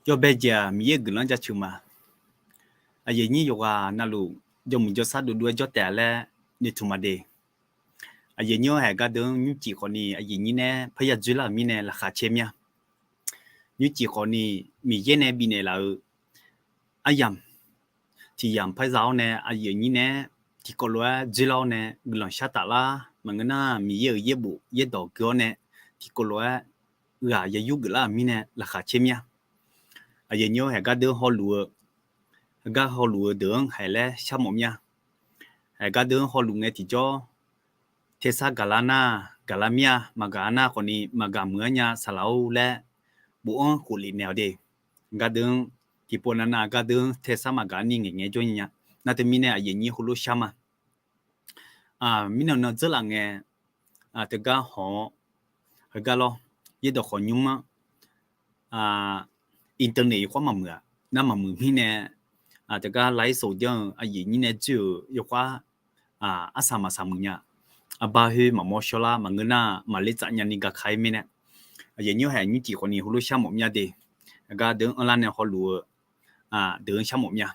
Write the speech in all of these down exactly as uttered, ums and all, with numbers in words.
Yawbae jeq-aq, Miqyaer-euq guiqlanq jaceuq ma. Aqyuif aqnyir yawqghaq navluf jawrmuiq jawrsar dovdov-aer jawr taef-a laer noeqtmq ma de. Aqyuif aqnyir-anr haeq gardeuv-anr nymrcif khawfni aqyuif aqnyir nae parya dzoerlar-euq mirnae laqkhaq caer mir-a. Nymrcif khawfni Miqyaer nae bifnaeq laf-euq aryamq tiq yamq parza-awr nae aqyuif aqnyir nae tiqkawv lof-aer dzoerlar-awr nae guiqlanq shar taflar maqngeur nar, Miqyaer-euq yaerbof yaerdawq gui-awr nae tiqkawv lof-aer ghaq ya yurgeuf lar-euq mirnae laqkhaq caer mir-a. Aqyuif aqnyir-anr haeq gardeuv-anr hawluf-eu, gar hawluf-eu deuq-anr haeq laer sharmawf mir-a. Haeq gardeuv-anr hawluf ngae tiqjawr, tersar gaqlar nar gaqlar mir-a, maqgaq-a nar khawfni maqgaq muiq-anr nya saqlaq-or laer bofanr khof lef naeq-awq de. Gardeuv-anr tiqpov navnav gardeuv-anr tersar maqgaq-anr ni ngaeqngae jawr nya nya. Nar teumirnae aqyuif aqnyir heulof shar ma. Mirnan nan dzeurlaf ngae, teugar hawq-awr, heugar lawr, yaerdawq khawf nymr-anr, internet yawkhoer maqmuiq-aq, nar maqmuiq mirnae, teugar ไลฟ์สด janr-eu aqyuif aqnyir nae dzoer-euq yawkhoer arsaq maqsaq muiq nya. Arbar khoer maqmawr shawrlar maqngeur nar maqler tsaf nyani gaka-ir mirnae, aqyuif aqnyir haeq nymrcif khawfni heulof sharmawf mir-a de. Gardeuv-anr anrlar nae hawluf-eu deuq-anr sharmawf mir-a.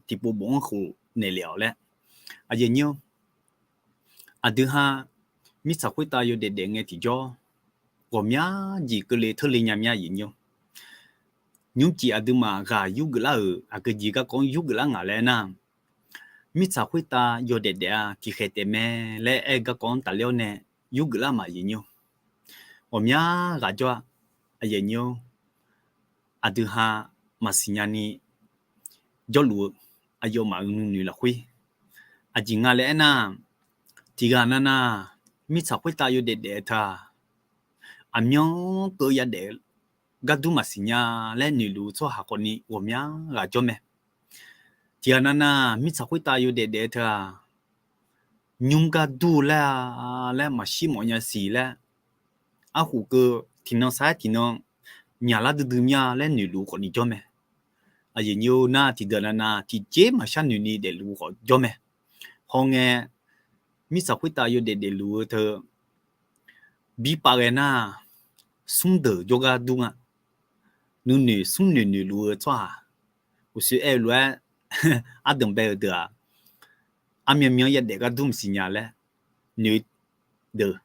Tiqpov bofanr khof naeqlef-awq laer, aqyuif aqnyir-or, aqdui ha mirtsaq khoertav yawdaef daef ngae tiqjawr, ghawqmya jeq keuvle teurle nya mir-a aqyuif aqnyir-or. Nymrcif aqduimaf ghaq yurgeuf lar-euq aqgeu jeq garkawv-anr yurgeuf lar ngaq laer aernar, mirtsaq khoertav yawdaef daef-a tiqkhaeq taef mae laer aer-eu garkawv-anr tafler-awr nae yurgeuf lar ma aqyuif aqnyir-or. Ghawqmya ghaq jawr-a aqyuif aqnyir-or, aqdui ha maqsiq nyani jawrluf-eu aqyawfmaf-euq nuinoeq lafkhoer aqjeq nga laer aernar, tiqghaq navnav mirtsaq khoertav yawdaef daef-eu teu-aq, aqmyanluf keuv yadaef-eu gardur maqsiq nya laer noeqluf-eu tsawrhaq khawfni ghawqmya ghaq jawr mae. Tiqghaq navnav mirtsaq khoertav yawdaef daef-eu teu-aq, nymr gardur laer-a laer maqshir mawf nya siq laer, arkhof keuv tiqnan sar-aer tiqnan nyaqlar duidui mir-a laer noeqluf-eu khawfni jawr mae. Aqyuif aqnyir-or, nar tiqdeuq navnav tiqjeq maqshar noeqni daefluf-eu khawf jawr mae. Hawngae, mirtsaq khoertav yawdaef daefluf-eu teu birpav ghae nar, smrdeuq jawrgar dur nga. Nuinoeq smrnoeq noeqluf-eu tsawrhaq, uqshoe aer-eu lof-aer ardanq bae-eu deuq-aq, armyan myan yadaef gardur maqsiq nya laer noeq deuq.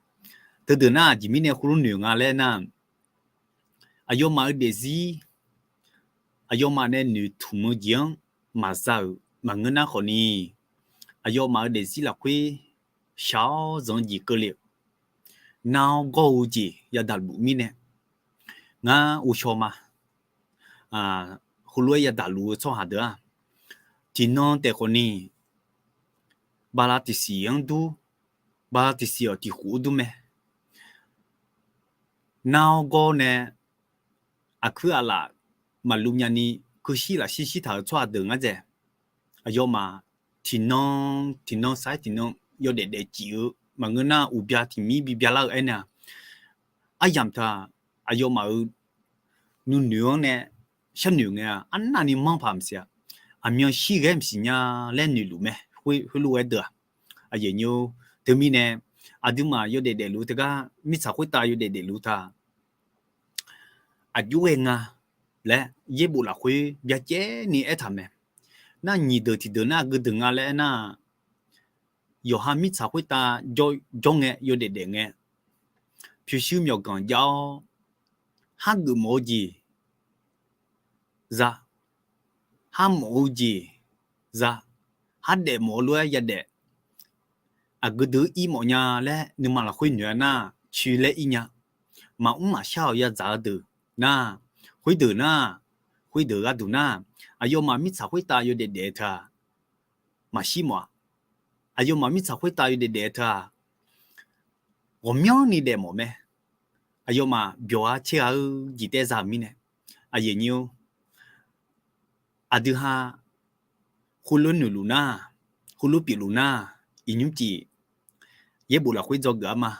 Teudeuq nar aqjeq mirnae heulof noeq nga laer nar, aqyawfmaf-eu daefzir, aqyawfmaf nae noeqtmq-eu jeq-anr maqza-euq maqngeur nar khawfni, aqyawfmaf-eu daefzir lafkhoer shaq-awr zanq-eu jeq keuvle-euq, nar-awr gawr-eu jeq yadaq luf mirnae, ngar ghovshaw ma. Heulof-aer yadaq luf-eu tsawrhaq deuq-aq, tiqnan taef khawfni, bala tiqsiq-anr dur, bala tiqsiq-awq tiqkhof-anr dur mae. Nar-awr gawr nae aqkuir aqlaf maqluv nyani keuv shir lafshir shirtaq-euq tsawrhaq deuq ngar dzaeq. Aqyawfmaf tiqnan tiqnan sar-aer tiqnan yawdaef daef cif-eu maqngeur nar uqbya tiqmir bibya lar-eu aernar-aq, aryamq teu-aq, aqyawfmaf-euq nuinoeq-anr nae sharnoeq ngae-aq, arnavni manr paq maqsiq-a. Aqmyan shirghae maqsiq nya laer noeqluf mae. Khoer heulof-aer deuq-aq, aqyuif aqnyir-or, teumirnae aqduimaf yawdaef daefluf-eu teugar mirtsaq khoertav yawdaef daefluf-eu teu-aq, aqjox ghae nga laer yaerbof lafkhoer byacaevni aertaq mae. Nar nyiq deuq tiqdeuq nar aqgeu deuq nga laer aernar, yawqha mirtsaq khoertav jawr ngae yawdaef daef ngae, pyurshuir myawqganq jav-awr, khargeuf mawf-eu jeq za, kharmawf-eu jeq za, khardaef mawf-eu lof-aer yadaef, aqgeu deuq-anr ir mawf nya laer nuima lafkhoer noeq-a nar, coer laer ir nya. Maqmr maqshar-awq yadzaq-eu deuq nar, khoerdeuq nar, khoerdeuq gharduq nar, aqyawfmaf mirtsaq khoertav yawdaef daef-eu teu-aq, maqshir mawf-a. Aqyawfmaf mirtsaq khoertav yawdaef daef-eu teu-aq, ghawqmyanrni daefmawf mae. Aqyawfmaf byawq-a caergha-eu jeq taev za-euq mirnae, aqyuif aqnyir-or, aqdui ha khoerlof noeqluf nar, khoerlof pyeufluf nar, iqnymr cif yaerbof lafkhoer dzawgeuf-a ma.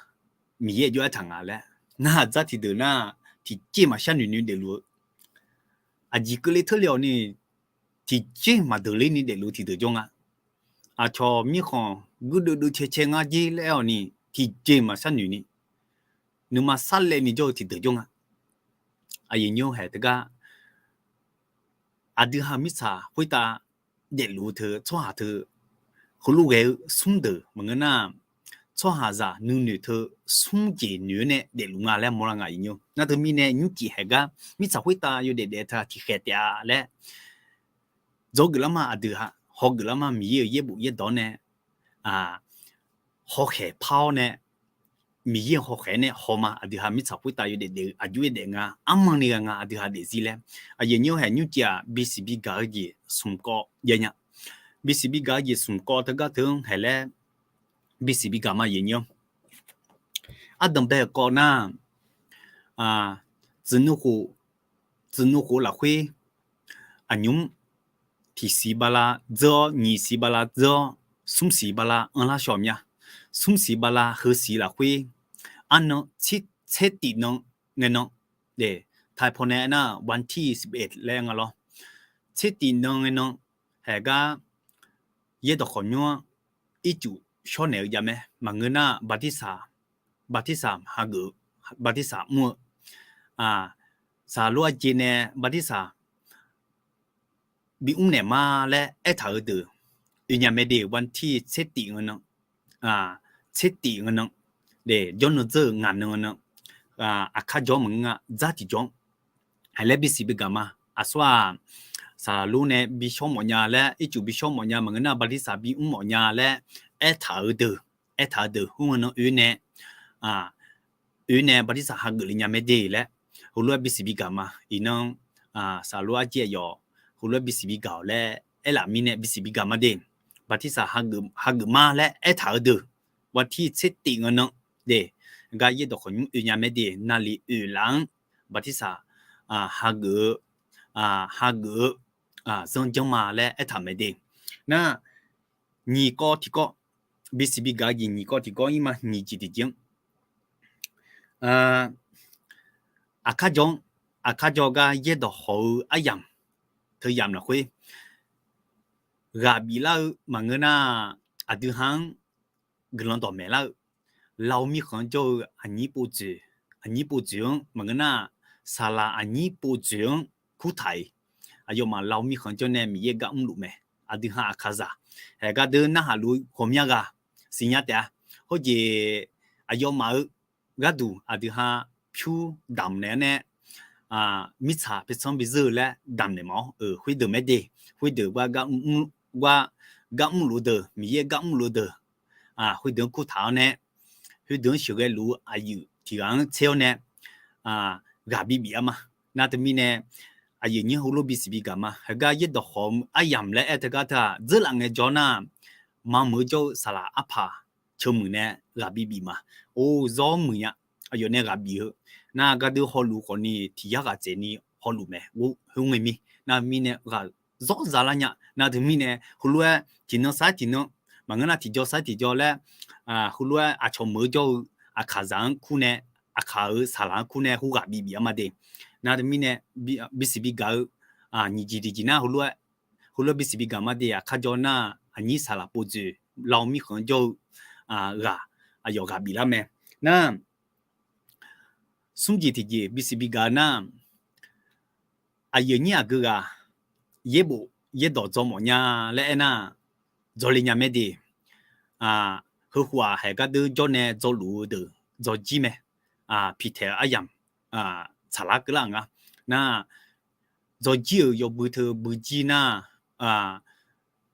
Miqyaer jawr-aer taq nga laer narhaq dzar tiqdeuq nar, tiqjeq maqshar noeqni daefluf-eu, aqjeq keuvle teurle-awq ni, tiqjeq maqdeuq lerni daefluf-eu tiqdeuq jawr nga. Aqcawq mirkhanq guirdeuv deuv cae cae ngar jer laer-awq ni, tiqjeq maqshar noeqni, nuima sarlaevni jawr-eu tiqdeuq jawr nga. Aqyuif aqnyir-or, haeq teugar aqdui ha mirtsaq khoertav daefluf-eu teu tsawrhaq teu heulof ghae-eu smr deuq maqngeur nar, tsawrhaqzaq nuinoeq teu smr jeq noeq-awr nae daefluf nga laer mawrlar nga. Nar teumirnae nymrcif haeq gar mirtsaq khoertav yawdaef daef teu-aq tiqkhaeq taef-a laer dzawgeuf lar ma. Aqdui ha hawgeuf lar ma. Miqyaer-euq yaerbof yaerdawq nae hawkhaeq par-awr nae, Miqyaer-euq hawkhaeq nae haw ma. Aqdui ha mirtsaq khoertav yawdaef daef-eu aqjox-aer daef nga, armanrni ghae nga, aqdui ha daefzir laer. Aqyuif aqnyir-awr haeq nymrcif-aq, bisiq bigaq-eu jeq smq kawv jav nya. Bisiq bigaq-eu jeq smq kawv teugar teu-anr haeq laer bisiq bigaq ma, aqyuif aqnyir-awr. Ardanqbae-euq kawv nar, tsuif nuikhof, tsuif nuikhof lafkhoer aqnymr tiqsiq bala dzeur-awr, nyiq siq bala dzeur-awr, smr siq bala anrlar shawq mya. Smr siq bala heu siq lafkhoer arnan tser tif nan ngae nan, taiq paw nae aernar วันที่สิบเอ็ด laer nga lawr. Tser tif nan ngae nan, haeq gar yaerdawq khawqnymr-anr ircuf shawr naeq-eu jav mae. Maqngeur nar bartirsaq, bartirsaq hageuf, bartirsaq mr-eu, saqlor arjeq nae bartirsaq bimr naeq ma laer aertaq-eu deuq oe nya mae de. วันที่สิบเอ็ด ngae nan, tser tif ngae nan, jawrnan dzeur-eu ngaq nan ngae nan, aqkar jawr maqngeur nga, dzar tiqjawr-anr haeq laer bisiq bigaq ma. Aqsur-aq, saqlor nae bishawr mawf nya laer, ircuf bishawr mawf nya, maqngeur nar bartirsaq bimr mawf nya laer aertaq-eu deuq, aertaq-eu deuq khoerngae nan oe nae, oe nae bartirsaq hageuf le nya mae de laer heulof-aer bisiq bigaq ma. Iqnan saqlor arjeq aqyawf heulof-aer bisiq bigaq-awq laer aerlaf mirnae bisiq bigaq ma de. Bartirsaq hageuf ma laer aertaq-eu deuq, วันที่สิบเอ็ด ngae nan de, gar yaerdawq khawqnymr oe nya mae de. Naqliq oeq laf-anr bartirsaq hageuf-eu, hageuf-eu zanrjanr ma laer aertaq mae de. Nar, nyiq kawv tiqkawv, bisiq bigaq-eu jeq nyiq kawv tiqkawv ir ma. Nyiq jeq tiqjeq-anr aqkar jawr-anr, aqkar jawr gar yaerdawq hawq-eu aryamq teu yamq lafkhoer ghaq biflar-eu maqngeur nar, aqdui ha-anr guiqlanq dawqmaeq lar-eu, Lawr mirkhanq-anr jawr-eu aqnyir pov dzoeq, aqnyir pov dzoeq-anr maqngeur nar, saqlaq aqnyir pov dzoeq-anr kurtaq-iq, aqyawfmaf Lawr mirkhanq-anr jawr nae Miqyaer gar mrluf mae. Aqdui ha aqkaqzaq haeq gar deu narhaq luf ghawqmya ghaq siqnya taef-a. Khoerjeq aqyawfmaf-euq gharduq aqdui ha pyur damq naeq-anr nae, mirtsaq paertsanr bi zeur-eu laer damq naeq ma-awr, khoerdeuq mae de. Khoerdeuq gar gar mrluf-eu deuq, Miqyaer gar mrluf-eu deuq, khoerdeuq-anr kurtaq-awr nae, khoerdeuq-anr sheuqghae luf-eu aqyuif tiq ghaq-anr tser-awr nae, ghaq bibif-a ma. Nar teumirnae, aqyuif nyir heulof bisiq bigaq ma. Heugar yaerdawq hawq-eu aryamq laer aer teugar teu-aq, dzeurlaf ngaejawr nar, maqmuiq-eu jawr-eu saqlaq arpaq ceuq muiq nae ghaq bibif ma. Or, zawr muiq nya. Aqyawf nae ghaq bif-eu nar, gardeur hawluf khawfni tiq yar ghaq dzaeqni hawluf mae. Or, khoerngae mir nar mirnae ghaq zawr za lar nya. Nar teumirnae heulof-aer tiqnan sar tiqnan, maqngeur nar tiqjaw sar tiqjaw laer, heulof-aer aqcawq meuq-eu jawr-eu aqkaqzaq-anr kur nae, aqkaq-euq saqlaq-anr kur nae khoerghaq bibif-a ma de. Nar teumirnae bisiq bigaq-eu nyiq jeq tiqjeq nar heulof-aer, heulof-aer bisiq bigaq ma de. Aqkar jawr nar, aqnyir saqlaq pov dzoeq, Lawr mirkhanq-anr jawr-eu ghaq, aqyawf ghaq biflar mae. Nar, smr jeq tiqjeq bisiq bigaq nar, aqyuif aqnyir aqgeu ghaq yaerbof yaerdawq dzaw mawf nya laer aernar, dzaw le nya mae de. Heukhof-aq, haeq gardeur jawr nae dzaw luf-eu deuq dzaw jir mae. Piqtaeq-eu aryamq tsaqlar keuvlar-euq nga. Nar, dzaw jir-euq yawbui teu bui jir nar,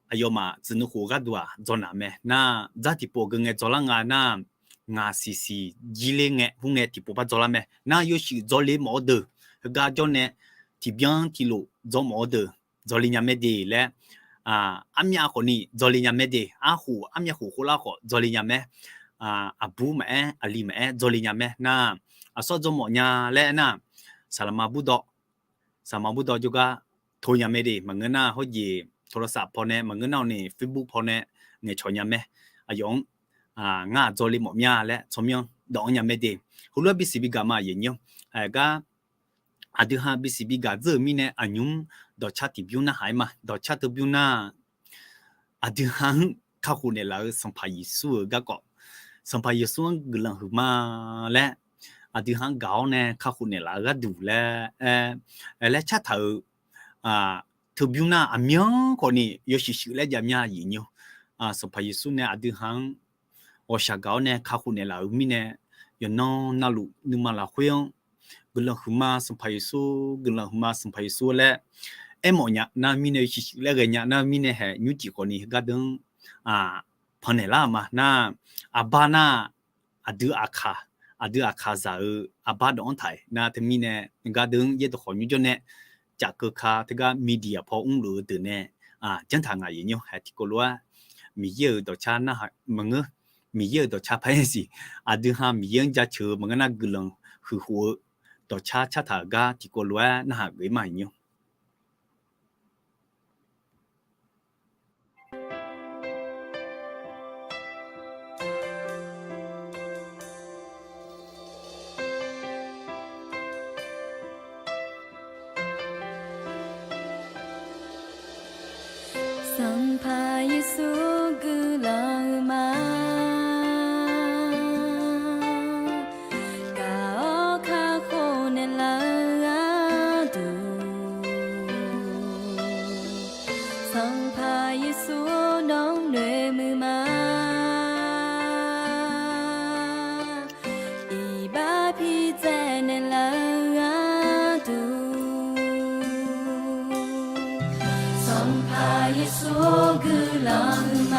aqyawfmaf tsuif nuikhof gharduq-aq dzaw naq mae. Nar, dzar tiqpov geu ngae dzaw lar nga nar, ngaq siqsiq jir ler ngae, khoerngae tiqpov par dzaw lar mae. Nar, yawshuif dzaw le mawf-eu deuq, heugar jawr nae tiqbyan tiqlof dzaw mawf-eu deuq dzaw le nya mae de laer, armyav khawfni dzaw le nya mae de. Arkhof armyav khof khov lar khawf dzaw le nya mae. Aqbur maqaer, aqli maqaer, dzaw le nya mae. Nar, aqsawr dzaw mawf nya laer aernar, saqlaqma burdawv, saqlaqma burdawv jawrgar to nya mae de. Maqngeur nar hawjeq โทรศัพท์ pawnae, maqngeur nar-awq ni Facebook pawnae ngaeqcawq nya mae. Aqyawf-anr ngar-aq dzaw le mawf mya laer tsawrmyanr dawq-anr nya mae de. Heulof-aer bisiq bigaq ma, aqyuif aqnyir-awr. Gar aqdui ha bisiq bigaq dzeur-euq mirnae aqnymr dawqcar tiqbymr narhaq-aer ma. Dawqcar teubymr nar, aqdui ha-anr kakhof naeqlaf-eu Sanqpaq Yeqsur-euq garkawv, Sanqpaq Yeqsur-anr guiqlanq huiqma laer aqdui ha-anr gaq-awr nae kakhof naeqlaf-eu gharduq laer, laer cartaq-euq, teubymr nar aqmyanluf khawfni yawshuif shuif laer jav mya aqyuif nymr. Sanqpaq Yeqsur nae aqdui ha-anr ghawqshaq gaq-awr nae kakhof naeqlaf-euq mirnae, yawqnan navluf nuima lafkhoer-anr guiqlanq huiqma Sanqpaq Yeqsur, guiqlanq huiqma Sanqpaq Yeqsur laer aermawf nya nar mirnae, yawshuif shuif laer ghae nya nar mirnae haeq nymrcif khawfni heugar deuq-anr panqnaeq lar-euq ma nar, aqbar nar aqdui aqkaq, aqdui aqkaqzaq-euq aqbar dawq-anr taq-aer nar teumirnae heugar deuq-anr yaerdawq khawf nymrjawr nae cafkeuv ka teugar media paw mrluf-eu deuq nae janrtaq ngaq yaeq nymr haeq tiqkawv lof-aer Miqyaer-euq dawqcar narhaq maqngeur. Miqyaer-euq dawqcar par-aer siq, aqdui ha Miqyaer-anr jaceuq-eu maqngeur nar guiqlanq huiqkhof-eu dawqcar cartaq-euq gar tiqkawv lof-aer narhaq geuf-ir ma nymr. Sanqpaq Yeqsur guiqlanq huiqma, gaq-awr kakhof naeqlaf-eu gharduq, Sanqpaq Yeqsur nawr noeqmuiq ma. Iqbax pi tsaev naeqlaf-eu gharduq, Sanqpaq Yeqsur guiqlanq huiqma.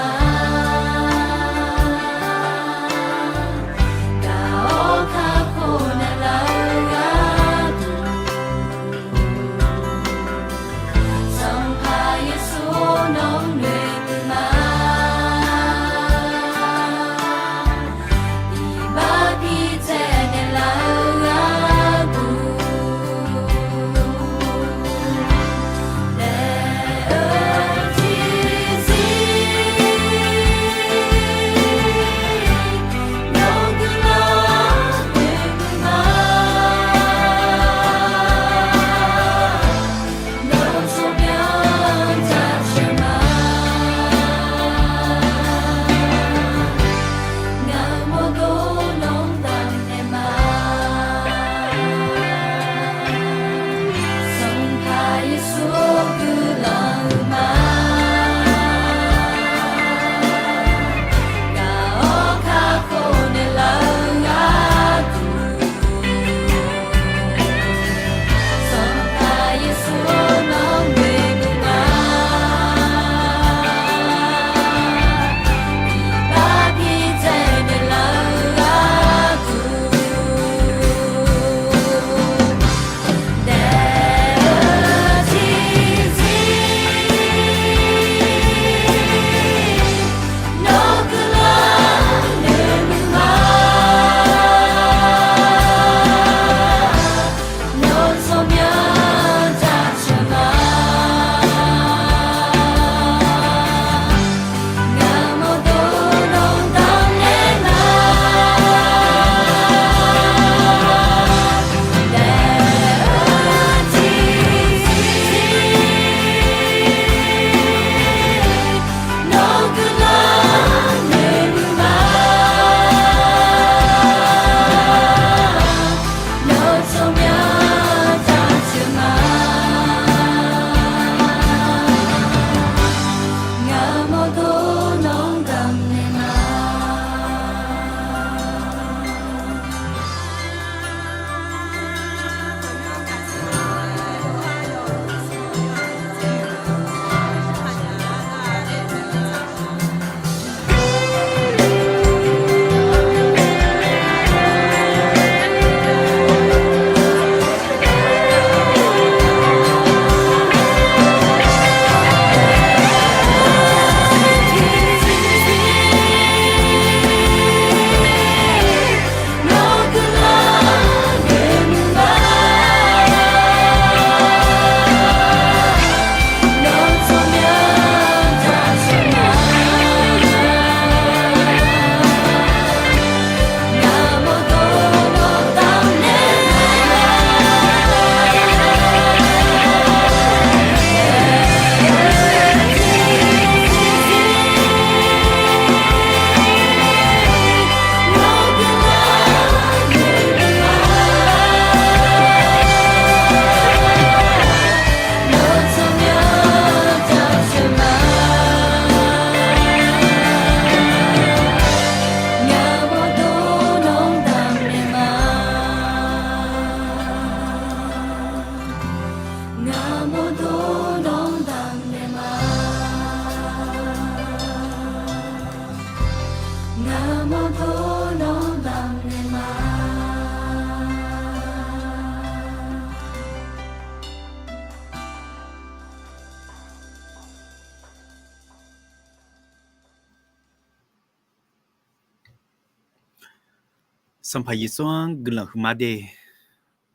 Sanqpaq Yeqsur-anr guiqlanq huiqma de.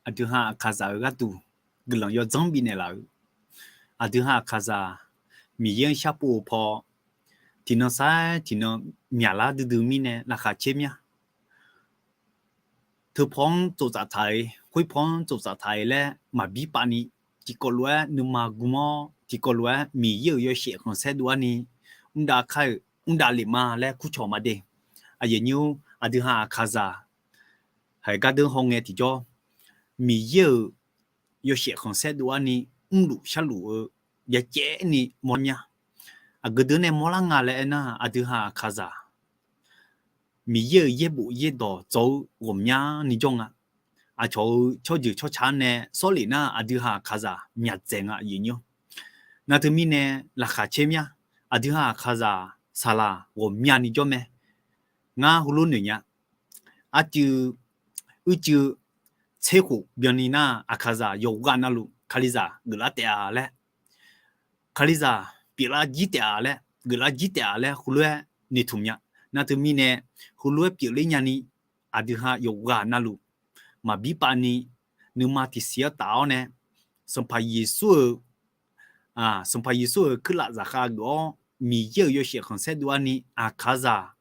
Aqdui ha Aqkaqzaq-euq gharduq guiqlanq yawdzanr bifnaeq laf-euq, aqdui ha Aqkaqzaq Miqyaer-anr sharpov-eu paw, tiqnan sar-aer tiqnan myaqlar duidui mirnae laqkhaq caer mya. Teupaw-anr tsoftsaf taq-ir, khoerpaw-anr tsoftsaf taq-ir laer maqbir pavni, tiqkawv lof-aer nuima gm-awr, tiqkawv lof-aer Miqyaer-euq yawshaef khanqsaer dov-arni, mr dav kar-euq mr dav lef ma laer kurcawq ma de. Aqyuif aqnyir-or, aqdui ha Aqkaqzaq haeq gardeur hawngae tiqjawr, Miqyaer-euq yawshaef khanqsaer dov-arni mrluf sharluf-eu yacaevni mawrlar mya. Aqgeu deuq nae mawrlar nga laer aernar, aqdui ha Aqkaqzaq Miqyaer-euq yaerbof yaerdawq dzaw-eu ghawqmyani jawr nga. Aqcawq-euq tsawrjeuq tsawrca-anr nae sawrlef nar, aqdui ha Aqkaqzaq myaqdzaeq nga, aqyuif aqnyir-or. Nar teumirnae laqkhaq caer mya. Aqdui ha Aqkaqzaq saqlaq ghawqmyani jawr mae. Ngar heulof noeq nya. Arcuiv uicuiv tser khof byanni nar, Aqkaqzaq yawqghaq navluf Kalizaq geuflar taef-a laer, Kalizaq pyeuflar jir taef-a laer, geuflar jir taef-a laer heulof-aer noeqtmq nya. Nar teumirnae heulof-aer pyeufler nyani, aqdui ha yawqghaq navluf maqbir pavni, nuima tiqsiq-anr taf-awr nae, Sanqpaq Yeqsur-euq Sanqpaq Yeqsur-euq kuirlaf zaqkhav geuf-awr, Miqyaer-euq yawshaef khanqsaer dov-arni Aqkaqzaq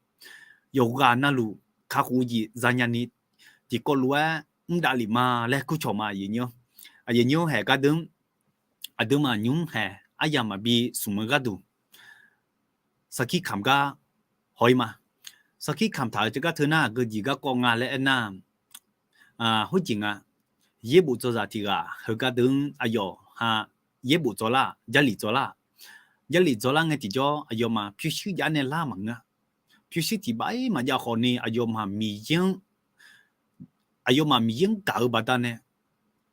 yawqghaq navluf kakhof-eu jeq zanya ni, tiqkawv lof-aer mr dav lef ma laer kurcawq ma, aqyuif aqnyir-or. Aqyuif aqnyir-or, haeq gardeur aqduimaf nymr haeq aryamq maqbi smq-eu gharduq sarkir kamq gar haw-ir ma. Sarkir kamq taq-euq teugar teu nar, aqgeu jeq garkawv nga laer aernar, khoerjeq nga. Yaerbof dzawzaq tiq ghaq heugar deuq-anr aqyawf ha yaerbof dzawlar, Jarlif dzawlar. Jarlif dzawlar ngae tiqjawr aqyawfmaf pyurshuir jav nae lar maqngeur-a. Pyurshuir tiq baf-ir maqjav khawfni aqyawfmaf Miqyaer-anr, aqyawfmaf Miqyaer-anr gaq-eu baqdanae,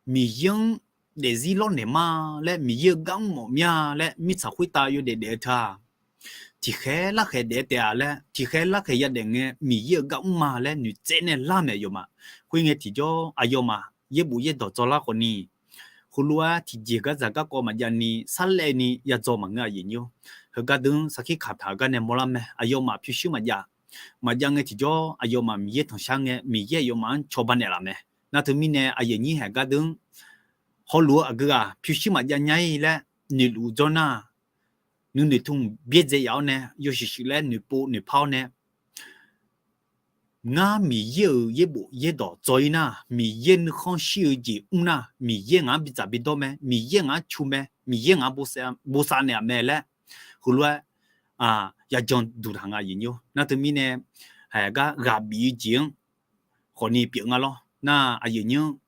Miqyaer-anr daefzir lawrnaeq ma laer, Miqyaer-euq gar mr mawf mya laer mirtsaq khoertav yawdaef daef-eu teu-aq, tiqkhaer larkhaeq daef-aer taef-a laer, tiqkhaer larkhaeq yadaef ngae Miqyaer-euq gar mr ma laer noeqtsaev nae lar maeq aqyawfmaf. Khoerngae tiqjawr aqyawfmaf yaerbof yaerdawq dzawlar khawfni, heulof-aer tiqjeq gardzaq garkawv maqjav ni sarlaev ni yadzaw maqngeur, aqyuif aqnyir-or. Heugar deuq-anr sarkir kamq taq-euq gar nae mawrlar mae. Aqyawfmaf pyurshuir maqjav. Maqjav ngae tiqjawr aqyawfmaf Miqyaer tanqshar ngae Miqyaer aqyawfmaf-anr cawba naeqlaf mae. Nar teumirnae aqyuif aqnyir haeq gardeur-anr hawluf-eu aqgeu ghaq pyurshuir maqjav nya-ir laer noeqluf jawr nar, nuinoeq tmq byaerdzae yaf-awr nae yawshuif shuif laer noeqpov noeqpar-awr nae, ngar Miqyaer-euq yaerbof yaerdawq dzaw-ir nar, Miqyaer nuikhanr shir-eu jeq mr nar, Miqyaer ngaq-anr bidzaq bidawr mae, Miqyaer ngaq-anr cu mae, Miqyaer ngaq-anr bosav naeq-aq mae laer, heulof-aer yajan duq taq nga, aqyuif aqnyir-or. Nar teumirnae haeq gar ghaq bif-eu jeq-anr khawfni pyeuf nga lawr. Nar aqyuif aqnyir-anr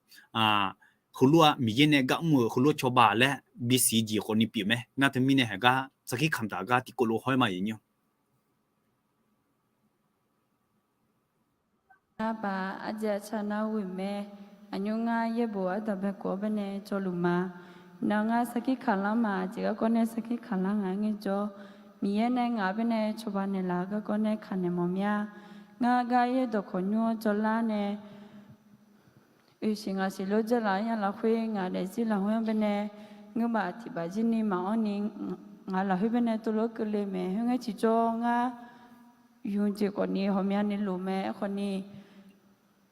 heulof-aer Miqyaer nae gar mr-euq heulof-aer cawba laer bisiq jeq khawfni pyeuf mae. Nar teumirnae haeq gar sarkir kamq taq gar tiqkawv lof hawr-ir ma, aqyuif aqnyir-or. Ngar baq ardzae aqca nar ghoe mae. Aqnymr ngar yaerbof ardanq bae khof-awr baenae cawluf ma. Nar ngar sarkir kamq lar ma, aqjeq garkawv nae sarkir kamq lar ngaq ngaejawr, Miqyaer nae ngaq baenae cawba naeqlaf-eu garkawv nae kamq naeq mawf mya. Ngar gar yaerdawq khawqnymr-anr jawrlar nae, oeq siq ngaq siq lof-aer dzeur laf-anr ya lafkhoer ngaq daefzir lafkhoer-anr baenae, ngeur baf tiq baf jir ni maqanr ni, ngaq lafkhoer baenae tov lof-aer keuvle mae. Khoerngae tiqjawr ngar yuf jeq khawfni ghawqmyani lof mae. Aerkhawfni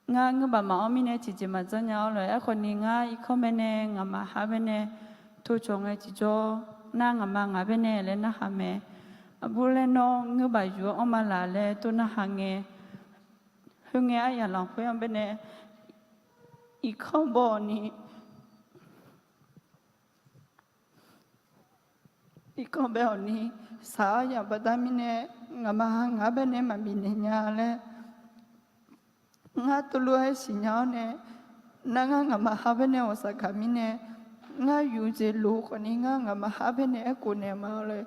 ngar ngeur baf maqanr mirnae tiqjeq maqdzanr nya-awr lof-aer, aerkhawfni ngar irkanr baenae ngaqma har baenae tov cawq ngae tiqjawr, nar ngaqma ngaq baenae laer narhaq mae. Aqbur laer nawr ngeur baf yuf-anr anrma laf laer tov narhaq ngae, khoerngae aryaq lafkhoer-anr baenae irkanr baw-awq ni irkanr bae-awq ni, saq-awr yaf baqda mirnae, ngaqma ha ngaq baenae maqbif naeq nya laer ngar tov lof-aer siqnya-awr nae, nar ngar ngaqma ha baenae ghawqshaq gaq mirnae, ngar yuf jeq lof khawfni ngar ngaqma ha baenae aerkhof naeq ma-awr lof-aer,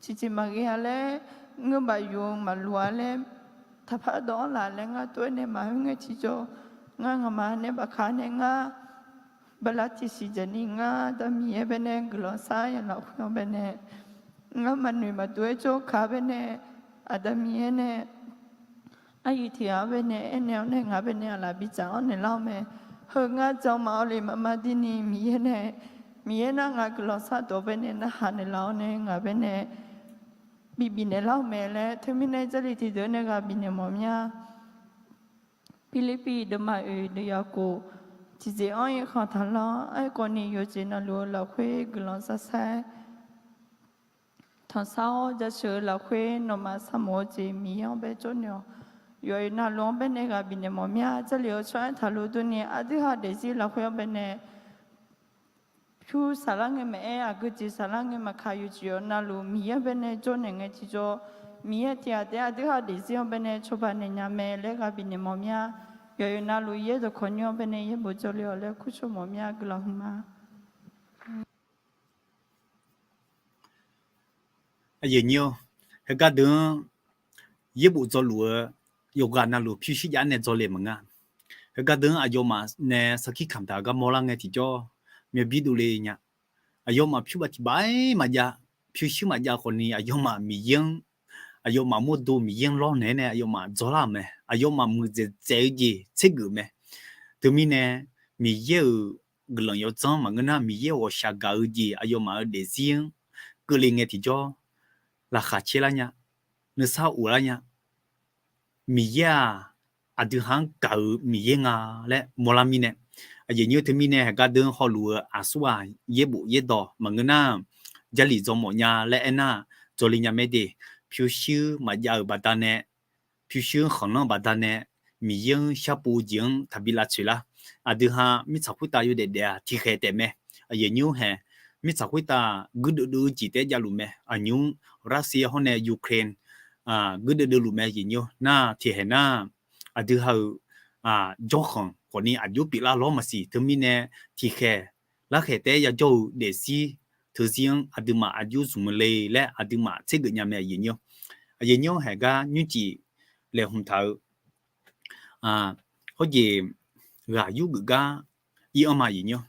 ciqciq maqghae-a laer, ngeur baf yuf-eu maqloq-a laer, taqpar dawq-anr laf laer ngar tov-aer nae maqhoer ngae tiqjawr, ngar ngaqma nae bafkaq nae ngar bala tiqsiq jaq ni ngar Aqda Miqyaer baenae guiqlanq sar ya lafkhoer-anr baenae, ngar maqnoeq maqdov-aer jawrkaq baenae, Aqda Miqyaer nae aqyuif tiq ghaq-anr baenae aernaeq-awr nae ngaq baenae aqlaf bidzaq-awr naeqlar-awr mae. Heu ngar jan ma-awr le maqma dirni Miqyaer nae, Miqyaer nar ngaq guiqlanq sar dawq baenae narhaq naeqlaf-awr nae ngaq baenae bibif naeqlar-awq mae laer teumirnae Jarlif tiqdeuq nae ghaq bifnaeq mawf mya. Pirlirpiv deuvma oeq deuv yaf khof, tiqjeq-anr irkhanq taqlanr. Aerkhawf ni, yawqjeq navluf-eu lafkhoer guiqlanq sharsaer tanqsar-awr jaceuq-eu lafkhoer nawmaf sharmawf-eu jeq Miqyaer-anr bae jawrnaeq-awq. Yawqjeq navluf-anr baenae ghaq bifnaeq mawf mir-a. Jarlif-eu tsawrmyanr taqlof durni, aqdui ha-eu daefzir lafkhoer-anr baenae pyur saflar ngae maqaer, aqgeu jeq saflar ngae maqkaq, yawqjeq-eu navluf Miqyaer-anr baenae jawrnaeq ngae tiqjawr, Miqyaer tiq ghaq taef-aer aqdui ha-eu daefzir-anr baenae cawba naeq nya mae laer ghaq bifnaeq mawf mir-a. Yawqjeq navluf yaer dawqkawq nymr-anr baenae yaerbof jawrle-awq laer kurcawq mawf mir-a. Guiqlanq huiqma. Aqyuif-or, heugar deuq-anr yaerbof dzawluf-eu yawqghaq navluf pyurshuir jav nae dzawle maqngeur. Heugar deuq-anr aqyawfmaf nae sarkir kamq taq-eu gar mawrlar ngae tiqjawr, myavbir dovle nya. Aqyawfmaf pyur baf tiq baf-aer maqjav, pyurshuir maqjav khawfni, aqyawfmaf Miqyaer-anr, aqyawfmaf mawrdo Miqyaer-anr lawrnaeq-aer nae aqyawfmaf dzawrlar-euq mae. Aqyawfmaf muiqdzaeq dzaeq-eu jeq tsergeuf mae. Teumirnae, Miqyaer-euq guiqlanq yawdzanr maqngeur nar, Miqyaer-euq ghawqshaq gaq-eu jeq aqyawfmaf-euq daefzir-anr keuvle ngae tiqjawr, laqkhaq caer lar nya, nuisar of lar nya. Miqyaer-aq, aqdui ha-anr gaq-eu Miqyaer nga laer mawrlar mirnae, aqyuif nymr teumirnae heugar deuq-anr hawluf-eu aqsur-aq yaerbof yaerdawq maqngeur nar, Jarlif dzaw mawf nya laer aernar, dzawle nya mae de. Pyurshuir maqjav-euq baqdanae, pyurshuir-anr khanqlanr baqdanae, Miqyaer-anr sharpov-eu jeq-anr taqbi lavtsoeq lar. Aqdui ha mirtsaq khoertav yawdaef daef-aq tiqkhaeq taef mae. Aqyuif nymr hae, mirtsaq khoertav guirdeuv deuv-eu jeq taef-aer javluf mae. Aqnymr Russia hawr nae Ukraine guirdeuv deuv luf mae. Aqyuif nymr nar tiqkhaeq nar, aqdui ha-euq jawrkhanq khawfni aqjox pyeuflar lawr maqsiq. Teumirnae tiqkhaeq larkhaeq taef-aer yajawr-eu daefzir teuzir-anr aqduimaf aqjox zmq le laer aqduimaf tsergeuf nya mae. Aqyuif nymr, aqyuif nymr haeq gar nymrcif laeqhmq taq-eu hawjeq ghaq yurgeuf gar ir-anr ma. Aqyuif nymr,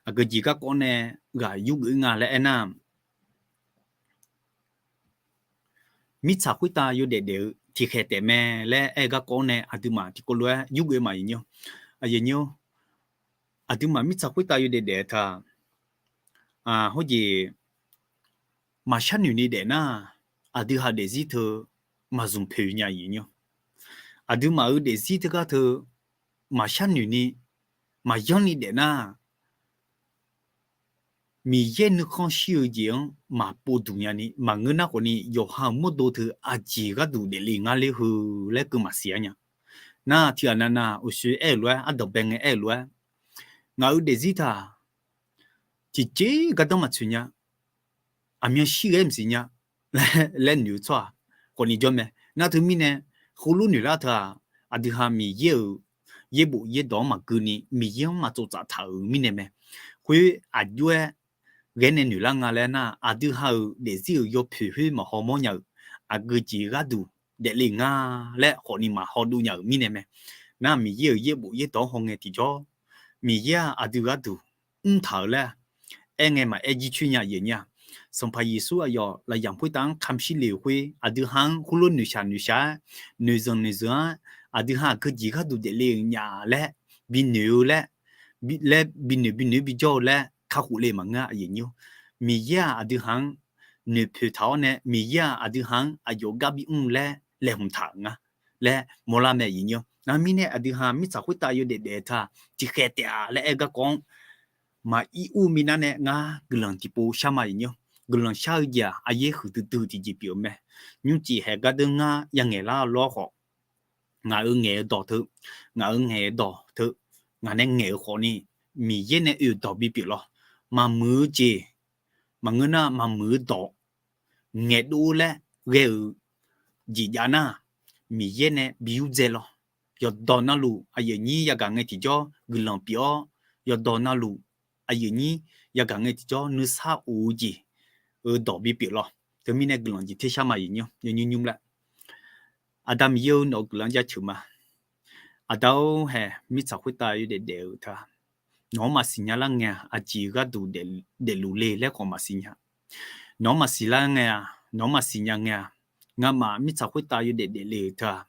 aqgeu jeq garkawv nae ghaq yurgeuf-ir nga laer aernar, mirtsaq khoertav yawdaef daef-eu tiqkhaeq taef mae laer aer-eu garkawv nae aqduimaf tiqkawv lof-aer yurgeuf ma. Aqyuif nymr, aqyuif nymr, aqduimaf mirtsaq khoertav yawdaef daef-eu taq, hawjeq maqshar noeq ni daef nar, aqdui ha-eu daefzir teu maqzmq poeq nya. Aqyuif nymr, aqduimaf-euq daefzir teugar teu maqshar noeq ni, maqyanr ni daef nar, Miqyaer nuikhanr shir-eu jeq-anr maqpov duq nya ni, maqngeur nar khawfni yawqha-euq mawrdo teu aqjeq gharduq daefle ngar ler heu laer keuv maqsiq-a nya. Nar tiqghaq navnav uqshoe aer-euq lof-aer, ardanqbae ngae aer-euq lof-aer, ngaq-euq daefzir taq tiqjeq gardanr maqtsoeq nya, aqmyan shir ghae maqsiq nya laer noeq-eu tsawrhaq khawfni jawr mae. Nar teumirnae, heulof noeq lar teu-aq, aqdui ha Miqyaer-euq yaerbof yaerdawq-anr maqgui ni, Miqyaer-anr maqtsov tsaf taq-euq mirnae mae. Khoer aqjox-aer ghae nae noeq lar nga laer nar, aqdui ha-euq daefzir-euq yawpoeq khoer maqhaw mawr nya-euq, aqgeu jeq gharduq daefle nga laer khawfni maqhaw dov nya-euq mirnae mae. Nar Miqyaer-euq yaerbof yaerdawq-anr hawngae tiqjawr, Miqyaer-aq aqdui gharduq mr taq-euq laer aerngae maqaer jircoer nya. Aqyuif nymr-aq, Sanqpaq Yeqsur aqyawf lafyamq khoertav-anr kamq shir le-euq khoer, aqdui ha-anr heulof noeqshaq noeqshaq-aer, noeqzanq noeqzanq-aer, aqdui ha aqgeu jeq gharduq daefle-euq nya laer binoeq-eu laer, laer binoeq binoeq bijawr-eu laer kakhof le maqngeur. Aqyuif nymr, Miqyaer-aq aqdui ha-anr noeqpoeq taq-awr nae, Miqyaer-aq aqdui ha-anr aqyawf gar bimr laer laeqhmq taq-euq nga laer mawrlar mae. Aqyuif nymr, nar mirnae aqdui ha mirtsaq khoertav yawdaef daef-eu teu-aq, tiqkhaeq taef-a laer aer-eu garkawv-anr maqir ur minav nae ngar guiqlanq tiqpov shar ma. Aqyuif nymr, guiqlanq shar-eu jeq-aq aqyaer huiqdui dui tiqjeq pyeuf-eu mae. Nymrcif haeq gardeur ngar yangaeq lar lawr khawf, ngaq-euq ngaeq-eu dawq teu, ngaq-euq ngaeq-eu dawq teu, ngaq nae ngaeq-euq khawfni, Miqyaer nae oe-euq dawq bipyeuf lawr. Maqmuiq-eu jeq maqngeur nar, maqmuiq-eu dawq ngaeqdov-eu laer ghae-euq jeq jav nar, Miqyaer nae bi yurdzae lawr. Yawqdawq navluf aqyuif aqnyir yagaq ngae tiqjawr guiqlanq pyeuf-awr, yawqdawq navluf aqyuif aqnyir yagaq ngae tiqjawr nuisar of-eu jeq-eu dawq bipyeuf lawr. Teumirnae guiqlanq jeq tershar ma. Aqyuif nymr, yawnymr nymr laer, Aqda Miqyaer-eu, nawq-euq guiqlanq jaceuq ma. Aqda-or haeq, mirtsaq khoertav yawdaef daef-eu teu-aq, nawq-anr maqsiq nya lar ngae-aq, aqjeq gharduq daefluf le laer khawf maqsiq nya. Nawq-anr maqsiq lar ngae-aq, nawq-anr maqsiq nya ngae-aq, ngamaf mirtsaq khoertav yawdaef daefle-euq teu-aq,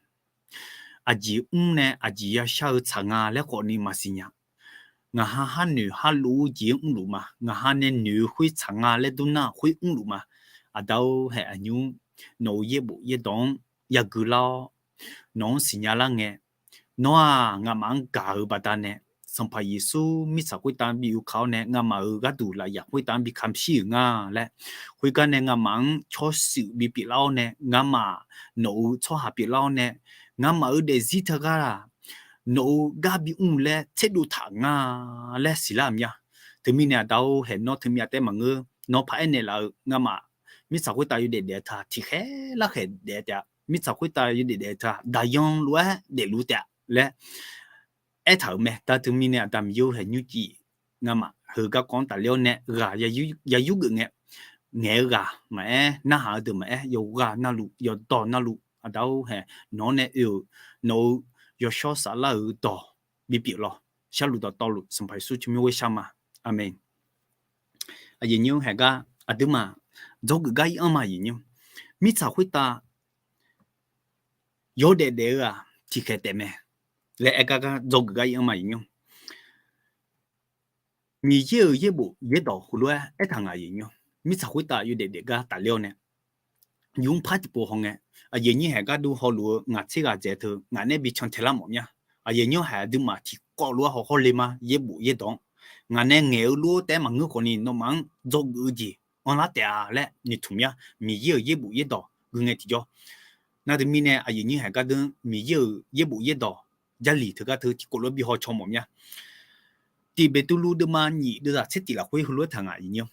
aqjeq mr nae aqjeq yashar-eu tsaq nga laer khawfni maqsiq nya. Ngaq ha har noeq har lov-eu jeq-anr mrluf ma. Ngaq ha nae noeq-eu khoer tsaq nga laer dur nar khoer mrluf ma. Aqda-or haeq, aqnymr, nawq-euq yaerbof yaerdawq-anr yagui lar-awr, nawq-anr siqnya lar ngae, Nawr-aq, nga'maf-anr gaq-eu baqdanae, Sanqpaq Yeqsur mirtsaq khoertav-anr bi uvka-awr nae, nga'maf-euq gharduq lafyaq khoertav-anr bi kamq shir-euq nga laer, khoergar nae nga'maf-anr tsawrshuif bipyeuf lar-awr nae, nga'maf nawq-euq tsawrhaq pyeuflar-awr nae, nga'maf-euq daefzir teugar-aq, nawq-euq gar bimr laer tserdov taq nga laer siqlar-euq mya. Teumirnae aqda-or, haeq nawr teumirnae taef maqngeur, nawr paq-aer naeqlaf-eu nga'maf mirtsaq khoertav yawdaef daef-eu teu-aq tiqkhaeq larkhaeq daef taef-a. Mirtsaq khoertav yawdaef daef-eu teu-aq daqyan lof-aer daefluf taef-a laer aertaq-euq mae. Aqda teumirnae Aqda Miqyaer-or, haeq nymrcif nga'maf heu garkawv-anr tafler-awr nae ghaq yayur geuf ngae, ngaeq-eu ghaq maqaer, narhaq-eu deuq maqaer, yawqghaq navluf yawqdawq navluf aqda-or haeq nawq-anr nae oe-euq nawq-euq yawshawr saflar-euq dawq bipyeuf lawq. Sharluf dawqtawvluf Sanqpaq Yeqsur tsawrmyanr ghoer shar ma. Aqmeq. Aqyuif aqnyir haeq gar aqduimaf dzawgeuf gar ir-anr ma aqyuif aqnyir. Mirtsaq khoertav yawdaef daef-eu-aq tiqkhaeq taef mae laer aer gar gar dzawgeuf gar ir-anr ma aqyuif aqnyir. Miqyaer-euq yaerbof yaerdawq heulof-aer aertaq ngaq aqyuif aqnyir. Mirtsaq khoertav yawdaef daef gar tafler-awr nae yur par tiqpov hawngae, aqyuif aqnyir haeq gharduq hawluf-eu ngaq tser ghaq dzaeq teu ngaq nae bi cantae lar mawf mya. Aqyuif aqnyir haeq aqduimaf tiqkawv lof-aer haw hawr le ma, yaerbof yaerdawq-anr ngaq nae ngaeq-eu lof-aer taef-aer maqngeur khawfni nawmaf-anr dzawgeuf-eu jeq anrlar taef-a laer noeqtmq mya. Miqyaer-euq yaerbof yaerdawq gui ngae tiqjawr. Nar teumirnae aqyuif aqnyir haeq gardeuv Miqyaer-euq yaerbof yaerdawq Jarlif teugar teu tiqkawv lof-aer bi hawcaw mawf mya. Tiq Beqtuvluv deuvma nyiq deuvzaq tser tiq lafkhoer heulof-aer taq ngaq aqyuif aqnyir.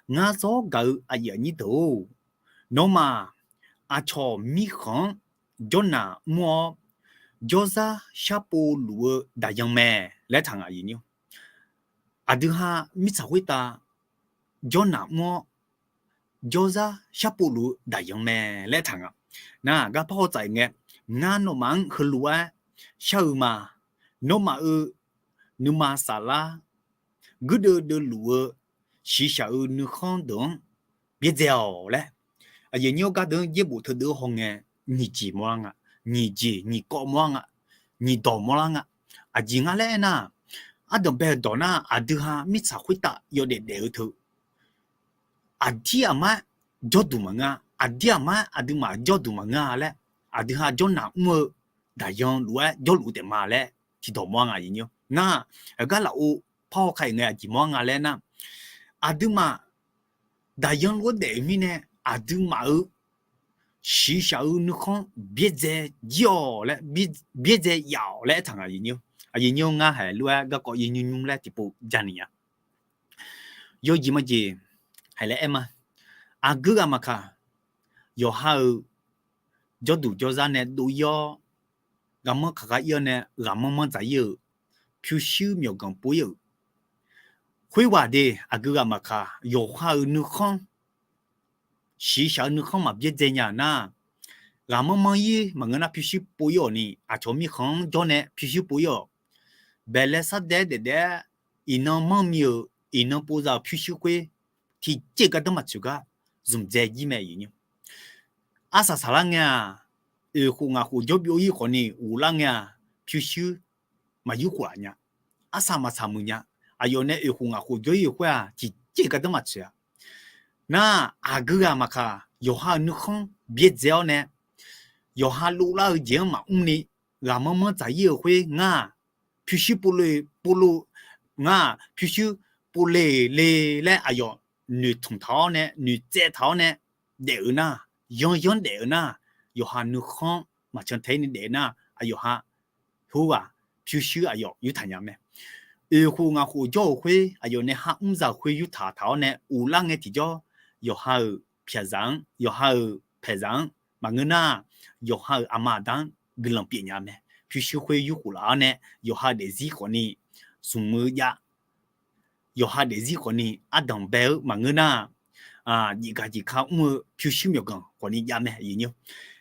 Ngar zawr gaq-eu aqyuif aqnyir deuq-or, nawmaf aqcawq mirkhanq-anr jawrnaq mr-awr, jawrzar sharpov luf-eu daqyan mae laer taq ngaq aqyuif aqnyir. Aqdui ha mirtsaq khoertav jawrnaq mr-awr, jawrzar sharpov luf-eu daqyan mae laer taq nga. Nar gar par haw tsaf-euq ngae, ngar nawmaf-anr heulof-aer shar-eu ma. Nawmaf-euq nuima saflar guirdeuv deuvluf-eu shiqshaq-eu nuikhanr deuq-anr byaerdzae-awq laer. Aqyuif aqnyir-or, gardeuv-anr yaerbof teudeuv-anr hawngae, nyiq jeq mawrlar nga, nyiq jeq nyiq kawv mawrlar nga, nyiq dawq mawrlar nga. Aqjeq nga laer aernar, ardanq bae-eu dawq nar aqdui ha mirtsaq khoertav yawdaef daef-eu teu aqdir aqmar jawrduq maqngeur-a, aqdir aqmar aqduimaf jawrduq maqngeur-a laer, aqdui ha jawrnaq mr-eu daqyan lof-aer jawrluf taef ma laer tiqdawq mawr-a nga aqyuif aqnyir. Nar, aqgar lafov par haw ka-euq ngae aqjeq mawr-a nga laer nar, aqduimaf daqyan lof-aer daef-euq mirnae aqduimaf-euq shiqshaq-eu nuikhanr byaerdzae jir-awq laer, byaerdzae yaf-awq laer aertaq nga aqyuif aqnyir. Aqyuif aqnyir ngar haeq lof-aer garkawv yaer nymr nymr laer tiqpov jani-a. Yawjeq majeq haeq laer aer ma. Aqgeu ghaq maqkaq, yawqha-euq jawrduq jawrzar nae dov-ir-awr, ghaqmanr kaq gar ir-awr nae ghaqmanr manr dzaq-ir-euq, pyurshuir myawqganq pov-ir-euq, khoerghaq de aqgeu ghaq maqkaq, yawqha-euq nuikhanr, shiqshaq-eu nuikhanr maqbyaerdzae nya nar, ghaqmanr manr-ir maqngeur nar pyurshuir pov-ir-awq ni, aqcawq mirkhanq-anr jawr nae pyurshuir pov-ir-awq. Baeqlae sardaer daefdaef-aer iqnan manrmi-euq, iqnan pov za-euq pyurshuir khoer tiqjeq gardanr maqtsoeq gar zmqdzae jir mae aqyuif aqnyir. Arsaq saqlar ngae-aq, oeq khof ngaq khof jawr byov-ir khawfni ghoflar ngae-aq, pyurshuir maqyur khof laf nya. Arsaq maqtsaq muiq nya. Aqyawf nae oeq khof ngaq khof jawr-ir-euq khoer-aq tiqjeq gardanr maqtsoeq-a. Nar, aqgeu ghaq maqkaq, yawqha-euq nuikhanr byaerdzae-awr nae, yawqha dovlar-eu jeq-anr maqmr ni, ghaqmanr manr dzaq-ir-euq khoer ngar-aq, pyurshuir pov le, pov le, ngar-aq pyurshuir pov le le laer aqyawf noeqtmq taq-awr nae, noeqtsaev taq-awr nae daef-euq nar, yanyanr daef-euq nar, yawqha nuikhanr maqcan tae-ir ni daef-eu nar, aqyawf ha khoerghaq pyurshuir aqyawf yurtaq nya mae. Oeq khof ngaq khof jawr-euq khoer aqyawf nae ha mr za-euq khoer yurtaq taq-awr nae ghoflar ngae tiqjawr, yawqha-euq pyaqzaq-anr, yawqha-euq paeqzaq-anr maqngeur nar, yawqha-euq aqma aqda-anr guiqlanq pyeuf nya mae. Pyurshuir khoer yur khof laf-awr nae yawqha daefzir khawfni smq-eu jav, yawqha daefzir khawfni ardanq bae-eu maqngeur nar, jeqgaq jeqka mr-eu pyurshuir myawqganq khawfni jav mae aqyuif aqnyir.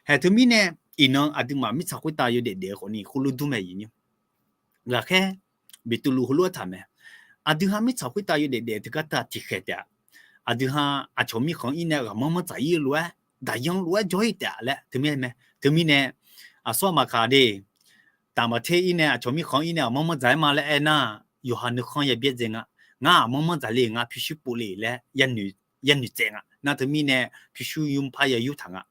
Haeq teumirnae, iqnan aqduimaf mirtsaq khoertav yawdaef daef-eu khawfni khoerlof dur mae aqyuif aqnyir. Ghaqkhaer Beqtuvluv heulof-aer taq mae. Aqdui ha mirtsaq khoertav yawdaef daef-eu teugar teu-aq tiqkhaeq taef-a. Aqdui ha aqcawq mirkhanq-ir nae ghaqmanr manr dzaq-ir-eu lof-aer daqyan lof-aer jawr-ir taef-a laer teumirnae mae. Teumirnae, aqsur aqmaq kaq de, taqmaq ter-ir nae aqcawq mirkhanq-ir nae ghaqmanr manr dzaq-aer ma laer aernar, yawqha nuikhanr ya byaerdzae nga. Ngar ghaqmanr manr dzaq le, ngar pyurshuir pov le laer yanoeq tsaev nga. Nar teumirnae pyurshuir yur par ya yurtaq nga.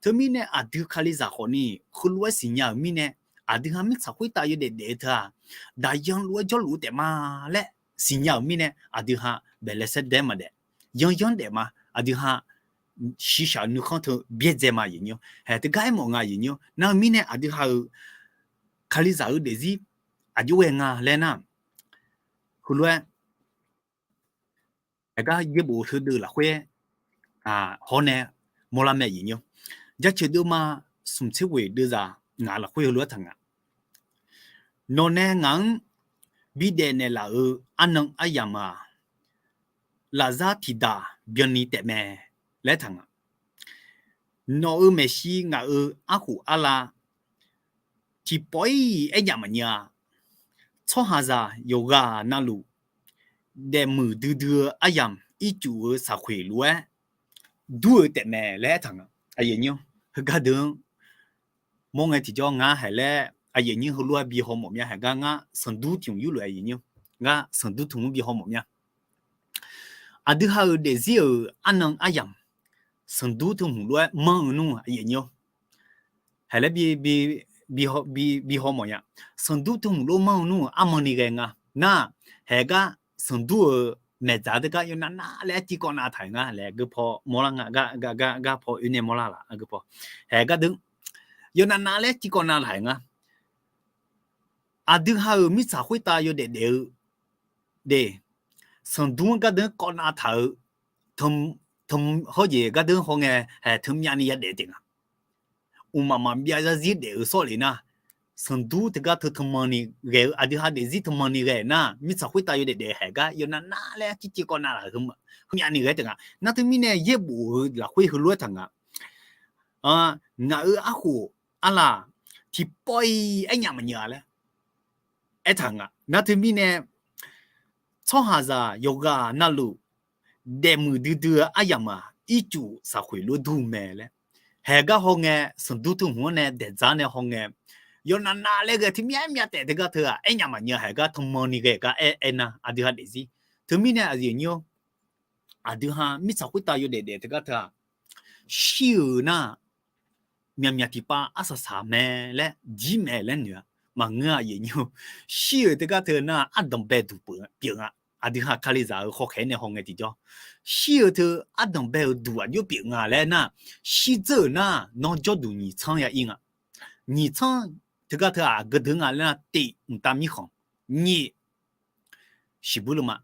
Teumirnae aqdui kalizaq khawfni heulof-aer siqnya-euq mirnae, aqdui ha mirtsaq khoertav yawdaef daef-eu teu-aq, daqyan lof-aer jawrluf-eu taef ma laer siqnya-euq mirnae, aqdui ha baeqlaeq saerdaer maqdaef, yanryanr daef ma. Aqdui ha shiqshaq-eu nuikhanr teu byaerdzae ma aqyuif nyir-awr. Haeq teugar aermawf nga aqyuif nyir-awr. Nar-eu mirnae aqdui ha-euq Kalizaq-eu daefzir aqjox ghae nga laer nar, heulof-aer haeq gar yaerbof heudeuv lafkhoer hawr nae mawrlar mae aqyuif nyir-awr. Jaceuq deuvma smq tser ghoeq deuvzaq ngaq lafkhoer heulof-aer taq nga. Nawq nae ngaq-anr bidaef naeqlaf-euq arnan aryamq-aq, lafzar tiqdaq byanni taefmae laer taq nga. Nawq-euq maeqshi ngaq-euq arkhof arlav tiqpawf-ir aernyaf maqnyir-a. Tsawrhaqzaq yawqghaq navluf daefmuiq duidui-eu aryamq ircuf-eu saqkhoeq lof-aer dur-eu taefmae laer aertaq nga. Aqyuif nyir-awr, heugar deuq-anr mawr ngae tiqjawr ngar haeq laer aqyuif nyir heulof-aer bi hawmawf mya. Haeq gar ngar sanqdur tiq hmq yurluf aqyuif nyir-awr, ngar sanqdur tmq-anr bi hawmawf mya. Aqdui ha-euq daefzir-euq arnan aryamq sanqdur teu hmq lof-aer manr-eu nmr aqyuif nyir-awr, haeq laer bi hawmawf nya. Sanqdur teu hmq lof manr-eu nmr armanni ghae nga nar, haeq gar sanqdur-euq maeqdzaq teugar yawnav nav laer tirkawv nav taq-euq nga laer geu paw mawrlar nga. Gar paw oe nae mawrlar laf geu paw, haeq gar deuq yawnav nav laer tirkawv nav taq-euq nga. Aqdui ha-euq mirtsaq khoertav yawdaef daef-eu de, sanqdur-anr gar deuq kawv nav taq-eu, hawr jeq gar deuq haw ngae haeq teumyav ni yadaef taef nga. Mqmaq maqbyav zarzir daef-eu sawr lef nar, sanqdur teugar teu teumanni ghae-eu aqdui ha daefzir teumanni ghae nar, mirtsaq khoertav yawdaef daef haeq gar yawnav nav laer tirkawv nav laf-eu, heumyav ni ghae taef nga. Nar teumirnae yaerbof-eu lafkhoer heulof-aer taq nga. Ngaq-euq arkhof arlaq tiqpawf-ir aernyaf maqnyir-a laer aertaq nga. Nar teumirnae tsawrhaqzaq yawqghaq navluf daefmuiq duidui-eu aryamq-aq, ircuf saqkhoeq lof dur-eu mae laer, haeq gar haw ngae, sanqdur teu hmq-anr nae daeqdzaq nae haw ngae, yawnav nav laer ghae teumyav myav taef teugar teu-aq, aernyaf maqnyir-a. Haeq gar teumanni ghae gar aer aernar, aqdui ha daefzir. Teumirnae aqyuif nyir-awr, aqdui ha mirtsaq khoertav yawdaef daef teugar teu-aq, shir-euq nar, myaqmyaq tiqpav arsaq saq mae laer jir mae laer noeq-a. Maqngeur aqyuif nyir-awr, shir-euq teugar teu nar ardanq bae duq pyeuf nga. Aqdui ha Kalizaq-euq hawkhaeq-aer nae haw ngae tiqjawr, shir-euq teu ardanq bae-euq duq aqjox pyeuf nga laer nar, shirdzeur-euq nar nawr jawrduq nyiq tsanr ya ir nga. Nyiq tsanr teugar teu-aq, aqgeu deuq nga laer nar, tiq, mqtav mirkhanq, nyiq, shiqbuir lanma.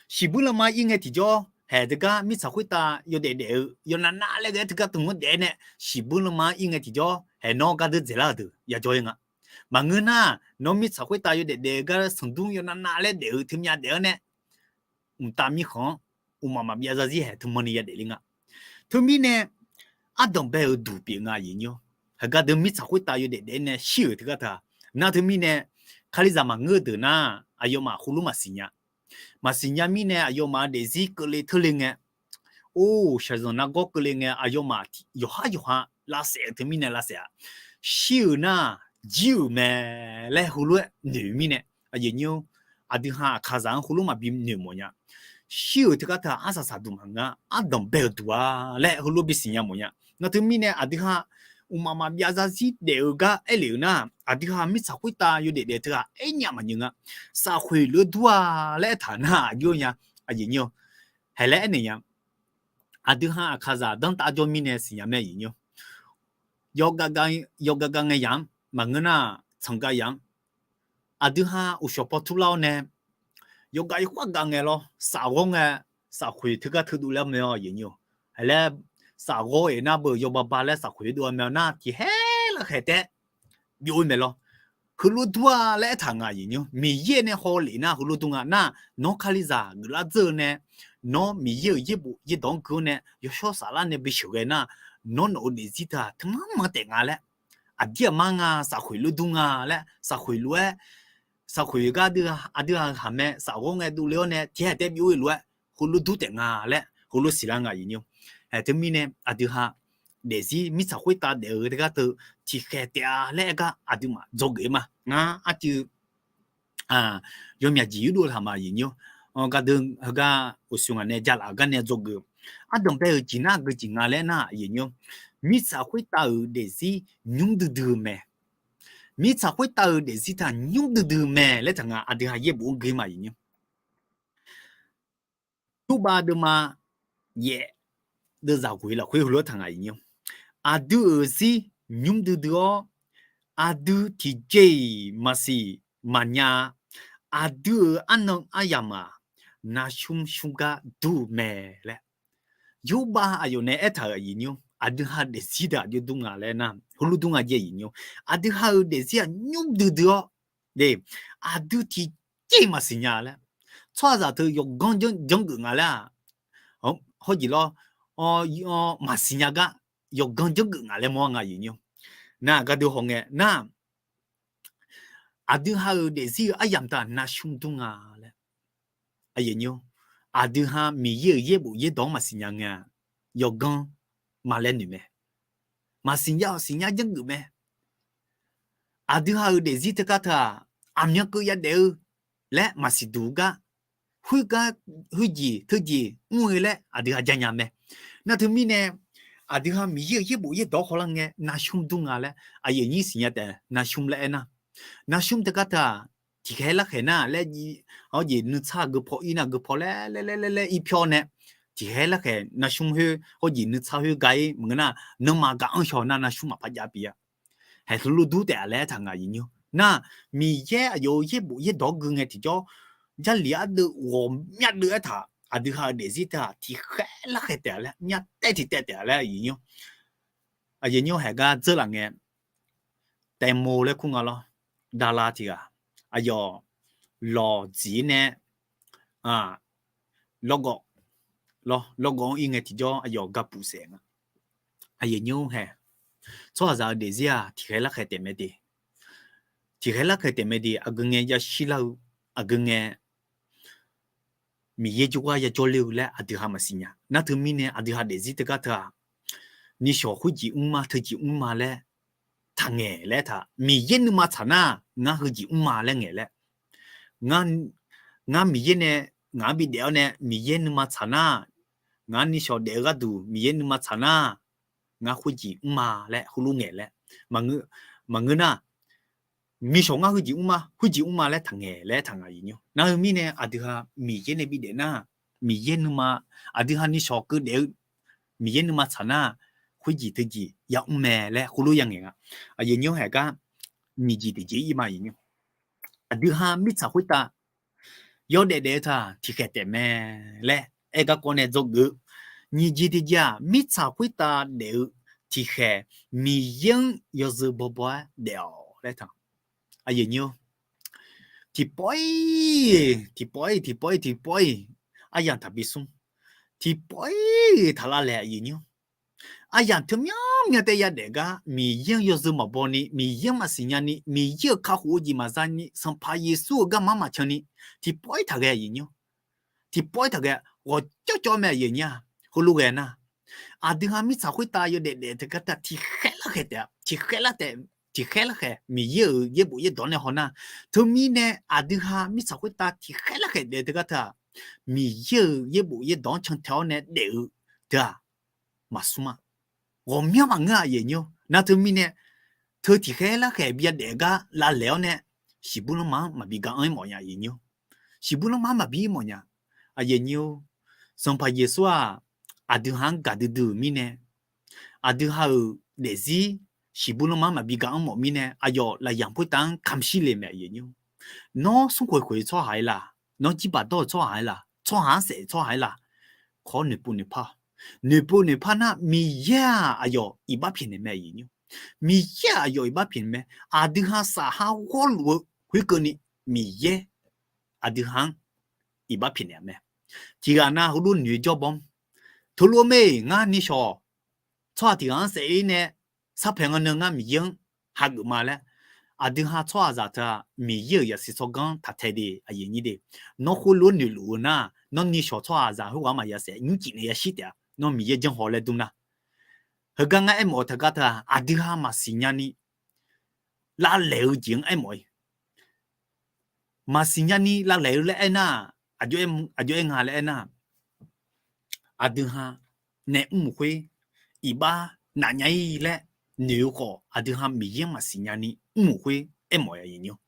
Shiqbuir lanma ir ngae tiqjawr, haeq teugar mirtsaq khoertav yawdaef daef-eu yawnav nav laer ghae-aer teugar teu hmq-anr daef-aer nae, shiqbuir lanma ir ngae tiqjawr, haeq nawr gar deuq dzaeqlar-euq deuq yajawr-ir nga. Maqngeur nar, nawr mirtsaq khoertav yawdaef daef-eu gar sanqdur yawnav nav laer daef-eu teumyav daef-anr nae, mqtav mirkhanq-anr mqmaq maqbyav zarzir haeq teumanni yadaef le nga. Teumirnae ardanq bae-euq duq pyeuf nga aqyuif nyir-awr. Haeq gar deuq mirtsaq khoertav yawdaef daef-aer nae shir-euq teugar teu-aq, nar teumirnae Kalizaq maqngeur-eu deuq nar, aqyawfmaf heulof maqsiq nya. Maqsiq nya mirnae aqyawfmaf-euq daefzir keuvle teurle ngae, or, shaqzanq nargawr keuvle ngae, aqyawfmaf yawqhar yawqha lavsaef-eu teumirnae lavsaef-a. Shir-euq nar, jir-euq mae laer heulof-aer noeq mirnae, aqyuif nyir-awr, aqdui ha Aqkaqzaq-anr heulof maqbi noeqmawf nya. Shir-euq teugar teu-aq, arsaq saq duq maqngeur-a, ardanq bae-euq duq-a laer heulof bisiq nya mawf nya. Nar teumirnae aqdui ha mqmaq maqbyav zarzir daef-eu gar aer lef-euq nar, aqdui ha mirtsaq khoertav yawdaef daef teu-aq, aernyaf maqnyir nga. Safkhoeq lof-aer dur-a laer aertaq nar aqjox nya, aqyuif nyir-awr. Haeq laer aernaeq nya. Aqdui ha Aqkaqzaq danrtav jawr mirnae siqnya mae aqyuif nyir-awr. Yawqgaq gaq ngae yamq-anr maqngeur nar, tsanq gaq yamq-anr, aqdui ha uqshawq paw turlar-awr nae, yawqgaq yawkhav gaq ngae lawr, saf ghawr ngae, safkhoeq teugar teudov laer mae-awr aqyuif nyir-awr. Haeq laer saf ghawr-eq nar beu yawbaba laer safkhoeq dov-a mae-awr nar, tiqhaer larkhaeq taef byov-ir mae lawr. Heulof dur-a laer aertaq nga aqyuif nyir-awr. Miqyaer nae haw lef nar heulof dur nga nar, nawr Kalizaq geuflar dzeur-eu nae, nawr Miqyaer-euq yaerbof yaerdawq-anr gui-awr nae yawshawr saflar nae bisheuq ghae nar, nawr nawq-euq daefzir teu-aq teumanr manr taef nga laer, aqdir aqmar nga, safkhoeq lof dur nga laer, safkhoeq lof-aer, safkhoeq gar aqdui ha haq mae, saf ghawr ngae dovle-awr nae tiqhaer taef byov-ir lof-aer heulof dur taef nga laer heulof siqlar nga aqyuif nyir-awr. Haeq teumirnae aqdui ha daefzir mirtsaq khoertav daef-eu teugar teu tiqkhaeq taef-a laer aer gar aqduimaf dzawgeuf-ir ma. Ngar arcuiv yawmyaq jeq yurdov taq ma aqyuif nyir-awr. Gardeuv heugar uqshoe ngaq nae jalaf-euq gar nae dzawgeuf. Ardanq bae-euq jeq nar geujeq nga laer nar aqyuif nyir-awr, mirtsaq khoertav-euq daefzir nymr duidui-eu mae. Mirtsaq khoertav-euq daefzir taq nymr duidui mae laer taq nga, aqdui ha yaerbof-anr gui ma aqyuif nymr. Yurbav deuvma yaef deuvzaq ghoeq lafkhoer heulof-aer taq nga aqyuif nymr. Aqdui-euq zir nymr duidui-awr, aqdui tiqjeq-iq maqsiq maqnya, aqdui-euq arnan aryamq-aq, navshmr shmr gar dur-eu mae laer, Yurbav aqyawf nae aertaq-euq aqyuif nymr. Aqdui ha daefzir deuq aqjox dur nga laer nar, heulof dur nga jeq aqyuif nymr. Aqdui ha-euq daefzir-aq nymr duidui-awr, aqdui tiqjeq-iq maqsiq nya laer, tsawrhaqzaq teu yawqganr janrgeuf nga laer-aq, hawrjeq lawr, maqsiq nya gar yawqganr janrgeuf nga laer mawr nga aqyuif nymr. Nar gardeuv hawngae nar, aqdui ha-euq daefzir-eu aryamq taq navshmr dur nga laer, aqdui ha Miqyaer-euq yaerbof yaerdawq-anr maqsiq nya ngae-aq, yawqganr maqlaer noeq mae. Maqsiq nya-awq, siqnya janrgeuf mae. Aqdui ha-euq daefzir teugar teu-aq, aqmyan keuv yadaef-eu laer maqsiq duq-eu gar, khoergar khoerjeq teujeq mr-eu laer aqdui ha janya mae. Nar teumirnae, aqdui ha Miqyaer-euq yaerbof yaerdawq-anr hawlar ngae navshmr dur nga laer aqyuif nymr siqnya taef navshmr laer aernar, navshmr teugar teu-aq, tiqkhaeq larkhaeq nar laer, hawrjeq nuitsar geupaw ir nar geupaw laer laer laer laer laer ir pyawr nae, tiqkhaeq larkhaeq navshmr khoer hawrjeq nuitsar khoer ga-ir maqngeur nar, nanrma gaq-anr shaw nar navshmr maqpar jav pyeuf-a. Haeq heulof dur taef-a laer aertaq nga aqyuif nymr. Nar, Miqyaer aqyawf-euq yaerbof yaerdawq-anr gui ngae tiqjawr, Jarlif ardeuv ghawqmya deuv aertaq aqdui ha-euq daefzir teu-aq tiqkhaeq larkhaeq taef-a laer, mya taev tiq taev taef-a laer aqyuif nymr. Aqyuif nymr haeq gar dzeur laf ngae, แตงโม laer kur nga lawr, ดารา tiq ghaq, aqyawf lawq dziq-ir nae lawrgawv, lawrgawv-anr ir ngae tiqjawr aqyawf gapuf saef nga. Aqyuif nymr haeq, tsawrhaqzaq-euq daefzir-aq tiqkhaeq larkhaeq taef mae de. Tiqkhaeq larkhaeq taef mae de, aqgeu ngae yashir lar-eu, aqgeu ngae Miqyaer jawrgar yajawr ler-eu laer aqdui ha maqsiq nya. Nar teumirnae aqdui ha daefzir teugar teu-aq, nishawq khoerjeq mrma teujeq mrma laer taqngaeq laer taq, Miqyaer nuima tsaq nar, ngar heujeq mrma laer ngaeq laer, ngar Miqyaer nae ngaq-anr bidaef-awr nae Miqyaer nuima tsaq nar, ngaq nishawq daef-eu gharduq Miqyaer nuima tsaq nar, ngar khoerjeq mrma laer heulof ngaeq laer, maqngeur nar, nishawq ngar heujeq mrma heujeq mrma laer taqngaeq laer taq nga aqyuif nymr. Nar heu mirnae aqdui ha Miqyaer nae bidaef nar, Miqyaer nuima, aqdui ha nishawq keuv daef-eu Miqyaer nuima tsaq nar, khoerjeq teujeq yamr mae laer heulof ya ngaeq nga. Aqyuif nymr haeq gar nyiq jeq tiqjeq ir ma aqyuif nymr. Aqdui ha mirtsaq khoertav yawdaef daef-eu teu-aq tiqkhaeq taef mae laer aer garkawv nae dzawgeuf-eu. Nyiq jeq tiqjeq-aq, mirtsaq khoertav daef-eu tiqkhaeq Miqyaer-anr yawzeu bawbaw-aer daef-awq laer taq. Aqyuif nymr, tiqpawf-iq tiqpawf-iq tiqpawf-iq tiqpawf-iq aryamq taqbi smr, tiqpawf-iq taqlav laeq aqyuif nymr. Aryamq teu myanr myanr taef yadaef gar Miqyaer-anr yawzeu maqbaw ni, Miqyaer-anr maqsiq nya ni, Miqyaer-euq kakhof-eu jeq maqza ni, Sanqpaq Yeqsur-euq garma-anr maqcan ni, tiqpawf-iq taqghae aqyuif nymr. Tiqpawf-iq taqghae, ghawqcawv cawv mae aqyuif nymr-aq. Heulof ghae nar, aqdui ha mirtsaq khoertav yawdaef daef teugar teu-aq tiqkhaeq larkhaeq taef-a, tiqkhaeq larkhaeq taef, tiqkhaeq larkhaeq Miqyaer-euq yaerbof yaerdawq nae haw nar, teumirnae aqdui ha mirtsaq khoertav tiqkhaeq larkhaeq daef teugar teu-aq, Miqyaer-euq yaerbof yaerdawq-anr cantae-awr nae daef-eu teu-aq maqsmr-a. Ghawqmyanr maqngeur aqyuif nymr. Nar teumirnae teu tiqkhaeq larkhaeq bi yadaef gar lavlaeq-awr nae, shiqbuir lanma-anr maqbi ga anr-ir mawf nya aqyuif nymr. Shiqbuir lanma-anr maqbi ir mawf nya aqyuif nymr. Sanqpaq Yeqsur-aq, aqdui ha-anr gaqdui dui-euq mirnae, aqdui ha-euq daefzir shiqbuir lanma-anr maqbi ga anr mawf mirnae, aqyawf lafyaq khoertav-anr kamq shir le mae aqyuif nymr. Nawr smrkhoeq khoeq-eu tsawrhaq-ir laq? Nawr jirbaq dawr-euq tsawrhaq-ir laq? Tsawrhaq-anr saef-eu tsawrhaq-ir laq? Kawr noeqpov noeqpar-awq. Noeqpov noeqpar nar, Miqyaer-aq aqyawf iqbax pyaeqnaeq mae aqyuif nymr. Miqyaer-aq aqyawf iqbax pyaeqnaeq mae. Aqdui ha safhar ghawrluf-eu khoerkeuvni, Miqyaer aqdui ha-anr iqbax pyaeqnaeq-a mae. Tiqghaq nav heulof noeq-eu jawr baw-anr, teulof-aer mae, ngar nishawq tsawrhaq tiqghaq-anr saef-ir nae sarpaeq nga neu ngar Miqyaer-anr hageuf ma laer, aqdui ha tsawrhaqzaq teu-aq Miqyaer-euq zaqsiq tsawrganr taq tae de aqyuif nymr de. Nawr khoerlof-aer noeqluf-eu nar, nawr nishawq tsawrhaqzaq khoerghaq-anr maqya saef, nymrcif nae yashir taef-a. Nawr Miqyaer janrhaw laer dur nar, heugar ngar aermawf-eu teugar teu-aq, aqdui ha maqsiq nyani lavlaeq-eu jeq-anr aermawf-ir. Maqsiq nyani lavlaeq-eu laer aernar, aqjox aer nga laer aernar, aqdui ha nae mrmuiq khoer iqbax naf nya-ir laer noeq-eu khawf, aqdui ha Miqyaer-anr maqsiq nyani mrmuiq khoer aermawf-a nymr.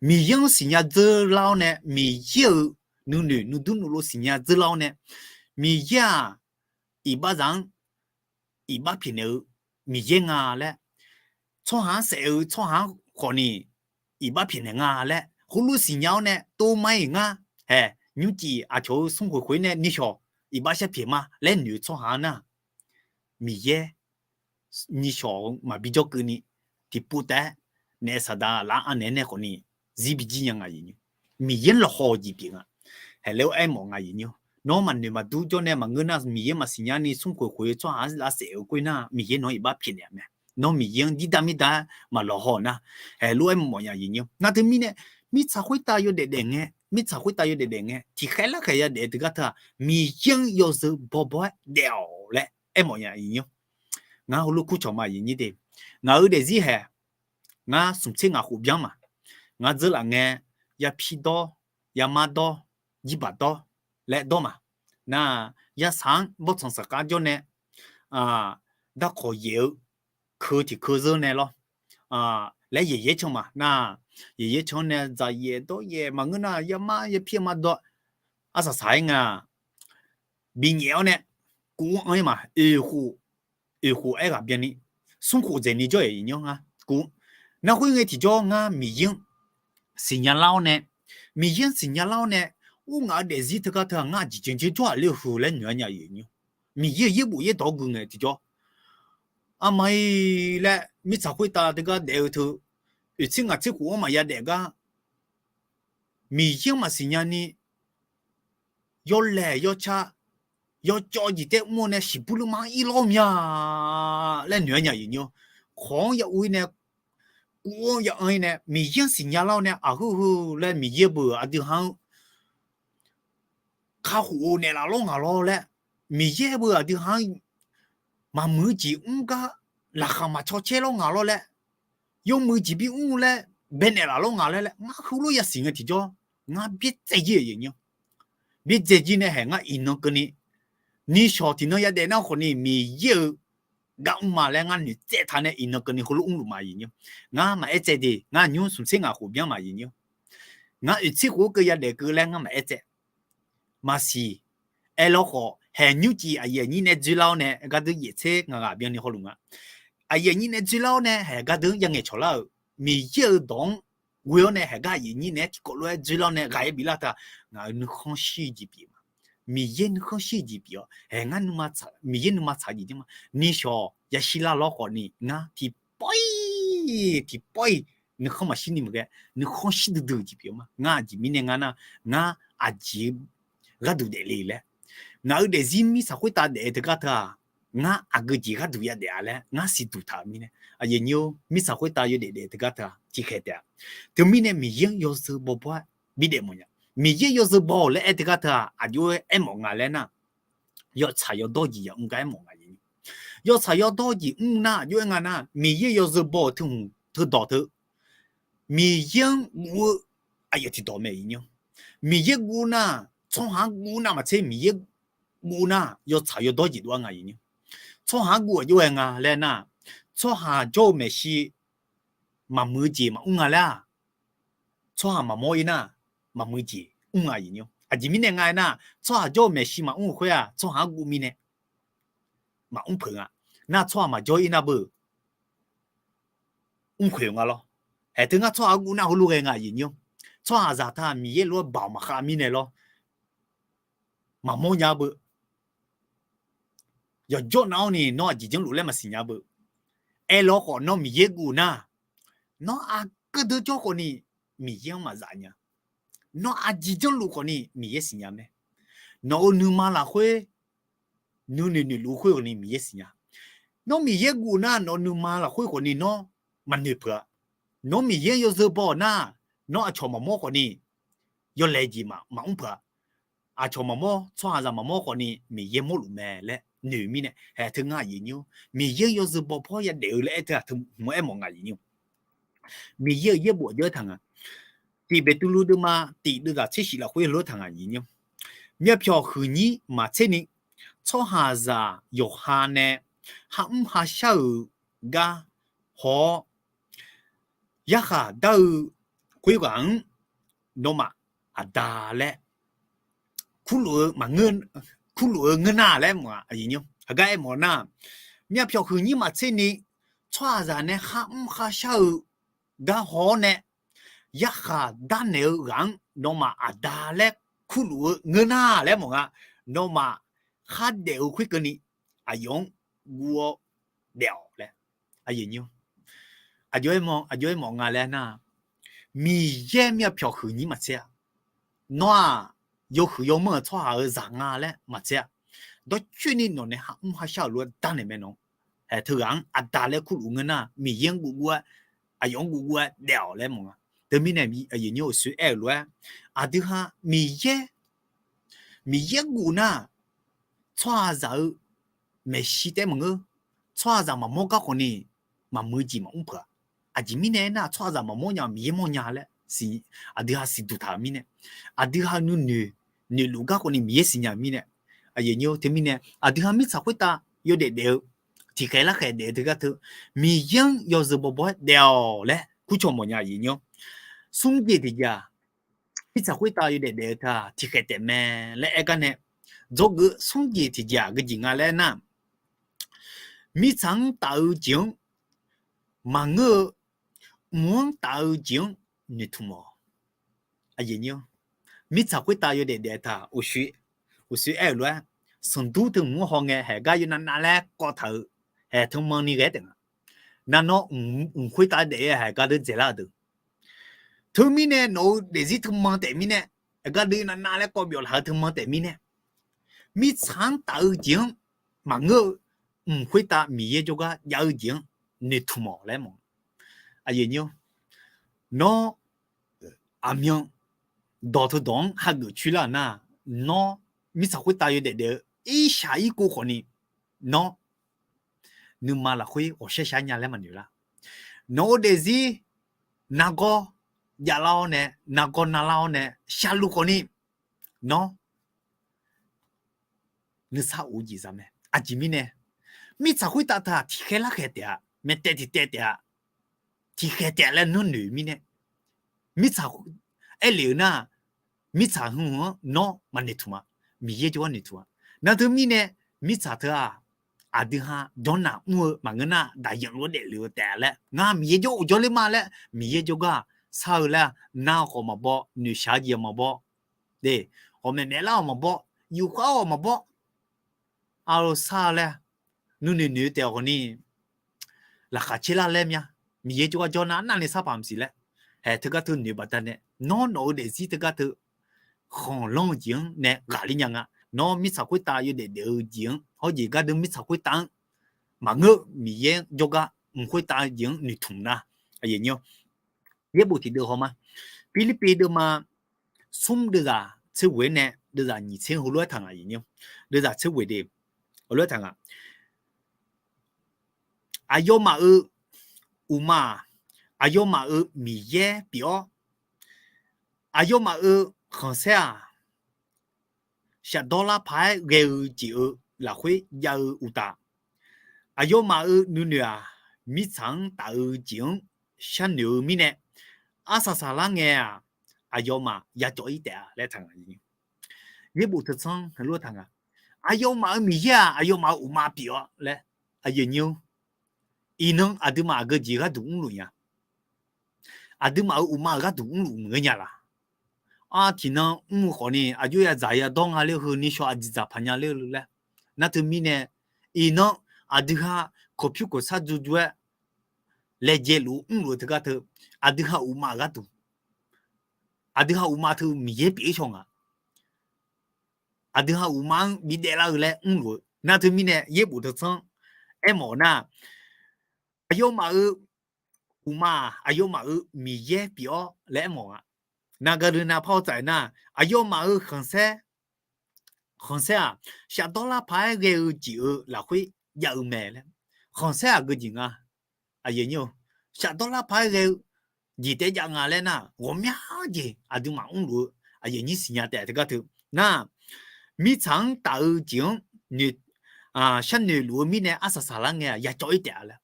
Miqyaer-anr siqnya dzeur lar-awr nae, Miqyaer-euq nuinoeq nuidur nuilov siqnya dzeur lar-awr nae, Miqyaer-aq, iqbaxzaq-anr iqbax pyaeqnaeq-eu Miqyaer nga laer, tsawrhaq-anr saef-eu tsawrhaq-anr khawf ni iqbax pyaeqnaeq nga laer heulof siqnya-awr nae, tov ma-iq ngar hae nymrcif aqcawq-eu smrkhoeq khoeq nae nishawq iqbax shar pyaeq ma laer noeq-eu tsawrhaq-anr nar, Miqyaer nishawq-anr maqbi jawrkeuvni, tiqpov taef-aer naef saqdaq laf-anr anaeq nae khawf ni zir bi jir nya nga nymr. Miqyaer-anr lawqhaw-eu jeq pyeuf nga. Haeq laer-eu aermawf nga nymr. Nawr maqnoeq maqdur jawr nae maqngeur nar, Miqyaer maqsiqnya ni smrkhoeq khoeq-eu tsawrhaq-anr lavsaef-eu khoer nar, Miqyaer nawq-anr iqbax pyaeqnaeq-a mae. Nawr Miqyaer-anr dirdav mirdav maqlawqhaw-eu nar, haeq lof-aer mawfnya nymr. Nar teumirnae, mirtsaq khoertav yawdaef daef ngae, mirtsaq khoertav yawdaef daef ngae, tiqkhaer larkhaeq yadaef teugar teu-aq, Miqyaer-anr yawzeu bawbaw-aer daef-awq laer aermawfnya nymr. Ngar heulof kurcawq ma nymr de. Ngaq-euq daefzir haeq, ngar smq tser ngaq khof byan ma. Ngar dzeurlaf ngae, yapir dawr, yamar dawr, jirbaq dawr laer dawr ma. Nar, yasaq-anr bawrtsanq saqkhav jawr nae, darkawq yaeq-eu keu tiqkeu zeur nae lawr laer yaeq yaer can ma. Nar, yaeq yaer can-anr nae dzaq yaeq dawr yaeq maqngeur nar, yamar yapir yamar dawr, arsaq saq-aer nga, binyaef-awr nae, kuv-anr anr-ir ma, oeq khof, oeq khof aerghaq byanni, smr khof dzaeqni jawr-aeq nymr ngar kuv. Nar khoerngae tiqjawr ngar Miqyaer-anr siqnya lar-awr nae, Miqyaer-anr siqnya lar-awr nae, ur ngaq-eu daefzir teugar teu-aq ngar aqjeq janr janr jawr-aq ler-eu heu laer noeq-a nya nymr. Miqyaer-euq yaerbof yaerdawq-anr gui ngae tiqjawr, arma-ir laer mirtsaq khoertav teugar daef-eu teu, oeq tser ngaq tser khof-anr maqya daef gar, Miqyaer-anr maqsiqnya ni, yawlaeq yawca, yawcawv jeq taer mr-awr nae shiqbur lurmar-anr irlawr mya laer noeq-a nya nymr. Kawq-anr ya ur-ir nae, kuv-anr ya anr-ir nae, Miqyaer-anr siqnya lar-awr nae aqhur heu laer Miqyaer beu aqdui ha-anr kakhof-eu naeqlaf lawr ngaq lawr laer, Miqyaer beu aqdui ha-anr maqmuiq-eu jeq mr gar, laqkhaq maqcaw caer lawr ngaq lawr laer, yawmuiq jeq bimr laer, baenaeq laf lawr ngaq laer laer ngar heulof yasiq ngae tiqjawr, ngar byaerdzae jir-euq nymr. Byaerdzae jir nae haeq ngar iqnan keuvni, nishawq tiqnan yadaef nar khawfni Miqyaer-euq gar mr ma laer ngar noeqtsaev taq nae iqnan keuvni heulof mrluf ma nymr. Ngar maqaer tsaev de, ngar nymr smq tser ngaq khof byan ma nymr. Ngar oeq tser khof-anr keuv yadaef keuv laer ngar maqaer tsaev. Maqsiq. Aerlawr khawf haeq nymrcif aqyuif aqnyir nae dzoerlar-awr nae gardeur yaeq tser ngaq ghaq byanni hawluf nga. Aqyuif aqnyir nae dzoerlar-awr nae haeq gardeur-anr ya ngaeqcawq lar-euq Miqyaer-euq dawq-anr ghoe-awr nae haeq gar aqyuif aqnyir naeq-aer tiqkawv lof-aer dzoerlar-awr nae ghaq-aer biflar taq, ngaq-euq nuikhanr shir-eu jeq pyeuf ma. Miqyaer nuikhanr shir-eu jeq pyeuf-awr haeq ngar, Miqyaer nuima tsaq jeq janr ma. Nishawq yashir lar lawr khawfni ngar tiqpawf-ir, tiqpawf-ir nuikhanr maqshir ni maqghae, nuikhanr shir duidui-eu jeq pyeuf ma. Ngar aqjeq mirnae ngar nar, ngar aqjeq gharduq daefle laer, ngaq-euq daefzir mirtsaq khoertav daef-eu teugar teu-aq, ngar aqgeu jeq gharduq yadaef-a laer ngar siqduq taq-euq mirnae, aqyuif aqnyir-or, mirtsaq khoertav yawdaef daef teugar teu-aq tiqkhaeq taef-a. Teumirnae Miqyaer-anr yawzeu bawbaw-aer bidaef mawf nya. Miqyaer yawzeu baw-euq laer aer teugar teu-aq aqjox-aer aermawf nga laer nar, yawtsaq yawdawr jeq yamr gar aermawf nga. Yawtsaq yawdawr jeq mr nar aqjox-aer nga nar, Miqyaer yawzeu baw-euq teu hmq teudawq teu Miqyaer-anr guv-eu aqyawf tiqdawq mae nymr. Miqyaer guv nar, tsawrhaq-anr guv nar maqtser, Miqyaer guv nar yawtsaq yawdawr jeq dov-aer nga nymr. Tsawrhaq-anr guv aqjox-aer nga laer nar, tsawrhaq jawr-eu maeqshi maqmuiq-eu jeq maqmr nga laer-aq, tsawrhaq maqmawr-ir nar, maqmuiq jeq mr nga nymr. Aqjeq mirnae nga aernar, tsawrhaq jawr-eu maeqshi maqmr-eu khoer-aq tsawrhaq-anr guv mirnae maqmr peuq nga. Nar tsawrhaq maqjawr-ir nar beu mr khoeq nga lawr. Haeq teu ngar tsawrhaq-anr guv nar heulof ghae nga nymr. Tsawrhaqzaq taq Miqyaer lof-aer baoq maqkhav mirnae lawr, maqmawr nya beu. Yawqjawr nav-awr ni nawr aqjeq janrluf laer maqsiq nya beu. Aerlawr khawf nawr Miqyaer guv nar, nawr aqgeu deuq jawr khawfni Miqyaer-anr maqzaf nya. Nawr aqjeq janrluf khawfni Miqyaer siqnya mae. Nawq-euq nuima lafkhoer, nuinoeq noeqluf khoer khawfni Miqyaer siqnya. Nawr Miqyaer guv nar nawq-euq nuima lafkhoer khawfni nawr maqnoeq peuq-a. Nawr Miqyaer yawzeu baw-euq nar, nawr aqcawq maqmawr khawfni yawlaeq jeq maqmr peuq-a. Aqcawq maqmawr, tsawrhaqzaq maqmawr khawfni Miqyaer mawrluf mae laer noeq mirnae, haeq teu ngar aqyuif nymr, Miqyaer yawzeu baw pawr yadaef-eu laer aer teu-aq teu hmq-aer mawf nga nymr. Miqyaer-euq yaerbof aqjox-aer taq nga. Tiq Beqtuvluv deuvma tiq deuvzaq tser shif lafkhoer heulof-aer taq nga nymr. Myavpyawq huiqnyir maqtser ni, tsawrhaqzaq yawqha nae kharmr kharshar-euq gar haw-awr, yarkhaq dar-eu khoerghaq-anr nawmaf aqda laer kurluf-eu maqngeur, kurluf-eu ngeur nar laer mawf-a. Heugar aermawf nar, myavpyawq huiqnyir maqtser ni tsawrhaqzaq nae kharmr kharshar-eu gar haw-awr nae yarkhaq darnaeq-eu ghaq-anr nawmaf aqda laer kurluf-eu ngeur nar laer mawf nga. Nawmaf khardaef-eu khoerkeuvni aqyawf-anr guv-awr daef-awq laer. Aqjox aermawf nga laer nar, Miqyaer myavpyawq huiqnyir maqtser-a. Nawr-aq, yawhuiq yawmanr-euq tsawrhaq-euq zaq nga laer maqtser-a. Dawrcoeni nawq nae kharmr kharshar-euq lof-aer darnaeq mae nawq. Haeq teughaq-anr aqda laer kurluf ngeur nar, Miqyaer-anr guvguv-aer, aqyawf-anr guvguv-aer daef-awq laer mawf nga. Teumirnae aqyuif aqnyir uqshoe aer-euq lof-aer, aqdui ha Miqyaer, Miqyaer guv nar, tsawrhaqzaq-eu maeqshi taef maqngeur. Tsawrhaqzaq maqmawr gar khawfni maqmuiq jeq maqmr peuq-a. Aqjeq mirnae aernar, tsawrhaqzaq maqmawr nya-eu Miqyaer mawrnya laer aqdui ha siqduq taq-euq mirnae, aqdui ha nuinoeq noeqluf gar khawfni Miqyaer siqnya-euq mirnae, teumirnae aqdui ha mirtsaq khoertav yawdaef daef-eu, tiqkhaeq larkhaeq daef-eu teugar teu, Miqyaer-anr yawzeu bawbaw-aer daef-awq laer kurcawq mawfnya aqyuif aqnyir. Smr jeq tiqjeq-aq, mirtsaq khoertav yawdaef daef-eu teu-aq tiqkhaeq taef mae laer aer gar nae, dzawgeuf smr jeq tiqjeq-aq geujeq nga laer aernar, mirtsaq-anr taf-eu jeq-anr maqngeur-eu, mq-anr taf-eu jeq-anr noeqtmq-awq. Mirtsaq khoertav yawdaef daef-eu teu-aq, uqshoe aer-euq lof-aer, sanqdur teu mq-anr hawngae haeq gar yawnav nav laer kawv taq-euq, haeq teumanni ghae taef nga. Nav nawr mq khoertav daef-eu haeq gardeuv dzaeqlar-eu deuq. Teumirnae nawq-eu daefzir teuman taef mirnae, haeq gardeuv yawnav nav laer kawv byawf laf-eu teuman taef mirnae, mirtsaq-anr taf-eu jeq-anr maqngeur-eu, mq khoertav Miqyaer jawrgar jav-eu jeq-anr noeqtmq-awq laer mawf. Nawr aqmyan dawq teudawq-anr hageuf coer lar-euq nar, nawr mirtsaq khoertav yawdaef daef-eu irshaq irkov khawfni, nawr nuima lafkhoer ghawqshar shar nya laer maqnoeq lar. Nawq-eu daefzir nargawr javlar-awr nae, nargawr navlar-awr nae sharluf khawfni, nawr nuisar of-eu jeq za mae. Aqjeq mirnae, mirtsaq khoertav teu-aq tiqkhaeq larkhaeq taef-a, maeqtaev tiqtaev taef-a, tiqkhaeq taef laer nawr noeq mirnae, mirtsaq aerlef-eu nar, mirtsaq heu-anr nawr maqnoeqtmq-a. Miqyaer jawrgar noeqtmq-a. Nar teumirnae, mirtsaq teu-aq, aqdui ha jawrnaq mr-eu maqngeur nar, daqyanq lof-aer daeflef-eu taef-a laer, ngar Miqyaer jawr of jawrler ma laer Miqyaer jawrgar shar-eu laer, nar khawf maqbaw, noeqshaq-eu jeq maqbaw, ghawqmaeq maeq lar-awq maqbaw, yufkhav-awr-awq maqbaw, aqloq shar-eu laer nuinoeq noeq-eu taef-awq khawfni, laqkhaq caer lar laer mya. Miqyaer jawrgar jawr nar, arnavni sar paq maqsiq laer, haeq teugar teu noeq baqdanae, nawr nawq-eu daefzir teugar teu khanqlanr-eu jeq-anr nae ghaqler nya nga. Nawr mirtsaq khoertav yawdaef daef-eu jeq-anr, hawr jeq gardeuv mirtsaq khoertav-anr maqngeur, Miqyaer jawrgar mq khoertav jeq-anr noeqtmq nar, yaerbof tiqdeuv haw ma. Pirlirpiv deuvma smr deuvzaq tser ghoeq-aer nae deuvzaq nyiq tser heulof-aer taq nga. Deuvzaq tser ghoeq de heulof-aer taq nga. Aqyawfmaf-euq uqma-aq, aqyawfmaf-euq Miqyaer pyeuf-awr, aqyawfmaf-euq khanqsaer-aq, shafdawr lar paq-aer ghae-eu jeq-euq lafkhoer jav-eu uqtaf, aqyawfmaf-euq nuinoeq-aq, mirtsaq-anr taf-eu jeq-anr sharnoeq-eu mirnae, arsaq saqlar ngae-aq, aqyawfmaf yacawv-ir taef-a laer taq nga. Yaerbof teusanr heulof-aer taq nga. Aqyawfmaf-euq Miqyaer-aq, aqyawfmaf-euq uqma pyeuf-awr laer, aqyuif aqnyir-or, iqnan aqduimaf aqgeu jeq gharduq mrluf nya. Aqduimaf-euq uqma-euq gharduq mrluf maqngeur nya laq. Ar, tiqnan mr-eu khawfni aqjox yadzaq yadawr nga ler-eu heu nishawq aqjeq dzaq paq nya ler-eu laer. Nar teumirnae, iqnan aqdui ha kawqpyur kawqsar dzuv dzuv-aer laejae luf-eu mrluf-eu teugar teu, aqdui ha uqma-euq gharduq, aqdui ha uqma teu Miqyaer pyeuf-ir shaw nga. Aqdui ha uqma-anr bidaef lar-eu laer mrluf-eu nar teumirnae yaerbof teusanr aermawf-eu nar, aqyawfmaf-euq uqma-aq, aqyawfmaf-euq Miqyaer pyeuf-awr laer aermawf-a. Naqgaq deuq naqpar-awr tsaf-aer nar, aqyawfmaf-euq khanqsaer, khanqsaer-aq, shafdawr lar paq-aer ghae-eu jeq-euq lafkhoer jav-eu mae laer. Khanqsaer aqgeu jeq nga. Shafdawr lar paq-aer ghae-eu jeq taef-aer jav nga laer nar, ghawqmya jeq aqduimaf mrluf-eu aqyuif aqnyir siqnya taef teugar teu nar, mirtsaq-anr taf-eu jeq-anr noeq, sharnoeq luf-eu mirnae arsaq saqlar ngae-aq yacawv-ir taef-a laer.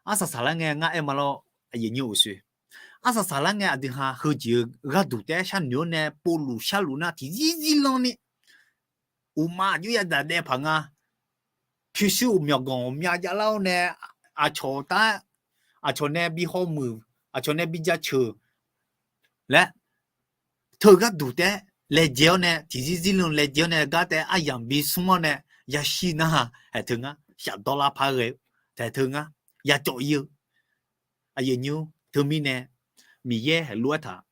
Arsaq saqlar ngae ngar aer ma lawr, aqyuif aqnyir uqshoe. Arsaq saqlar ngae aqdui ha heujeq-eu gharduq taef-aer sharnoeq-awr nae povluf sharluf nar tiqzir zirlanni, uqma aqjox yadaq daef paq nga. Pyurshuir uqmyawq ganq uqmya javlar-awr nae, aqcawq tar, aqcawq nae bi hawmuiq, aqcawq nae bi jaceuq laer, teu gharduq taef-aer laejae-awr nae, tiqzir zirlanni laejae-awr nae gar taef-aer aryamq bi smr-awr nae yashir nar, haeq teu ngar shafdawr lar par ghae-eu, taeq teu ngar yacawv ir-eu. Aqyuif aqnyir-or, teumirnae Miqyaer heulof-aer taq,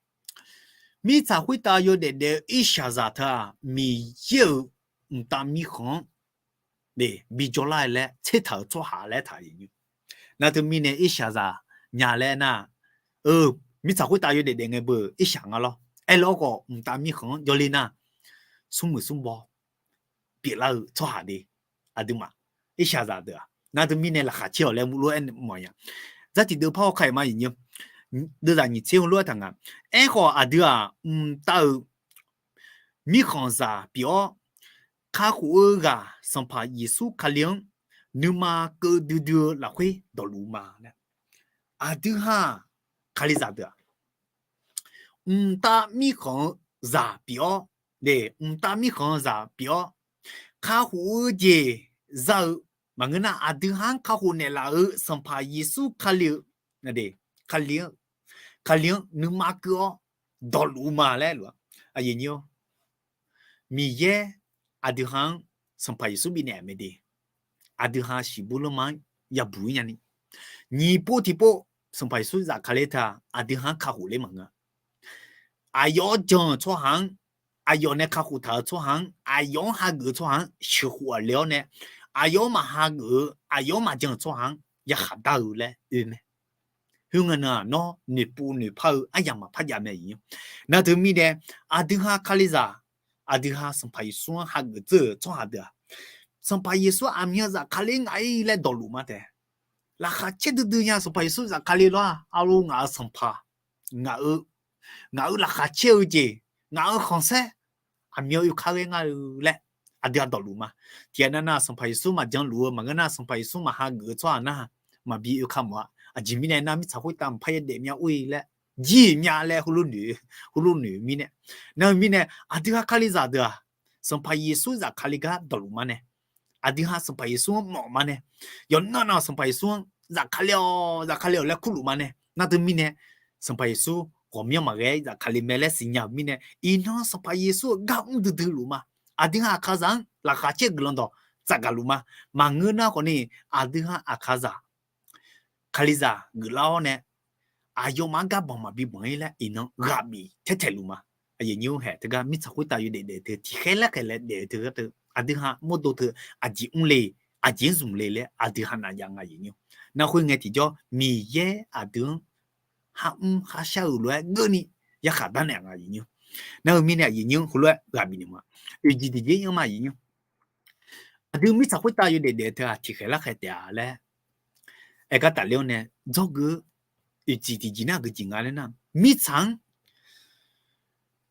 mirtsaq khoertav yawdaef daef-eu irshaqzaq teu-aq, Miqyaer-euq mqtav mirkhanq-anr bi jawrlar-eu laer tsertaq-euq tsawrhaq laer taq. Nar teumirnae irshaqzaq nya laer nar, eu, mirtsaq khoertav yawdaef daef ngae beu irshaq nga lawr. Aerlawr khawf mqtav mirkhanq-anr jawrler nar, smrmuiq smrbaw pyeuflar-eu tsawrhaq de. Aqduimaf irshaqzaq deuq-aq nar teumirnae laqkhaq caer-awq laer murlof-aer mawf-a. Dzartiq deuv par hawkar-iq ma aqyuif aqnyir, deuvzaq nyiq tser heulof-aer taq nga. Aerkhawf aqdui-aq mqtav-euq mirkhanqzaq pyeuf-awr, kakhof-eu ghaq Sanqpaq Yeqsur Kali-anr nuima keuv duidui-eu lafkhoer dawqluf ma laer. Aqdui ha-aq, Kalizaq deuq-aq, mqtav mirkhanq-eu zaq pyeuf-awr, mqtav mirkhanq-eu zaq pyeuf-awr, kakhof-eu jeq za-eu maqngeur nar, aqdui ha-anr kakhof naeqlaf-euq Sanqpaq Yeqsur Kali-eu, Kali-anr, Kali-anr nuima keuv-awr dawqluf ma laer luf-a. Aqyuif aqnyir-or, Miqyaer aqdui ha-anr Sanqpaq Yeqsur bifnaeq-euq mae de. Aqdui ha shiqbur lanma-anr yabuq-ir nyani, nyiq pov tiqpov Sanqpaq Yeqsur zafkale teu-aq, aqdui ha-anr kakhof ler maqngeur. Aqyawf-anr jan-euq tsawrhaq-anr, aqyawf nae kakhof taq-euq tsawrhaq-anr, aqyawf-anr hageuf-eu tsawrhaq-anr sheuqkhof-aq le-awr nae, aqyawf-anr maqhageuf-eu, aqyawf-anr maqjan-euq tsawrhaq-anr yakhaq dar-eu laer oe mae. Khoerngae nan-aq, nawr noeqpov noeqpar-eu aryamq maqpar jav mae. Nar teumirnae, aqdui ha Kalizaq, aqdui ha Sanqpaq Yeqsur-anr hageuf dzeur-euq tsawrhaq deuq-aq, Sanqpaq Yeqsur aqmyan zafkale ngaq-ir laer dawqluf ma taef. Laqkhaq caer duidui nya Sanqpaq Yeqsur zafkale lawr-aq, arlor ngaq-euq Sanqpaq, ngaq-eu, ngaq-euq laqkhaq caer-eu jeq, ngaq-euq khanqsaer, aqmyan oekar ghae nga-eu laer aqdui-aq dawqluf ma. Tiqghaq nav nav Sanqpaq Yeqsur maqjan luf-eu maqngeur nar, Sanqpaq Yeqsur maqhageuf-eu tsawrhaq nar, maqbi oekar mawf-a. Aqjeq mirnae nar, mirtsaq khoertav maqpar yaerdaef mya or-ir laer, jir-euq mya laer heulof noeq mirnae, nar-eu mirnae aqdui ha Kalizaq deuq-aq, Sanqpaq Yeqsur zafkale gar dawqluf ma nae, aqdui ha Sanqpaq Yeqsur-anr mawf ma nae, yawqnan nav Sanqpaq Yeqsur-anr zafkale-awq, zafkale-awq laer kurluf ma nae, nar teumirnae Sanqpaq Yeqsur ghawqmyanr maqghae-aer zafkale mae laer siqnya-euq mirnae, iqnan Sanqpaq Yeqsur-euq gar mr duidui luf ma. Aqdui ha Aqkaqzaq-anr laqkhaq caer guiqlanq dawq tsafgaq luf ma. Maqngeur nar khawfni, aqdui ha Aqkaqzaq, Kalizaq geuflar-awr nae, aqyawfmaf-anr gar banq maqbi banq-ir laer iqnan ghaq bif taer taeq luf ma. Aqyuif aqnyir-or, haeq teugar mirtsaq khoertav yawdaef daef teu tiqkhaer larkhaeq laer daef-eu teu gharduq, aqdui ha mawrdo teu aqjeq mr le, aqjeq-anr zmq le laer aqdui ha naf jav nga. Nar khoerngae tiqjawr Miqyaer aqdui-anr kharmr kharshar-euq lof-aer geurni yarkhaq darnaeq nga. Nar-eu mirnae aqyuif aqnyir-anr heulof-aer ghaq bifnaeq ma. Oeqjeq tiqjeq-anr ma aqyuif aqnyir, aqdui mirtsaq khoertav yawdaef daef teu-aq tiqkhaeq larkhaeq taef-a laer aer gar tafler-awr nae, dzawrgeu oeqjeq tiqjeq nar geujeq nga laer nar, mirtsaq-anr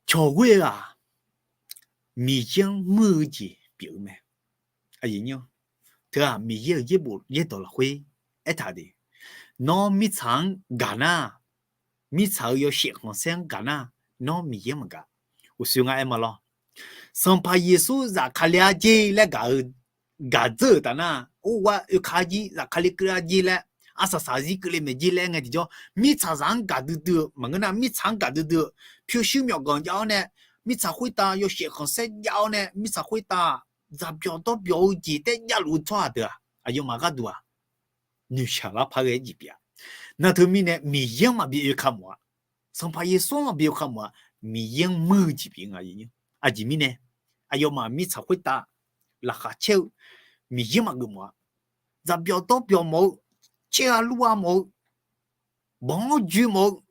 cawq ghoer-eu-aq, Miqyaer-anr muir-eu jeq pyeuf-eu mae. Teu-aq, Miqyaer-euq yaerbof yaerdawq lafkhoer aertaq de, nawr mirtsaq-anr gaq nar, mirtsaq-euq yawshaef khanqsaer-anr gaq nar, nawr Miqyaer-anr maqgaq. Uqshoe nga aer ma lawr. Sanqpaq Yeqsur zafkale-a jer laer gaq-eu, gaq dzeur-euq taf nar, or ghae oeka jir zafkale keuvle-a jer laer, arsaq saqzir keuvle maeq jer laer ngae tiqjawr, mirtsaqzaq-anr gaq duidui-eu maqngeur nar, mirtsaq-anr gaq duidui-eu pyurshuir myawqganq jav-awr nae, mirtsaq khoertav yawshaef khanqsaer jav-awr nae, mirtsaq khoertav dzaqbyawq dawrbyawq-eu jeq taef javluf-eu tsawrhaq deuq-aq, aqyawfmaf gharduq-aq, noeqshaq lar par ghae-aer jeq pyeuf-a. Nar teumirnae Miqyaer-anr maqbi oeka mawf-a. Sanqpaq Yeqsur-anr maqbi oeka mawf-a. Miqyaer-anr muir-eu jeq pyeuf nga. Aqjeq mirnae, aqyawfmaf mirtsaq khoertav laqkhaq caer-eu Miqyaer maqgeuf mawf-a. Dzaqbyawq dawrbyawq mawf-eu, caer-a lur-a mawf-eu, banq-awr joe mawf-eu,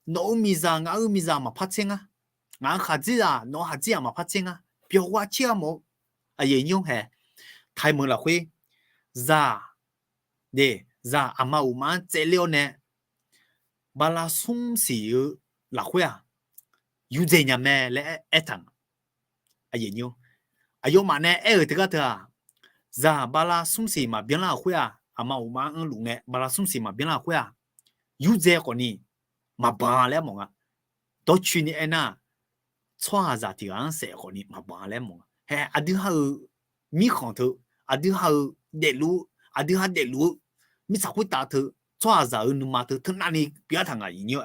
nawq-euq miqzaq ngaq-euq miqzaq maqpar tser ngar, ngaq-euq khaqdzerzaq nawq-euq khaqdzerzaq maqpar tser ngar, byawq gha caer-a mawf-eu, aqyuif aqnyir-anr hae, taimeuq lafkhoer, zaq, de, zaq aqma uqma-anr tsaevler-awr nae, bala smr siq-eu lafkhoer-aq, yurdzae nya mae laer aertaq nga. Aqyawfmaf nae aer-euq teugar teu-aq, zaq bala smr siq maqbyanlar-euq khoer-aq, aqma uqma-anr luf ngae bala smr siq maqbyanlar-euq khoer-aq, yurdzae khawfni maqbanq laer mawf nga. Dawrcoeni aernar, tsawrhaqzaq tiq ghaq-anr saef khawfni maqbanq laer mawf nga. Hae, aqdui ha-euq mirkhanq teu, aqdui ha-euq daefluf-eu, aqdui ha daefluf-eu mirtsaq khoertav teu, tsawrhaqzaq-euq nuima teu teunavni pyeuf-ar taq nga, aqyuif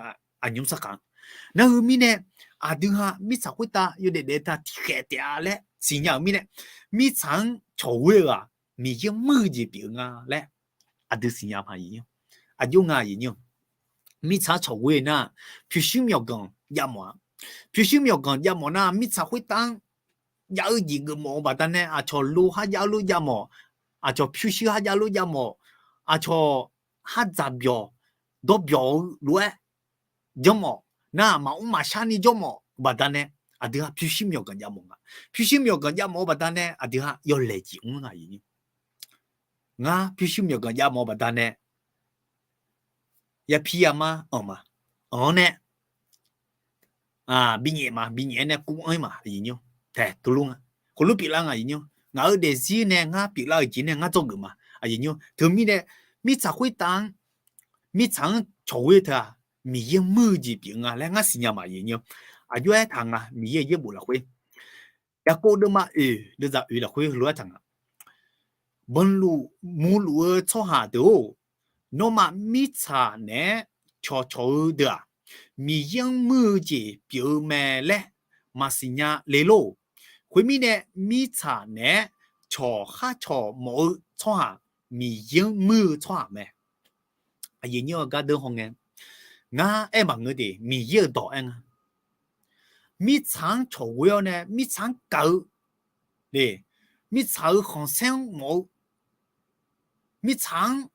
nymr sarkaq. Nar heu mirnae, aqdui ha mirtsaq khoertav yawdaef daef teu-aq tiqkhaeq taef-a laer siqnya-euq mirnae, mirtsaq-anr cawqghoe-eu-aq, Miqyaer-anr muir-eu jeq pyeuf-eu nga laer aqdui siqnya ma, aqyuif nymr. Aqjox nga, aqyuif nymr. Mirtsaq-anr cawqghoe nar, pyurshuir myawqganq jav mawf-a. Pyurshuir myawqganq jav mawf nar, mirtsaq khoertav-anr jav-eu jeq geufmawf-eu baqdanae, aqcawq lo kharjav-eu lof jav mawf, aqcawq pyurshuir kharjav-eu lof jav mawf, aqcawq khardzaq byawq dawrbyawq-eu lof-aer janrmawf nar, maqmr maqshar ni jawrmawf-eu baqdanae, aqdui ha pyurshuir myawqganq jav mawf nga. Pyurshuir myawqganq jav mawf-eu baqdanae, aqdui ha yawlaeq jeq mr nga, aqyuif nymr. Ngar pyurshuir myawqganq jav mawf-eu baqdanae, yapir yamar anq ma. Anq-anr nae, binyaef ma, binyaef-aer nae kuv anr-ir ma, aqyuif nymr. Tae tuvlur nga. Khoflur pyeuflar nga, aqyuif nymr. Ngaq-euq daefzir nae ngar pyeuflar-euq jeq nae ngar dzawgeuf ma, aqyuif nymr. Teumirnae, mirtsaq khoertav-anr, mirtsaq-anr cawqghoe teu-aq, Miqyaer-anr muir-eu jeq pyeuf nga laer ngar siqnya ma, aqyuif nymr. Aqjox-aer taq nga, Miqyaer-euq yaerbof lafkhoer, Yaqkov deuvma oeq deuvzaq oeq lafkhoer heulof-aer taq nga. Banqluf murluf-eu tsawrhaq deuq-or, nawmaf mirtsaq naeq-aer cawqcawq-eu deuq-aq, Miqyaer-anr muir-eu jeq pyeuf-eu mae laer maqsiq nya le lor. Khoermirnae, mirtsaq naeq-aer cawq khar cawq mawf-eu tsawrhaq, Miqyaer-anr muir-eu tsawrhaq mae. Aqyuif nymr-eu gardeur hawngae, ngar aer maqngeur de, Miqyaer-euq dawq aer nga. Mirtsaq-anr cawqghoe-awr nae mirtsaq-anr gaq-eu, mirtsaq-euq khanqsaer-anr mawf-eu, mirtsaq-anr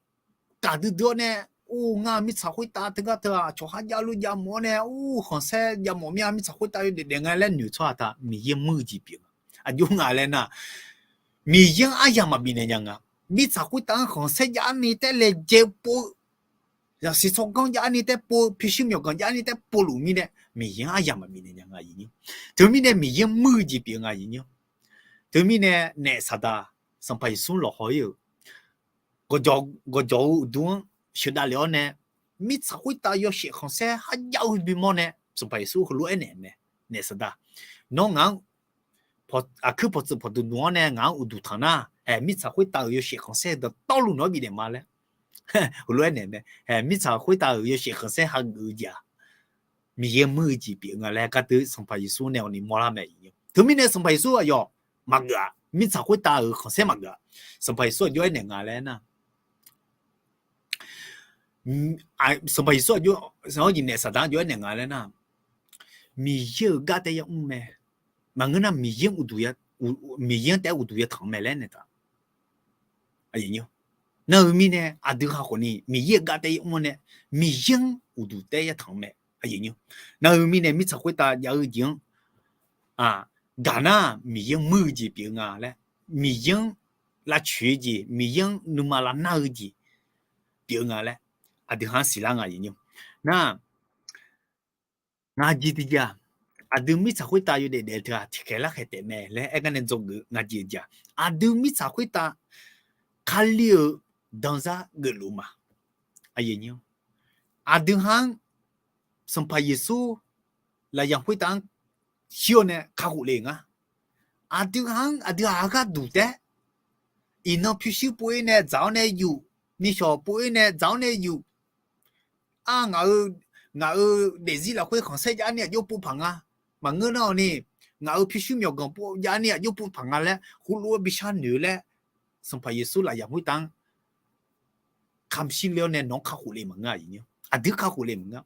gaqdui dui-awr nae, or, ngar mirtsaq khoertav teugar teu-aq, aqcawq kharjav lof jav mawf-awr nae, or, khanqsaer jav mawf mir-a, mirtsaq khoertav yawdaef daef nga laer noeq tsawrhaq taq Miqyaer muir-eu jeq pyeuf nga. Aqjox nga laer nar, Miqyaer-anr aryamq maqbif naeq nya nga. Mirtsaq khoertav-anr khanqsaer jav ni taer laejae pov-eu, zaqsiq tsawrganr jav ni taer pov-eu, pyurshuir myawqganq jav ni taer povluf mirnae, Miqyaer-anr aryamq maqbif naeq nya nga, aqyuif nymr. Teumirnae Miqyaer-anr muir-eu jeq pyeuf nga, aqyuif nymr. Teumirnae naef Saqdaq, Sanqpaq Yeqsur lawqhaw-ir-euq gawqjawq-eu uqduq-anr sheuqdav lef-awr nae, mirtsaq khoertav yawshaef khanqsaer kharjav-eu bimawr nae, Sanqpaq Yeqsur heulof-aer naeq mae, naef Saqdaq, nawr ngaq-anr aqkuir pawqtsuif pawqdmq dmq-awr nae ngaq-anr uqduq tanq nar, haeq mirtsaq khoertav-euq yawshaef khanqsaer dawqtawvluf nawq-anr bifnaeq ma laer heulof-aer naeq mae. Haeq mirtsaq khoertav-euq yawshaef khanqsaer hageuf-eu jeq-aq, Miqyaer muir-eu jeq pyeuf nga laer gardeur Sanqpaq Yeqsur nae awqni mawrlar mae. Teumirnae Sanqpaq Yeqsur aqyawf maqgeuf-aq, mirtsaq khoertav-euq khanqsaer maqgeuf-aq, Sanqpaq Yeqsur aqjox-aer naeq nga laer nar, Sanqpaq Yeqsur aqjox, naef Saqdaq aqjox-aer naeq nga laer nar, Miqyaer-euq gar taef yamr mae. Maqngeur nar Miqyaer-anr taef-aer uqduq yatanq mae laer naeq taq. Nar-eu mirnae aqdui ha khawfni Miqyaer-euq gar taef yamr-awr nae, Miqyaer-anr uqduq taef-aer yatanq mae. Nar-eu mirnae mirtsaq khoertav jav-eu jeq-anr gaq nar Miqyaer-anr muir-eu jeq pyeuf-eu nga laer, Miqyaer-anr lavcoeq-eu jeq, Miqyaer-anr nuima lavnar-eu jeq pyeuf-eu nga laer, aqdui ha-anr siqlar nga, aqyuif nymr. Nar, ngaq jeq tiqjeq-aq, aqdui mirtsaq khoertav yawdaef daef-eu teu-aq tiqkhaeq larkhaeq taef mae laer aer gar nae dzawgeuf ngaq jeq-eu jeq-aq, aqdui mirtsaq khoertav Kali-euq danzar geufluf ma. Aqdui ha-anr Sanqpaq Yeqsur lafyamq khoertav-anr shir-awr nae kakhof le nga. Aqdui ha-anr aqdui ghaq gharduq taef-aer, iqnan pyurshuir pov-ir nae dzaq-awr nae yuf, nishawq pov-ir nae dzaq-awr nae yuf, ar, ngaq-eu, ngaq-euq daefzir lafkhoer khanqsaer jav ni aqjox pov paq nga. Maqngeur nar-awq ni, ngaq-euq pyurshuir myawqganq pov jav ni aqjox pov paq nga laer heulof-aer bishar noeq-eu laer, Sanqpaq Yeqsur lafyamq khoertav-anr kamq shir le-awr nae nawq-anr kakhof le maqngeur, aqyuif nymr. Aqdui kakhof le maqngeur.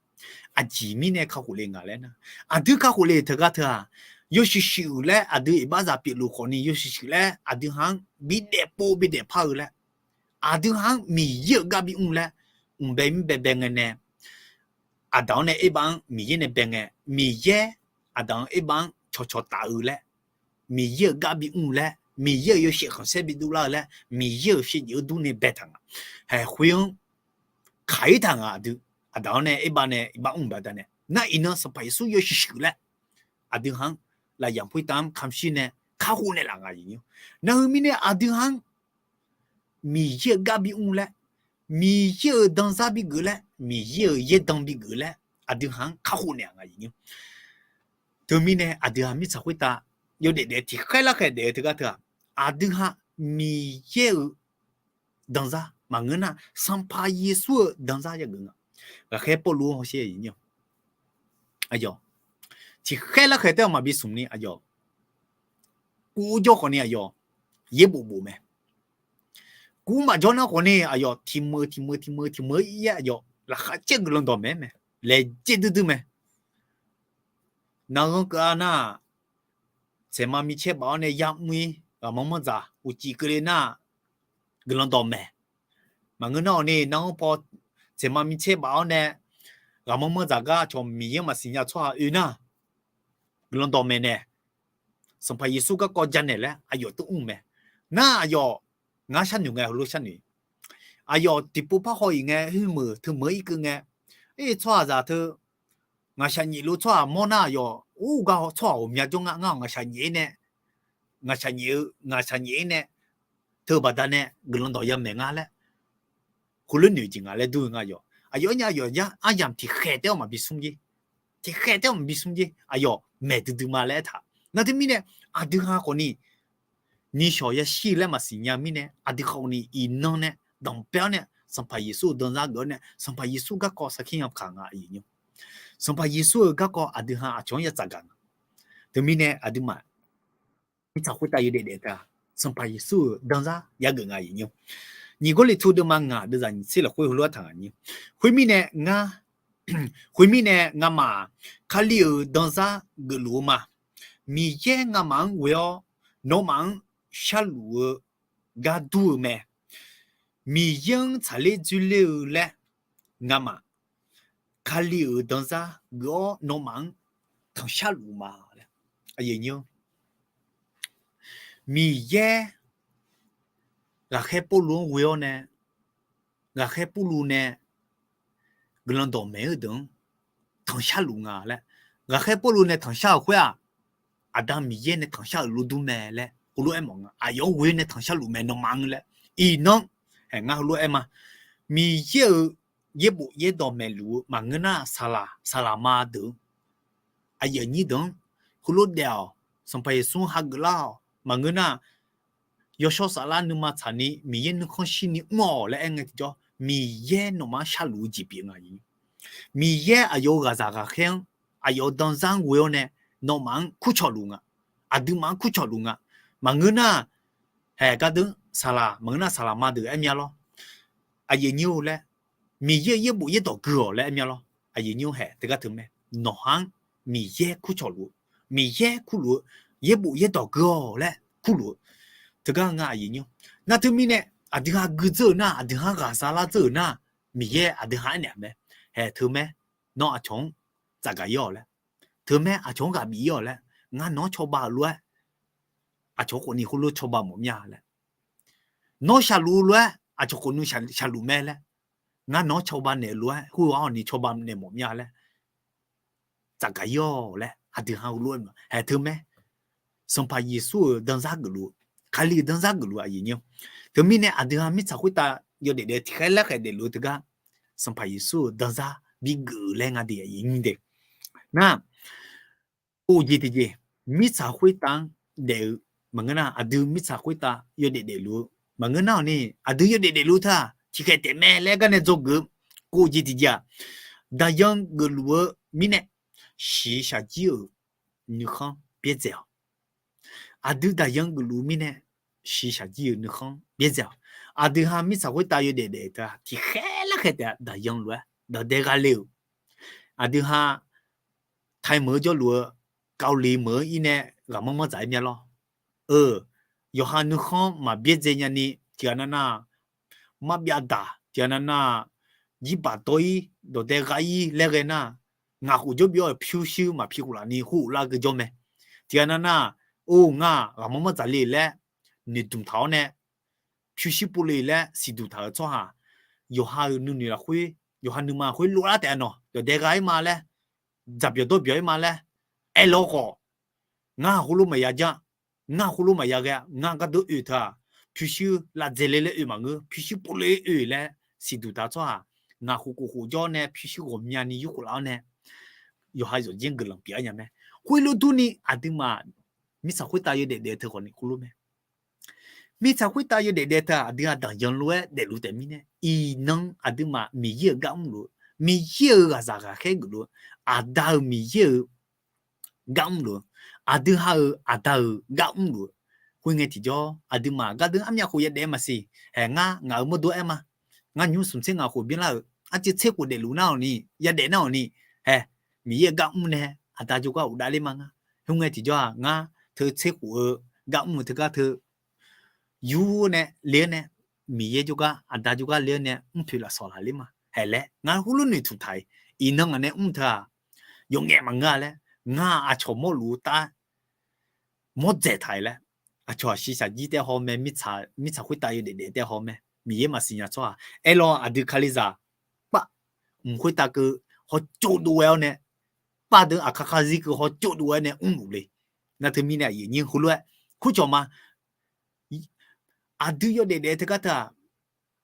Aqjeq mirnae kakhof le nga laer nar, aqdui kakhof le teugar teu-aq, yawshuif shuif-euq laer aqdui iqbaxzaq pyeufluf khawfni yawshuif shuif laer aqdui ha-anr bidaef pov bidaef par-eu laer, aqdui ha-anr Miqyaer-euq gar bimr laer, mq bae mir bae bae ngae nae, Aqdaq-anr nae Erbav-anr Miqyaer nae bae ngae, Miqyaer Aqdaq-anr Erbav-anr cawqcawq taf-eu laer, Miqyaer-euq gar bimr laer, Miqyaer-euq yawshaef khanqsaer bidov lar-eu laer, Miqyaer-euq shaevdzeuf-eu dur nae baetaq nga. Haeq khoer-anr kaq-ir taq nga aqdui. Aqdaq-anr nae Erbav nae iqbax mr baqdanae, nar iqnan Sanqpaq Yeqsur yawshuif shuif laer, aqdui ha-anr lafyamq khoertav-anr kamq shir nae kakhof naeqlaf nga, aqyuif nymr. Nar heu mirnae aqdui ha-anr Miqyaer-euq gar bimr laer, Miqyaer-euq danzar bigeuf laer, Miqyaer-euq yaerdanq bigeuf laer, aqdui haq-anr kakhof naeq-a nga aqyuif nyir. Teumirnae aqdui haq mirtsaq khoertav yawdaef daef tiqkhaer larkhaer daef-eu teugar teu-aq, aqdui haq Miqyaer-euq danzar maqngeur nar, Sanqpaq Yeqsur-euq danzar yageuf nga. Ghaqkhaer Pawrluv-anr hawsher aqyuif nyir-awq, aqyawf tiqkhaer larkhaer taef-aer maqbi smq ni aqyawf kuv jawr khawf ni aqyawf yaerbof bof mae. Kuv maqjawr nar khawf ni aqyawf tiqmeuq tiqmeuq tiqmeuq tiqmeuq-aer ir-aer aqyawf laqkhaq caer guiqlanq dawqmaeq-aer mae. Laejae duidui mae. Naqghanr keuv-a nar-aq, saeqma micaer baf-awr nae ya'mr-ir ghaqmanr manr dzaq uqcif keuvle nar-aq, guiqlanq dawqmaeq. Maqngeur nar-awq ni naqghanr paw saeqma micaer baf-awr nae ghaqmanr manr dzaq gar cawq Miqyaer-anr maqsiqnya tsawrhaq oe nar, guiqlanq dawqmaeq nae Sanqpaq Yeqsur garkawv janaeq laer aqyawf tmr mr mae. Nar aqyawf ngar sharnoeq ngae heulof sharnoeq. Aqyawf tiqpov parhaw-iq ngae, khoermeuq teumeuq-aer irkeuv ngae, ir tsawrhaqzaq teu ngaqshaq nyiq lof tsawrhaq mawr nar aqyawf ur gar tsawrhaq ghawqmya jawr nga, ngar ngaqshaq nyiq-ir nae, ngaqshaq nyiq-eu ngaqshaq nyiq-ir nae, teubaqda nae guiqlanq dawq yamaeq nga laer heulof noeq jeq nga laer dur-eu nga yawq. Aqyawf-anr nya aqyawf aryamq tiqkhaer taef-aer maqbi smr jer. Tiqkhaer taef-aer maqbi smr jer. Aqyawf maeq duidui ma laer aertaq. Nar teumirnae aqdui haq khawf ni nishawq yashir-eu laer maqsiqnya mirnae aqdui khawf ni iqnan nae danqbae-awr nae Sanqpaq Yeqsur-euq danzar geuf-awr nae Sanqpaq Yeqsur garkawv sarkir yamq kaq nga aqyuif nyir. Sanqpaq Yeqsur-euq garkawv aqdui haq aqcawq-anr ya tsafgaq nga. Teumirnae aqduimaf mirtsaq khoertav yawdaef daef teu-aq, Sanqpaq Yeqsur-euq danzar yageuf nga aqyuif nyir. Nyiq Gawrliqtu deuvma ngaq deuvzaq nyiq tser lafkhoer heulof-aer taq nga nyir. Khoermirnae ngar, khoermirnae ngamaf-aq, Kali-euq danzar geufluf-eu ma. Miqyaer ngamaf-anr ghoe-awr nawmaf-anr sharluf-eu gar dur-eu mae. Miqyaer-anr tsaqler dzoerler-eu laer ngamaf Kali-euq danzar geuf-awr nawmaf-anr tanqshar luf ma laer. Miqyaer ghaqkhaer Pawrluv-anr ghoe-awr nae, ghaqkhaer Pawrluv nae guiqlanq dawqmaeq-eu deuq-anr tanqshar luf nga laer. Ghaqkhaer Pawrluv nae tanqshar-euq khoer-aq, Aqda Miqyaer nae tanqshar-euq lof dur mae laer heulof-aer mawf nga. Aqyawf-anr ghoe nae tanqshar luf mae nawmaf-anr laer. Iqnan, hae ngar heulof-aer ma. Miqyaer-euq yaerbof yaerdawq maeqluf-eu maqngeur nar saqlaq saqlaq ma deuq-eu aqyuif aqnyir deuq-anr heulof daef-awq. Sanqpaq Yeqsur-anr hageuf lar-awq. Maqngeur nar yawshawr saflar nuima tsaqni Miqyaer nuikhanr shirni mr-awq laer aer ngae tiqjawr, Miqyaer nawmaf-anr sharluf-eu jeq pyeuf nga. Miqyaer aqyawf-euq ghaqzaq ghaqkhaer-anr, aqyawf-euq danzar-anr ghoe-awr nae nawmaf-anr kurcawq luf nga. Aqduimaf-anr kurcawq luf nga. Maqngeur nar, hae gardeur saqlaq maqngeur nar saqlaq ma deuq aer mya lawr. Aqyuif aqnyir-eu laer, Miqyaer-euq yaerbof yaerdawq gui-awq laer aer mya lawr. Aqyuif aqnyir-eu hae teugar teu mae. Nawq-anr Miqyaer kurcawq luf-eu, Miqyaer kurluf-eu, yaerbof yaerdawq gui-awq laer kurluf-eu teugar nga aqyuif aqnyir. Nar teumirnae aqdui ha gui dzeur-euq nar, aqdui ha ghaqza lar dzeur-euq nar, Miqyaer aqdui ha aernaeq-a mae. Hae teumae, nawr aqcawq-anr tsafgaq ir-awq laer, teumae aqcawq-anr ghaq bif ir-awq laer, ngar nawq-anr cawba-euq lof-aer aqcawq khawfni khoerlof cawba mawf mir-a laer, nawr shaqluf-eu lof-aer aqcawq khawfni shaqluf mae laer, ngar nawq-anr cawba naeq-eu lof-aer khoerghaq-awq ni cawba naeq mawf mir-a laer, tsafgaq ir-awq laer aqdui ha heulof-aer maqhae teumae. Sanqpaq Yeqsur-euq danzar geufluf, Kali-euq danzar geufluf aqyuif aqnyir. Teumirnae aqdui ha mirtsaq khoertav yawdaef daef tiqkhaer larkhaer daefluf-eu teugar Sanqpaq Yeqsur-euq danzar bigeuf-eu laer nga de aqyuif aqnyir de. Nar, kof jeq tiqjeq, mirtsaq khoertav-anr daef-eu maqngeur nar, aqdui mirtsaq khoertav yawdaef daefluf-eu maqngeur nar-awq ni, aqdui yawdaef daefluf teu-aq tiqkhaeq taef mae laer gar nae dzawgeuf-eu kof jeq tiqjeq-aq, daqyan geufluf-eu mirnae shiqshaq jir-euq nuikhanr byaerdzae-awq. Aqdui daqyan geufluf-eu mirnae shiqshaq jir-euq nuikhanr byaerdzae-awq. Aqdui ha mirtsaq khoertav yawdaef daef teu-aq tiqkhaer larkhaer taef-a daqyan lof-aer dawqdae gha le-euq. Aqdui ha Taiq meuq-eu jawrluf-eu, Kavliq meuq-eu ir nae ghaqmanr manr dzaq-aer mya lawr. Eu, yawqha nuikhanr maqbyaerdzae nyani tiqghaq nav nar, marbyav daq tiqghaq nav nar, jirbaq dawr-ir dawqdae gha-ir laer ghae nar, ngaq khof jawr bif-awr-euq pyurshuir maqpi khof laf ni hur-eu lar geur jawr mae. Tiqghaq nav nar, or ngar ghaqmanr manr dzaq le laer noeqdmq taq-awr nae pyurshuir pov le laer siqduq taq-euq tsawrhaq, yawqha-euq nuinoeq lafkhoer, yawqha nuima lafkhoer lof-aer taef-a nawq dawqdae gha-ir ma laer, dzaqbyawq dawrbyawq-ir ma laer aerlawr khawf, ngar heulof maqya janr, ngar heulof maqya ghae-a. Ngar gardeur oe teu-aq, pyurshuir lavdzae le laer oe maqngeur, pyurshuir pov le oe laer siqduq taq-eu tsawrhaq, ngaq khof khof khof jawr nae pyurshuir ghawqmyani yurkhof laf-awr nae yawqha yawqjeq guiqlanq pyeuf-aer nya mae. Khoerlof durni aqduimaf mirtsaq khoertav yawdaef daef-eu teu khawfni khoerlof mae. Mirtsaq khoertav yawdaef daef teu-aq aqdui-aq daqyan lof-aer daefluf taef mirnae, iqnan aqduimaf Miqyaer-euq gar mrluf-eu, Miqyaer-euq ghaqzaq ghaqkhaer geufluf-eu, Aqda-euq Miqyaer-euq gar mrluf-eu, aqdui ha-euq Aqda-euq gar mrluf-eu, khoerngae tiqjawr aqduimaf gardeuv armyav khof yadaef-eu maqsiq. Haeq ngar ngaq-euq mawrdo aer ma. Ngar nymr smq tser ngaq khof byanlar-euq arcuiv tser khof daefluf nar-awq ni, yadaef nar-awq ni, haeq, Miqyaer-euq gar mr nae Aqda jawrgar ghofdav ler ma ngar. Khoerngae tiqjawr-aq ngar teu tser khof-eu gar mr-eu teugar teu yur nae le-awr nae, Miqyaer jawrgar Aqda jawrgar le-awr nae mrpoeq lafsawq laf ler ma. Haeq laer ngar heulof noeqtmq taq-iq, iqnan ngaq nae mr teu-aq yawqngaef maqngeur-a laer, ngar aqcawq mawrluf-eu tar mawrdzaeq taq-iq laer, aqcawq-aq shiqshaq jir tae haw mae, mirtsaq khoertav yawdaef daef tae haw mae, Miqyaer maqsiq nya tsawrhaq. Aerlawr aqdui kalizaq pav mq khoertav keuv hawtsov dov ghae-awr nae, pav deuq aqkar kar zir keuv hawtsov dov ghae-awr nae mrluf le. Nar teumirnae aqyuif aqnyir heulof-aer kurcawq ma. Aqdui yawdaef daef teugar teu-aq,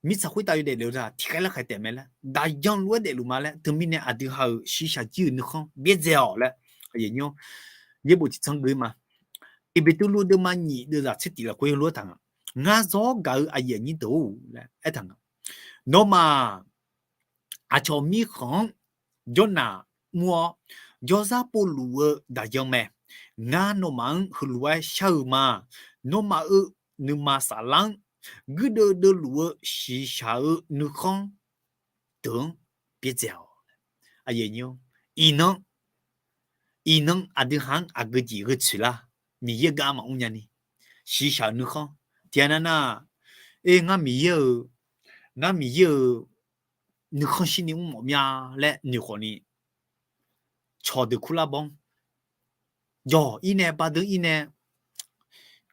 mirtsaq khoertav yawdaef daef-eu teu-aq tiqkhaer larkhaeq taef mae laer, daqyan lof-aer daefluf ma laer, teumirnae aqdui ha-euq shiqshaq jir-euq nuikhanr byaerdzae-awq laer, aqyuif aqnyir-awr, yaerbof tiqtsanr gui ma. Tiqbeqtuvluv deuvma nyiq deuvzaq tser tiq lafkhoer heulof-aer taq nga. Ngar zawr gaq-eu aqyuif aqnyir deuq-or laer aertaq nga. Nawmaf aqcawq mirkhanq-anr jawrnaq mr-awr, jawrzar povluf-eu daqyan mae. Ngar nawmaf-anr heulof-aer shar-eu ma. Nawmaf-euq nuima saflar-anr guirdeuv deuvluf-eu shiqshaq-eu nuikhanr deuq-anr byaerdzae-awq. Iqnan, iqnan aqdui ha-anr aqgeu jeq gheutsoeq lar, Miqyaer gar maqmr nya ni, shiqshaq-eu nuikhanr tiqghaq nav nar, e, ngar Miqyaer-euq, ngar Miqyaer-euq nuikhanr shirni mr mawf mya laer noeq khawfni, cawqdeuq kurlar bawr-anr, jawq ir nae bardeuv ir nae,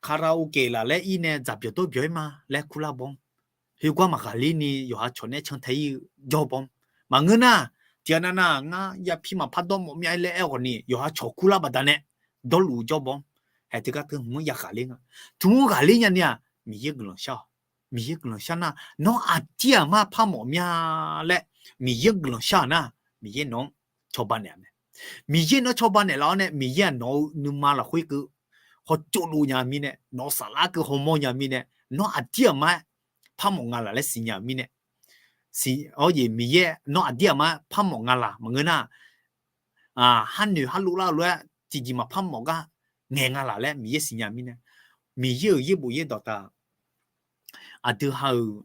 karaoke laf laer ir nae dzaq byawq dawr byawq-ir ma laer kurlar bawr-anr, heugar maqghaqler ni yawqha cawq nae cantae ir-eu jawr bawr-anr, maqngeur nar, tiqghaq nav nar ngar yapir maqpar dawr mawf mya laer aer khawfni yawqha cawq kurlar baqdanae dawrluf-eu jawr bawr-anr, haeq teugar teu hmq-anr yaghaqler nga. Tmq-anr ghaqler nyani-aq, Miqyaer guiqlanq shar-awq. Miqyaer guiqlanq shar nar, nawr aqdir aqmar par mawf mya laer Miqyaer guiqlanq shar-euq nar, Miqyaer nawq-anr cawba naeq-a mae. Miqyaer nawq-anr cawba naeqlaf-awr nae, Miqyaer-aq nawq-eu nuima lafkhoer keuv hawtsov dov nya mirnae, nawq-eu saflar keuv hawmawr nya mirnae, nawr aqdir aqmar-aer par mawf nga laq laer siqnya-euq mirnae, siq-awr jeq Miqyaer nawr aqdir aqmar-aer par mawf nga laq maqngeur nar, harnoeq harlov lar-eu lof-aer tiqjeq maqpar mawf gar ngaeq nga laq laer Miqyaer siqnya mirnae, Miqyaer-euq yaerbof yaerdawq taq aqdui ha-euq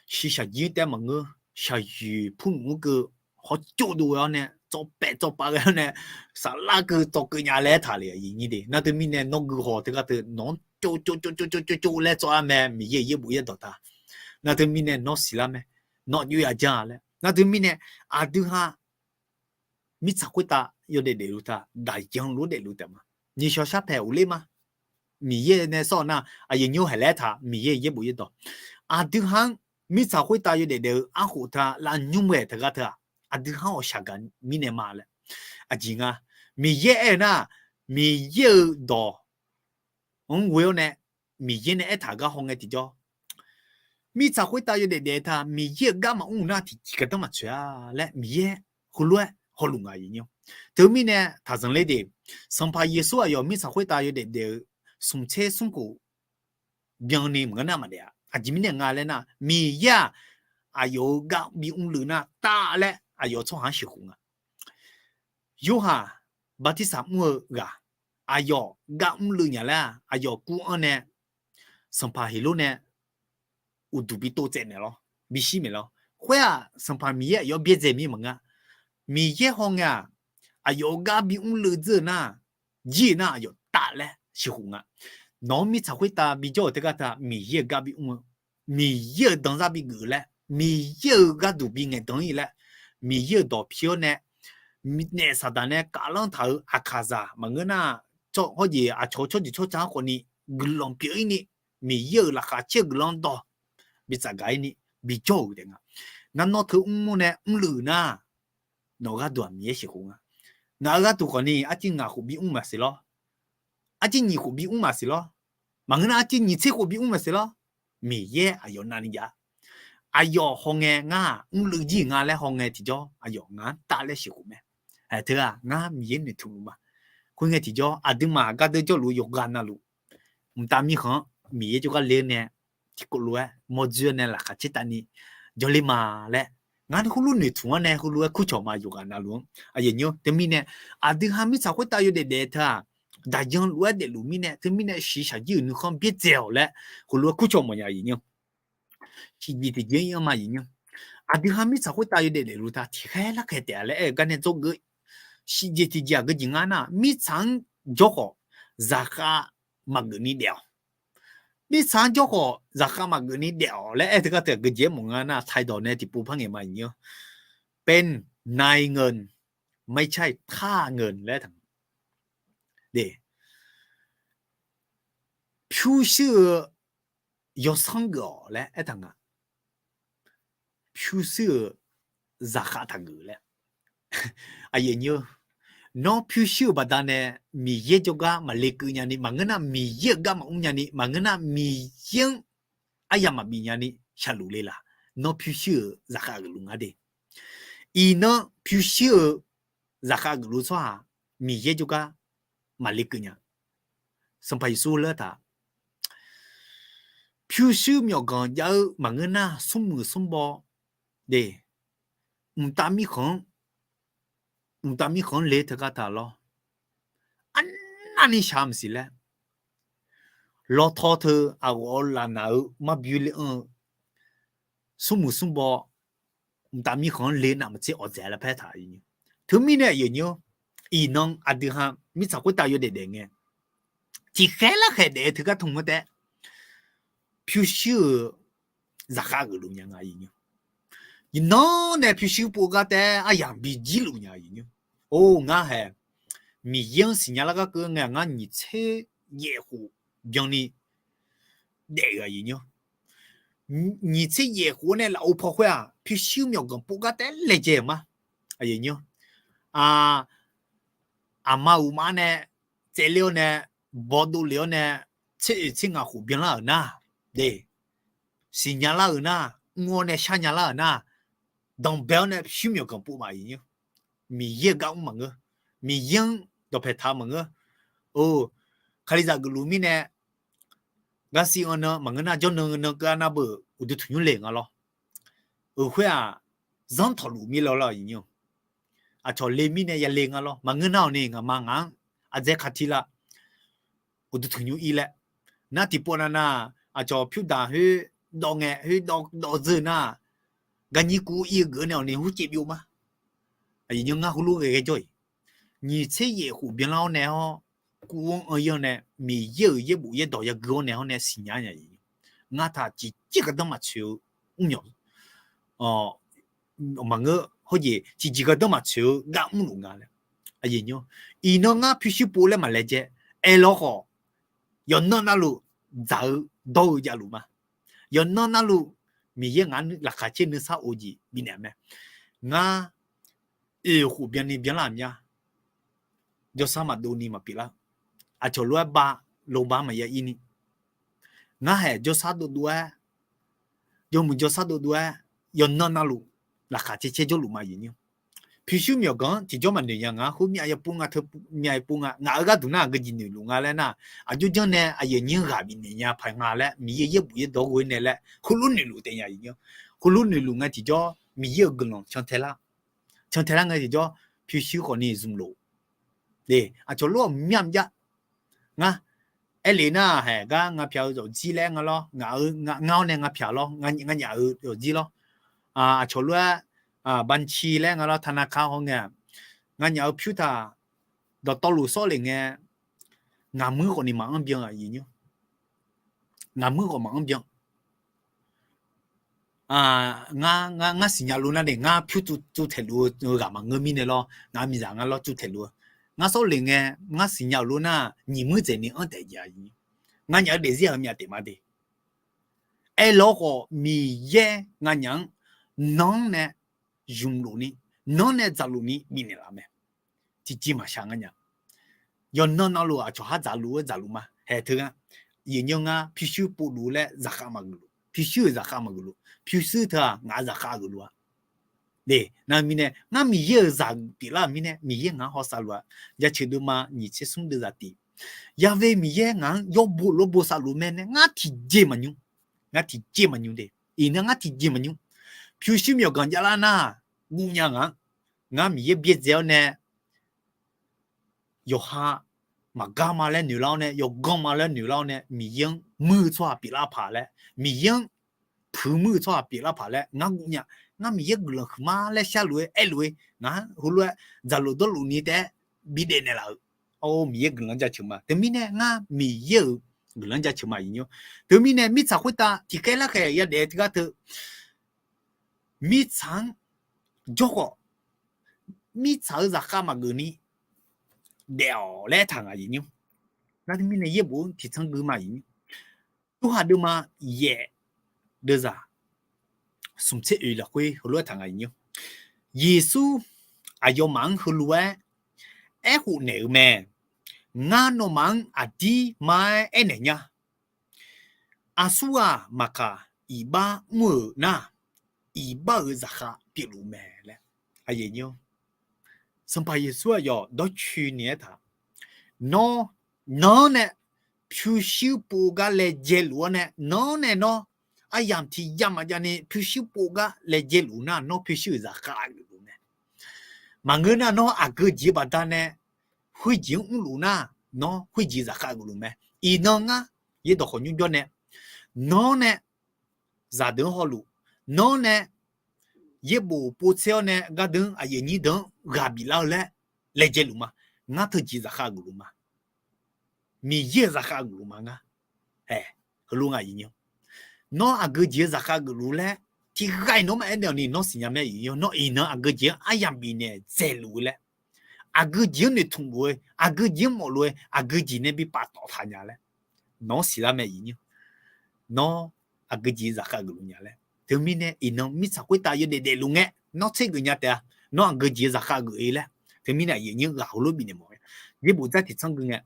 shiqshaq jir taef maqngeur, shaqyoeq purnmq-anr keuv hawtsov dov ghae-awr nae, tsawv paef tsawv pav ghae-awr nae, saflar keuv tsawv keuv nya laer taq le-a. Nar teumirnae nawr guihaw teugar teu nawq-anr tsov tsov tsov tsov tsov tsov laer tsawv-ar mae, Miqyaer-euq yaerbof yaerdawq taq. Nar teumirnae nawr siqlar mae, nawr aqjox ya janr-a laer. Nar teumirnae aqdui ha mirtsaq khoertav yawdaef daefluf taq, daqyan lof-aer daefluf taef ma. Nyiqshawq sharpaeq ghofler ma. Miqyaer nae sawr-eu nar, aqyuif aqnyir haeq laer taq, Miqyaer yaerbof yaerdawq. Aqdui ha-anr mirtsaq khoertav yawdaef daef-eu arkhof taq lavnymr ghae teugar teu-aq, aqdui ha-anr ghawqshaq gaq mirnae ma laer. Aqjeq nga, Miqyaer aer-eu nar, Miqyaer-euq dawq-anr ghoe-awr nae, Miqyaer nae aertaq gar hawngae tiqjawr, mirtsaq khoertav yawdaef daef taq, Miqyaer-euq gar maqmr nar tiqjeq gardanr maqtsoeq-a laer Miqyaer heulof-aer hawluf nga. Teumirnae taq zanqler de, Sanqpaq Yeqsur aqyawf mirtsaq khoertav yawdaef daef-eu smq tser smr khof byanni maqngeur nar maqdaef-a. Aqjeq mirnae nga laer nar, Miqyaer-aq, aqyawf-euq gar bimr luf nar tav laer aqyawf tsawrhaq-anr sheuqkhof nga. Yorhaq bartirsaq mr-eu ghaq, aqyawf gar mrluiv nya laer-aq, aqyawf kur-anr nae Sanqpaq Heqlor nae uqduq bi tov tsaev naeq lawr, bishir maeq lawr. Khoer-aq, Sanqpaq Miqyaer aqyawf byaerdzae mir maqngeur. Miqyaer hawngae-aq, aqyawf-euq gar bimr luf dzeur-eu nar, jir-eu nar aqyawf tav laer sheuqkhof nga. Nawq-anr mirtsaq khoertav bijawr-euq teugar taq, Miqyaer-euq gar bimr-eu, Miqyaer-euq danzar bigeuf laer, Miqyaer-euq gharduq bingaeq danq-ir laer, Miqyaer-euq dawq pi-awr nae, naef Saqdaq nae kaflanr taq-euq aqkaqzaq maqngeur nar, hawjeq aqcawq-eu tsawrjeuq tsawrca-anr khawfni guiqlanq pyeuf-ir ni, Miqyaer-euq laqkhaq caer-eu guiqlanq dawq bi tsafgaq-ir ni bijawr-euq taef nga. Nar nawr teu mrmr nae mrluiv nar, nawq-eu gharduq-aq Miqyaer sheuqkhof nga. Ngaq-euq gharduq khawfni arciv ngaq khof bimr maqsiq lawr, arciv nyiq khof bimr maqsiq lawr, maqngeur nar arciv nyiq tser khof bimr maqsiq lawr. Miqyaer aqyawf navni jav. Aqyawf hawngae ngar-aq mrluiv jir nga laer hawngae tiqjawr aqyawf ngaq-anr tav laer sheuqkhof mae. Aer, teughaq ngar Miqyaer noeqtmq luf ma. Khoerngae tiqjawr aqduimaf gardeur jawrluf-eu yawqghaq navluf, mqtav mirkhanq-anr Miqyaer jawrgar le-eu nae, tiqkawv lof-aer mawrdzoer-eu nae laqkhaq caer tavni jawrler ma laer, ngar heulof noeqtmq-anr nae heulof-aer kurcawq ma yawqghaq navluf-anr. Aqyuif aqnyir-or, teumirnae aqdui ha mirtsaq khoertav yawdaef daef-eu teu-aq, daqyan lof-aer daefluf mirnae teumirnae shiqshaq jir-euq nuikhanr byaerdzae-awq laer heulof-aer kurcawq mawfnya aqyuif aqnyir-or. Tiqjeq tiqjeq-anr ir-anr ma aqyuif aqnyir-or. Aqdui ha mirtsaq khoertav yawdaef daefluf taq tiqkhaer larkhaer taef-a laer aer-eu gar nae dzawrgeuf. Tiqjeq tiqjeq aqgeu jeq ngar nar, mirtsaq-anr jawrkhawf zaqkhav maqgeuf ni daef-awq. Mirtsaq-anr jawrkhawf zaqkhav maqgeuf ni daef-awq laer aer-eu teugar teu aqgeu jeq-aer mawf nga nar, ไทย dawq nae tiqpov par ngaeq ma aqyuif aqnyir-or. เป็นนายเงิน ไม่ใช่ทาสเงิน laer aertaq-a. Pyurshuir-eu yawsanr geuf-awq laer aertaq nga. Pyurshuir-euq zaqkhav taqgeuf laer. Aqyuif aqnyir-or, nawr pyurshuir-euq baqdanae Miqyaer jawrgar maqle keuv nyani, maqngeur nar Miqyaer-euq gar maqmr nyani, maqngeur nar Miqyaer-anr aryamq maqbif nyani shaqluf le laq. Nawr pyurshuir-euq zaqkhav geufluf nga de. Iqnan pyurshuir-euq zaqkhav geufluf tsawrhaq Miqyaer jawrgar maqle keuv nya. Sanqpaq Yeqsur laer taq, pyurshuir myawqganq jav-eu maqngeur nar smrmuiq smrbaw de, mqtav mirkhanq-anr, mqtav mirkhanq-anr le teugar taq lawr, arnavni shaq-eu maqsiq laer, lawtaw teu aqghawf-eu lafnaq-eu marbi ler anr-eu smrmuiq smrbaw, mqtav mirkhanq-anr le navmaqtser awqdzaeq laer paer taq. Teumirnae aqyuif aqnyir-or, iqnan aqdui ha mirtsaq khoertav yawdaef daef ngae, tiqkhaer larkhaer daef-eu teugar tmq-anr taef, pyurshuir-euq zaqkhav geufluf nya nga aqyuif aqnyir-or. Iqnan nae pyurshuir pov gar taef aryamq bijir luf nya aqyuif aqnyir-or. Or, ngar hae Miqyaer-anr siqnya lar gar keuv ngae, ngar nyiq tser yaef khof byanni daef-euq aqyuif aqnyir-or. Nyiq tser yaef khof-anr nae lafov paw khoer-aq, pyurshuir myawqganq pov gar taef laejae-euq ma. Aqyuif aqnyir-or, aqma uqma nae tsaevler-awr nae, bawdov lef-awr nae, tser oeq tser ngaq khof byanlar-euq nar, de, siqnya lar-euq nar, mr-awr nae sharnya lar-euq nar, danqbae-awr nae pyurshuir myawqganq pov ma aqyuif aqnyir-or. Miqyaer-euq gar mr maqngeur. Miqyaer-anr dawqpae taq-eu maqngeur. Or, Kalizaq geufluf mirnae, garsiv anr nan maqngeur nar, jawrnan nan keuv-a nar beu uqduq tanqnymr le nga lawr. Euq khoer-aq, zanr tawqluf mir lawr lar aqyuif aqnyir-or. Aqcawq le mirnae ya le nga lawr. Maqngeur nar-awq ni ngaqma ngaq-anr aqdzae kaqti la uqduq tanqnymr ir laer. Nar tiqpov nav nav aqcawq pyurdaq khoer dawv ngae khoer dawv dawv dzeur nar, garnyir kuv ir-eu geuf-awr nae awq ni hurcaev byov ma. Aqyuif aqnyir-or, ngar heulof ghae ghae jawr-iq, nyiq tser yaef khof byanlar-awr nae hawr, kuv-anr anr-ir-awr nae, Miqyaer-euq yaerbof yaerdawq yagui-awr nae hawr nae siqnya nya-iq. Ngar taq tiqjeq gardanr maqtsoeq-eu mrmyawq maqngeur, hawjeq tiqjeq gardanr maqtsoeq-eu gar mrluf nga laer. Iqnan ngar pyurshuir pov laer maqlaejae. Aerlawr khawf, yawqnan navluf dzaq-eu dawr-eu javluf ma. Yawqnan navluf Miqyaer ngaq laqkhaq caer nuisar of jeq bifnaeq mae. Ngar oeq khof byanni byanlar mya, jawrsar maqdov ni maqpyeuf lar. Aqcawq lof-aer ba, loba maqya ir ni. Ngar haeq jawrsar dovdov-aer, jawrmuiq jawrsar dovdov-aer, yawqnan navluf laqkhaq caer caer jawrluf ma aqyuif aqnyir. Pyurshuir myawqganq-anr tiqjawr maqnoeq nya nga, khoer myav yapov nga teu, myav yapov nga, ngaq-euq gharduq nar aqgeu jeq noeqluf nga laer nar, aqjox janr nae aqyuif aqnyir-anr ghaq bifnaeq nya paq nga laer, Miqyaer yaerbof yaerdawq ghoe nae laer heulof noeqluf taef nya aqyuif aqnyir. Heulof noeqluf ngae tiqjawr Miqyaer-euq guiqlanq cantae lar, cantae lar ngae tiqjawr pyurshuir khawf ni zmqlof. Aqcawq lof-aer myav mjav. Ngar aerlef nar haeq gar nga pyaq-eu yawfjir laer nga lawr, ngaq-eu ngar-awr nae nga pyaq lawr, nganyaf-eu yawfjir lawr. Aqcawq lof-aer banci laer nga lawr, tanaqka haw ngae, nganyaf-eu pyur taq dawqtawvluf sawr lef ngae, ngaqmuir khawf ni maqanr byan aqyuif aqnyir. Ngaqmuir khawf maqanr byan. Ngar siqnya luf nar de, ngar pyur tuvtaeq luf-eu ghaq maqngeur mirnae lawr, ngaq miqzaq ngar lawr tuvtaeq luf-eu. Ngar sawr lef ngae, ngar siqnya luf nar nyiq muir dzaeq ni anr taef jav-a. Nganyaf-eu daefzir-aq heumyav taef ma de. Aerlawr khawf Miqyaer nganyaf-anr nanr nae zmqluf ni, nanr nae dzaqluf ni bifnaeq laf mae. Tiqjeq maqshaq nganyaf. Yawqnan navluf aqcawq har dzaqluf-aer dzaqluf ma haeq teu ngar, iqnymr ngar pyurshuir povluf laer zaqkhav maqgeuf luf, pyurshuir-euq zaqkhav maqgeuf luf, pyurshuir teu-aq ngaq-euq zaqkhav geufluf-a. Nar-eu mirnae ngar Miqyaer-euq zaq pyeuflar-euq mirnae Miqyaer ngaq-anr hawsav luf-a. Jaceuq deuvma nyiq tser smr deuvzaq tiq, Ya've Miqyaer ngaq-anr yawbo lawbo savluf mae nae ngar tiqjeq maqnymr. Ngar tiqjeq maqnymr de. Iqnan ngar tiqjeq maqnymr. Pyurshuir myawqganq javlar nar, guvnya ngaq-anr, ngar Miqyaer byaerdzae-awr nae yawqha maqgar ma laer noeqlar-awr nae, yawganr ma laer noeqlar-awr nae, Miqyaer-anr muir-eu tsawrhaq pyeuflar paq laer, Miqyaer-anr puiq muir-eu tsawrhaq pyeuflar paq laer ngar guvnya. Ngar Miqyaer guiqlanq huiqma laer sharluf-eu aerluf-eu, ngar heulof-aer dzaqluf dawrluf ni taef-aer bidaef naeqlaf-euq, or, Miqyaer guiqlanq jaceuq ma. Teumirnae ngar Miqyaer-euq guiqlanq jaceuq ma, aqyuif nymr. Teumirnae mirtsaq khoertav tiqkhaer larkhaeq yadaef teugar teu, mirtsaq-anr jawr khawf, mirtsaq-euq zaqkhav maqgeuf ni daef-awq laer aertaq nga, aqyuif nymr. Nar teumirnae yaerbof-anr tiqtsanr gui ma, aqyuif nymr. Yorhaq deuvma yaef deuvzaq smq tser oeq lafkhoer heulof-aer aertaq nga, aqyuif nymr. Yeqsur aqyawfmaf-anr heulof-aer aerkhof naeq-euq mae. Ngar nawmaf-anr aqdir ma-aer aernaeq nya. Aqsurghaq maqkaq, iqbax mr-euq nar, iqbax-euq zaqkhav pyeufluf mae laer. Sanqpaq Yeqsur aqyawf dawrcoeni aertaq, nawr, nan-anr nae pyurshuir pov gar laejae luf-awr nae, nan-anr nae nawr aryamq tiq yamq maqjav ni pyurshuir pov gar laejae luf nar, nawr pyurshuir-euq zaqkhav geufluf mae. Maqngeur nar, nawr aqgeu jeq-eu baqdanae khoerjeq-anr mrluf nar, nawr khoerjeq zaqkhav geufluf mae. Iqnan ngar yaerdawq khawf nymr jawr nae, nan-anr nae zaqdeuq-anr hawluf, nan-anr nae yaerbof povtser-awr nae gardeuq-anr aqyuif aqnyir deuq-anr ghaq biflar-eu laer laejae luf ma. Ngar teujeq zaqkhav geufluf ma. Miqyaer-euq zaqkhav geufluf ma ngar. Ae, heulof nga, aqyuif nymr. Nawr aqgeu jeq-eu zaqkhav geufluf laer tiqghaq-iq nawr maqaer naeq-awq ni nawr siqnya mae, aqyuif nymr. Nawr iqnan aqgeu jeq-anr aryamq bifnaeq dzaeqluf-eu laer, aqgeu jeq-anr noeqtmq luf-eu, aqgeu jeq-anr mawfluf-eu, aqgeu jeq nae bi paftawf taq nya laer nawr siqlar mae, aqyuif nymr. Nawr aqgeu jeq-eu zaqkhav geufluf nya laer. Teumirnae iqnan mirtsaq khoertav yawdaef daefluf ngae, nawr tser geuf nya taef-a. Nawr aqgeu jeq-eu zaqkhav geuf-eu laer. Teumirnae aqyuif aqnyir ghaq heulof bifnaeq mawf-a. Yaerbof dzar tiqtsanr gui ngae,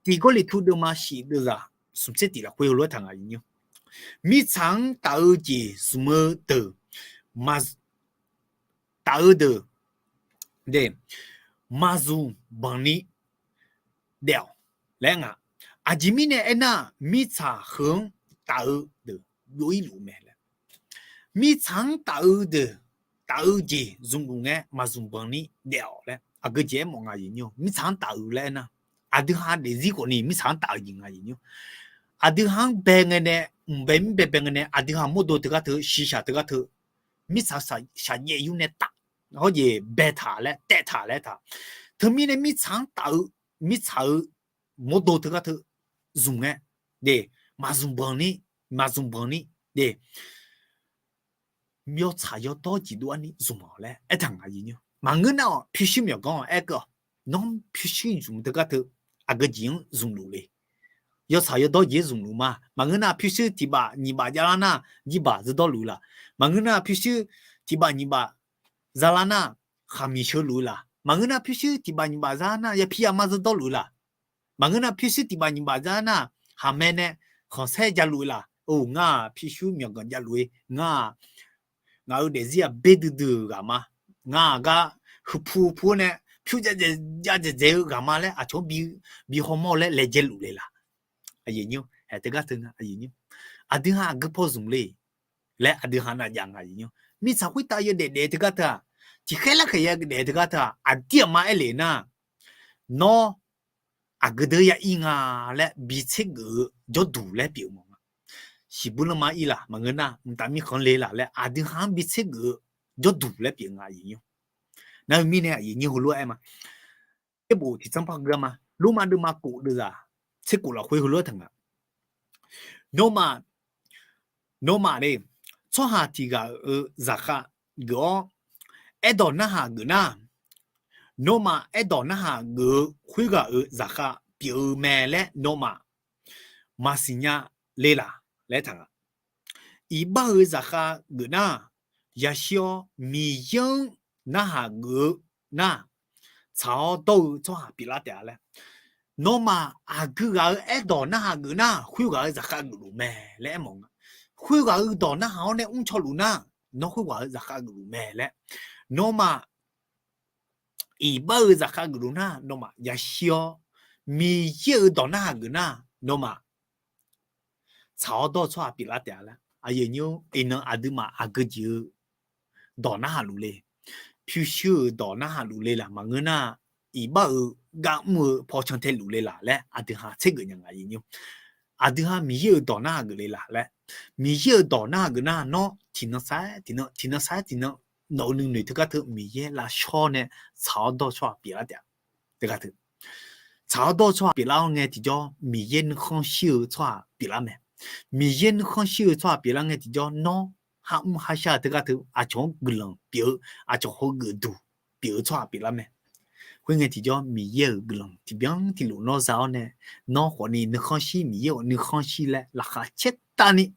Tiq Gawrliqtu deuvma shif deuvzaq smq tser tiq lafkhoer heulof-aer aertaq nga, aqyuif nymr. Mirtsaq-anr taf-eu jeq zmq-eu deuq, taf-eu deuq, maqzmq banq ni daef-awq laer nga. Aqjeq mirnae aernar, mirtsaq heu-anr taf-eu deuq byov-ir luf mae laer. Mirtsaq-anr taf-eu deuq, taf-eu jeq zmqluf ngae maqzmq banq ni daef-awq laer aqgeu jeq aermawf nga, aqyuif nymr. Mirtsaq-anr taf-eu laer aernar, aqdui ha daefzir khawf ni mirtsaq-anr taf-eu jeq nga, aqyuif nymr. Aqdui ha-anr bae ngae nae, mq bae mir bae bae ngae nae, aqdui ha mawrdo teugar teu, shiqshaq teugar teu, mirtsaq shaqjaev yur nae taf, hawr jeq baetaq laer taeftaq laer taq. Teumirnae mirtsaq-anr taf-eu, mirtsaq-eu mawrdo teugar teu zmq ngae, maqzmq banq ni, maqzmq banq ni, yawtsaq yawdawr jeq dov-ar ni zmq-awq laer aertaq nga, aqyuif nymr. Maqngeur nar-awq, pyurshuir myawqganq-awq aerkeuv-awq. Nawr pyurshuir zmq teugar teu aqgeu jeq-anr zmqluf le. Yawtsaq yawdawr jeq-anr zmqluf ma. Maqngeur nar pyurshuir tiq baf nyiq baf javlar nar, jirbaq zardawr luf-eu laq. Maqngeur nar pyurshuir tiq baf nyiq baf zalar nar, khaqmiq sheu luf-eu laq. Maqngeur nar pyurshuir tiq baf nyiq baf zalar nar, yapir yama zardawr luf-eu laq. Maqngeur nar pyurshuir tiq baf nyiq baf zalar nar, khaqmae nae khanqsaer ja luf-eu laq. Or, ngar-aq pyurshuir myawqganq javluf-eu, ngar-aq, ngaq-euq daefzir-aq ber duidui-euq ghaq ma. Ngar-aq gar huiqpu pu-awr nae pyur jav dzaeq dzaeq-eu ghaq ma laer aqcawq-anr bi hawmawr laer laejae luf le laq. Aqyuif nymr, haeq teugar teu nga, aqyuif nymr. Aqdui ha aqgeu paw zmq le laer aqdui ha navjav nga, aqyuif nymr. Mirtsaq khoertav yawdaef daef teugar teu-aq, tiqkhaer larkhaeq yadaef teugar teu-aq, aqdir aqma aer le nar, nawr aqgeu deuq ya ir nga laer bi tsergeuf-eu jawrduq laer pyeuf mawf nga. Siqbur lanma ir laq, maqngeur nar mqtav mirkhanq le laq laer aqdui ha-anr bi tsergeuf-eu jawrduq laer pyeuf nga, aqyuif nymr. Nar-eu mirnae aqyuif nymr heulof-aer aer ma. Yaerbof tiqtsanr par gui-a ma. Lormav deuvma kof deuvzaq tser kof lafkhoer heulof-aer taq nga. Nawmaf, nawmaf le, tsawrhaq tiq ghaq-euq zaqkhav geuf-awr, aerdawq narhaq geuf nar, nawmaf aerdawq narhaq geuf-eu khoerghaq-euq zaqkhav pyeuf-eu mae laer nawmaf maqsiq nya le laq laer taq nga. Iqbax-euq zaqkhav geuf nar, yashir-awr Miqyaer-anr narhaq geuf-eu nar, tsaq-awr dawr-eu tsawrhaq pyeuflar taef-a laer. Nawmaf aqgeu ghaq-euq aerdawq narhaq geuf nar, khoerghaq-euq zaqkhav geufluf mae laer aermawf nga. Khoerghaq-euq dawq narhaq-awr nae mrcaw luf nar, nawr khoerghaq-euq zaqkhav geufluf mae laer. Nawmaf iqbax-euq zaqkhav geufluf nar, nawmaf yashir-awr, Miqyaer-euq dawq narhaq geuf nar, nawmaf tsaq-awr dawr-eu tsawrhaq pyeuflar taef-a laer. Aqyuif aqnyir-or, iqnan aqduimaf aqgeu jeq-eu dawq narhaq luf le, pyurshuir-euq dawq narhaq luf le laq maqngeur nar, iqbax-euq gar mr-eu paw can tae luf le laq laer aqdui ha tsergeuf nya nga, aqyuif aqnyir-or. Aqdui ha Miqyaer-euq dawq narhaq geuf le laq laer, Miqyaer-euq dawq narhaq geuf nar, nawr tiqnan sar-aer tiqnan, tiqnan sar-aer tiqnan, nawq-euq nuinoeq teugar teu Miqyaer lavshawr nae tsaq-awr dawr-eu tsawrhaq pyeuflar taef-a. Teugar teu tsaq-awr dawr-eu tsawrhaq pyeuflar-awr ngae tiqjawr, Miqyaer nuikhanr shir-eu tsawrhaq pyeuflar mae. Miqyaer nuikhanr shir-eu tsawrhaq pyeuflar ngae tiqjawr, nawr har mr har shar-eu teugar teu aqcawq-anr guiqlanq pyeuf-eu, aqcawq heugeuf duq pyeuf-eu tsawrhaq pyeuflar mae. Khoerngae tiqjawr, Miqyaer-euq guiqlanq tiqbyan tiqlof nawr za-awr nae, nawr khawfni nuikhanr shir, Miqyaer-euq nuikhanr shir laer laqkhaq caertavni,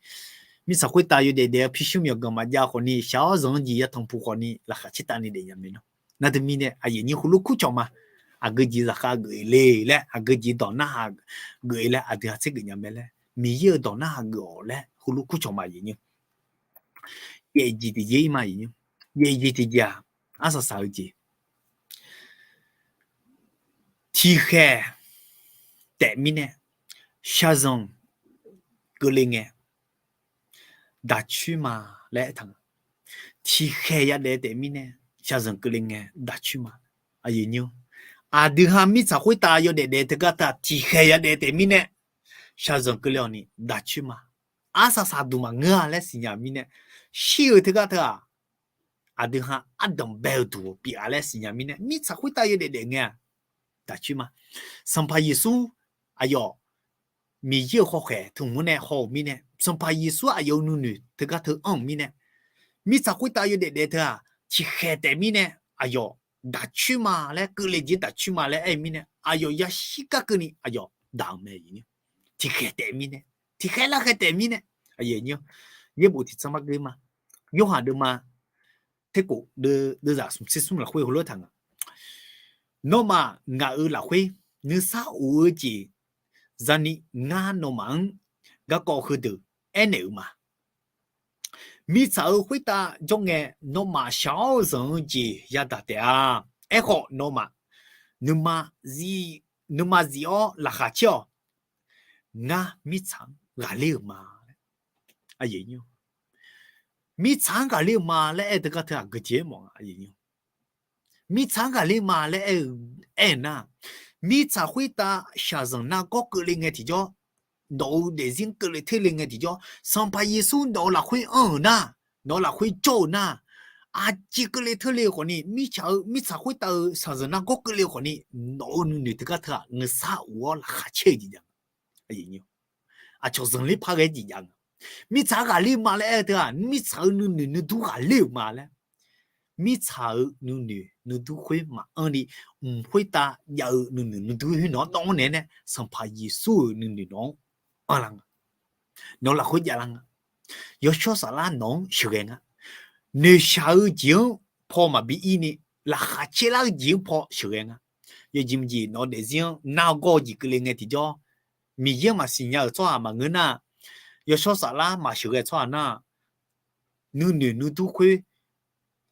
mirtsaq khoertav yawdaef daef-eu pyurshuir myawqganq maqjav khawfni, shaq-awr zanq-eu jeq yatanq puq khawfni laqkhaq caertavni daefnya mae nawr. Nar teumirnae aqyuif aqnyir heulof kurcawq ma. Aqgeu jeq zaqkhav geuf-eu le laer, aqgeu jeq dawq narhaq geuf-eu laer aqdui ha tsergeuf nya mae laer, Miqyaer-euq dawq narhaq geuf-awq laer heulof kurcawq ma, aqyuif aqnyir. Yaefjeq tiqjeq-ir ma, aqyuif aqnyir. Yaefjeq tiqjeq-aq, arsaq saq-eu jeq tiqkhaeq taef mirnae shaqzanq keuvle ngae daqcoer ma laer aertaq nga. Tiqkhaeq yadaef taef mirnae shaqzanq keuvle ngae daqcoer ma. Aqdui ha mirtsaq khoertav yawdaef daef teugar teu-aq, tiqkhaeq yadaef taef mirnae shaqzanq keuvle-awq ni daqcoer ma. Arsaq saq duq maqngeur-a laer siqnya mirnae, shir-eu teugar teu-aq, aqdui ha ardanq bae-eu duq pyeuf-a laer siqnya mirnae, mirtsaq khoertav yawdaef daef ngae-aq, daqcoer ma. Sanqpaq Yeqsur aqyawf Miqyaer-euq khawkhaeq teu hmq-anr nae haw-euq mirnae, Sanqpaq Yeqsur aqyawf-euq nuinoeq teugar teu anr-euq mirnae, mirtsaq khoertav yawdaef daef teu-aq, tiqkhaeq taef mirnae aqyawf daqcoer ma laer, keuvle jeq daqcoer ma laer aer-eu mirnae, aqyawf yashir gar keuvni aqyawf daq-euq mae. Tiqkhaeq taef mirnae, tiqkhaeq larkhaeq taef mirnae, yaerbof tiqtsanr mar geur ma. Yorhaq deuvma terkof deuvzaq smqtser smr lafkhoer heulof taq nga. Nawmaf ngaq-euq lafkhoer nuisar of-eu jeq zani ngar nawmaf-anr garkawv heudeuq aernaeq-euq ma. Mirtsaq-euq khoertav jawr ngae, nawmaf shaq-awr zanq-eu jeq yadaq taef-a. Aerkhawf, nawmaf nuima zif, nuima zif-awr laqkhaq caer-awq. Ngar mirtsaq-anr ghaqler-euq ma. Mirtsaq-anr ghaqler-eu ma laer aer-eu teugar teu aqgeu jeq-aer mawf nga. Mirtsaq-anr ghaqler ma laer aer-eu, aer-eu nar, mirtsaq khoertav shaqzanq nargawr keuvle ngae tiqjawr, nawq-euq daefzir-anr keuvle teurle ngae tiqjawr, Sanqpaq Yeqsur nawq-euq lafkhoer anr-euq nar, nawq-euq lafkhoer jawr-euq nar, aqjeq keuvle teurle-eu khawfni, mirtsaq-eu, mirtsaq khoertav-eu shaqzanq nargawr keuvle-eu khawfni, nawq-euq nuinoeq teugar teu-aq, nuisar of-awr laqkhaq caer-eu jeq jav nga. Aqcawq zanqler par ghae-aer jeq jav nga. Mirtsaq-anr ghaqler ma laer aer-eu teu-aq, mirtsaq-euq nuinoeq nuidur ghaqler-euq ma laer. Mirtsaq-euq nuinoeq nuidur khoer maqanr ni, mq khoertav jav-eu nuinoeq nuidur khoer nawq-anr dawv-anr naeq-aer nae, Sanqpaq Yeqsur-euq nuinoeq nawq-anr anrlar nga. Nawq-euq lafkhoer javlar nga. Yawshawr Saflar nawq-anr sheuqghae nga. Noeqshaq-eu jeq-anr paw maqbi ir ni, laqkhaq caer lar-eu jeq-anr paw sheuqghae nga. Yawjeq maqjeq nawq-eu daefzir-anr nargawr-eu jeq keuvle ngae tiqjawr, Miqyaer maqsiq nya-euq tsawrhaq maqngeur nar, Yawshawr Saflar maqsheuqghae tsawrhaq nar, nuinoeq nuidur khoer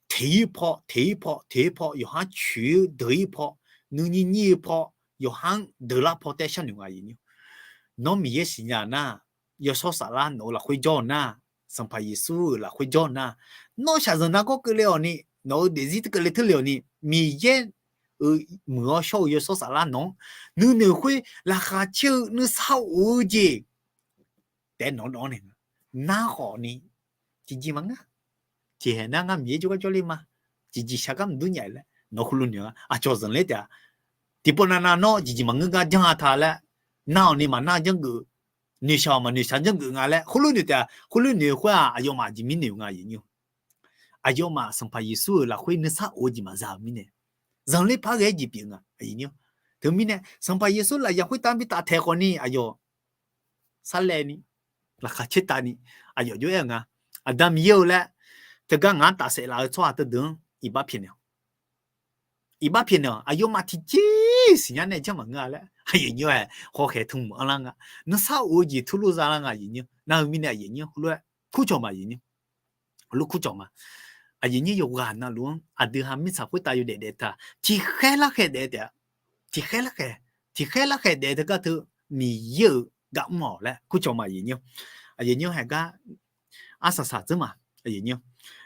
teq-ir paw, teq-ir paw, teq-ir paw, yawqha-anr coeq-eu deuq-ir paw, nuinyir nyir-eu paw, yawqha-anr deuqlar paw taef sharnoeq nga. Nawr Miqyaer siqnya nar, Yawshawr Saflar nawq-eu lafkhoer jawr-eu nar, Sanqpaq Yeqsur-euq lafkhoer jawr-eu nar, nawr shaqzanq nargawr keuvle-awq ni, nawq-eu daefzir keuvle teurle-awq ni, Miqyaer-euq muiq-awr shawr-eu Yawshawr Saflar nawq-anr nuinoeq khoer laqkhaq caer-eu nuisar of-eu jeq taef nawq-anr dawv-anr naeq nga. Nar khawf ni tiqjeq maqngeur. Tiqhaeq nar ngar Miqyaer jawrgar jawrler ma, tiqjeq shaqgar maqdur nya laer nawq heulof noeq-a. Aqcawq zanqler taef-a. Tiqpov navnav nawr tiqjeq maqngeur gar janr-a ta laer, nar-awq ni maqnar janrgeuf, noeqshaq-awq maqnoeqshaq janrgeuf nga laer heulof noeq taef-a. Heulof noeq khoer-aq, aqyawfmaf aqjeq mirnae noeq nga, aqyawfmaf Sanqpaq Yeqsur-euq lafkhoer nuisar of-eu jeq maqza-euq mirnae, zanqler par ghae-aer jeq pyeuf nga. Teumirnae Sanqpaq Yeqsur lafyaq khoertav bi taftaeq khawfni aqyawf sarlaevni, laqkhaq caer tavni, aqyawf jov-aer-eu nga, Aqda Miqyaer-eu laer, teugar ngaq-anr tafsaef laf-eu tsawrhaq teudeuq-anr iqbax pyaeqnaeq-awq. Iqbax pyaeqnaeq-awq. Aqyawfmaf tiqjeq siqnya nae janr maqngeur-a laer aqyawf nymr-aer hawkhaeq tmq anrlar nga. Nuisar of-eu jeq turlof zalar nga aqyawf nymr. Nar-eu mirnae aqyawf nymr heulof-aer kurcawq ma, aqyawf nymr heulof kurcawq ma. aqyuif nyir yawqghaq navluf-anr aqdui ha mirtsaq khoertav yawdaef daef taq tiqkhaer larkhaeq daef taef-a. Tiqkhaer larkhaeq, tiqkhaer larkhaeq daef teugar teu Miqyaer-euq gar mr-awq laer kurcawq ma aqyuif nyir. Aqyuif nyir haeq gar arsaq saq dzeur ma aqyuif nyir.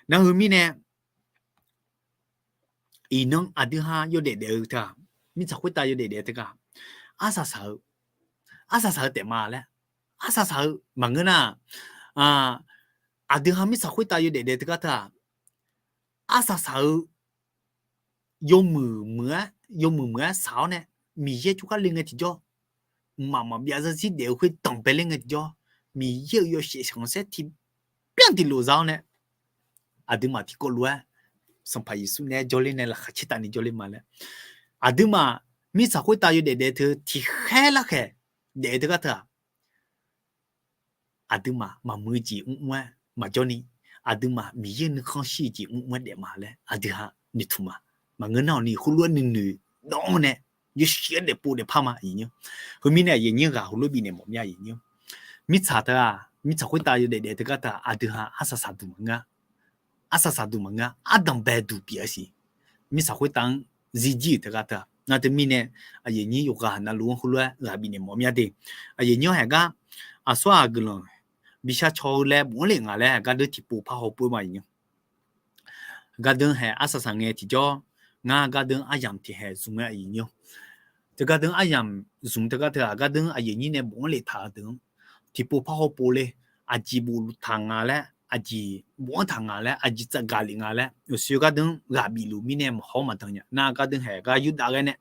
Nar heu mirnae iqnan aqdui ha yawdaef daef-eu teu-aq, mirtsaq khoertav yawdaef daef teugar arsaq saq-eu, arsaq saq-eu taef ma laer, arsaq saq-eu maqngeur nar, aqdui ha mirtsaq khoertav yawdaef daef teugar teu-aq, arsaq saq-eu yawmuiq muiq-aer, yawmuiq muiq-aer saq-awr nae, Miqyaer jawrgar le ngae tiqjawr, mqmaq maqbyav zarzir daef-eu khoer danqbae ler ngae tiqjawr, Miqyaer-euq yawshaef khanqsaer tiqbyan tiqlof za-awr nae, aqduimaf tiqkawv lof-aer Sanqpaq Yeqsur nae-aer jawrler nae laqkhaq caertavni jawrler ma laer, aqduimaf mirtsaq khoertav yawdaef daef teu tiqkhaer larkhaeq daef-eu teugar teu-aq, aqduimaf maqmuiq-eu jeq mrmr-aer maqjawrni, aqduimaf Miqyaer nuikhanr shir-eu jeq mrmr-aer daef ma laer aqdui ha noeqtmq ma. Maqngeur nar-awq ni heulof-aer nuinoeq dawv-anr nae yawshuif-aer daefpov daefpar ma aqyuif nyir. Heumirnae aqyuif nyir ghaq heulof bifnaeq mawf mir aqyuif nyir. Mirtsaq teu-aq, mirtsaq khoertav yawdaef daef teugar teu-aq, aqdui ha arsaq saq duq maqngeur-a. Arsaq saq duq maqngeur-a, ardanqbae duq pyeuf-a siq. Mirtsaq khoertav-anr zirjir-euq teugar teu-aq, nar teumirnae aqyuif nyir yawqghaq navluf-anr heulof-aer ghaq bifnaeq mawf mir-a de. Aqyuif nyir haeq gar aqsur-aq guiqlanq bishar caw-eu laer bofanr lef nga laer haeq gar deuq tiqpov parhaw pov-eu ma aqyuif nyir. Gardeuv haeq arsaq saq ngae tiqjawr, ngar gardeuv aryamq tiq haeq zmq-aer aqyuif nyir. Teu gardeuv aryamq zmq teugar teu-aq, gardeuv aqyuif nyir nae bofanr lef taq-eu deuq-anr tiqpov parhaw pov le. Aqjeq boftaq nga laer, aqjeq bofanr taq nga laer, aqjeq tsafgaq lef nga laer, uqshoe gardeuv ghaq bifluf mirnae maqhaw maqdan nya. Nar gardeuv haeq gar yurdav ghaer nae,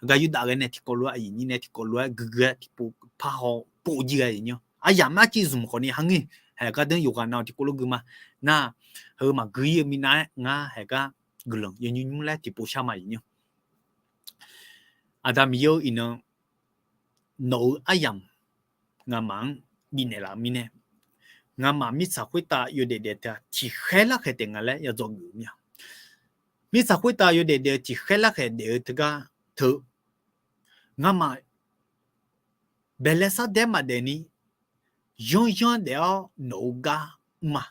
gar yurdav ghaer nae tiqkawv lof-aer aqyuif nyir nae tiqkawv lof-aer guiqguiq-aer tiqpov parhaw pov jir ghae aqyuif nyir. Aryamq arciv zmq khawfni ha ngeur, haeq gardeuv yawqghaq nav-awq tiqkawv lof gui ma. Nar heu maqgui-ir-eu minav-aer ngar haeq gar guiqlanq yawnymr nymr laer tiqpov shar ma aqyuif nyir. Aqda Miqyaer-eu iqnan nawq-euq aryamq ngamaf-anr bifnaeq laf-eu mirnae, ngamaf mirtsaq khoertav yawdaef daef teu-aq tiqkhaer larkhaeq taef nga laer yadzaw geuf-eu mir-a. Mirtsaq khoertav yawdaef daef-eu tiqkhaer larkhaeq daef-eu teugar teu, ngamaf baeqlaer sardaer maqdaef ni, yanryanr daef-awr nawq-eu gar mr-a.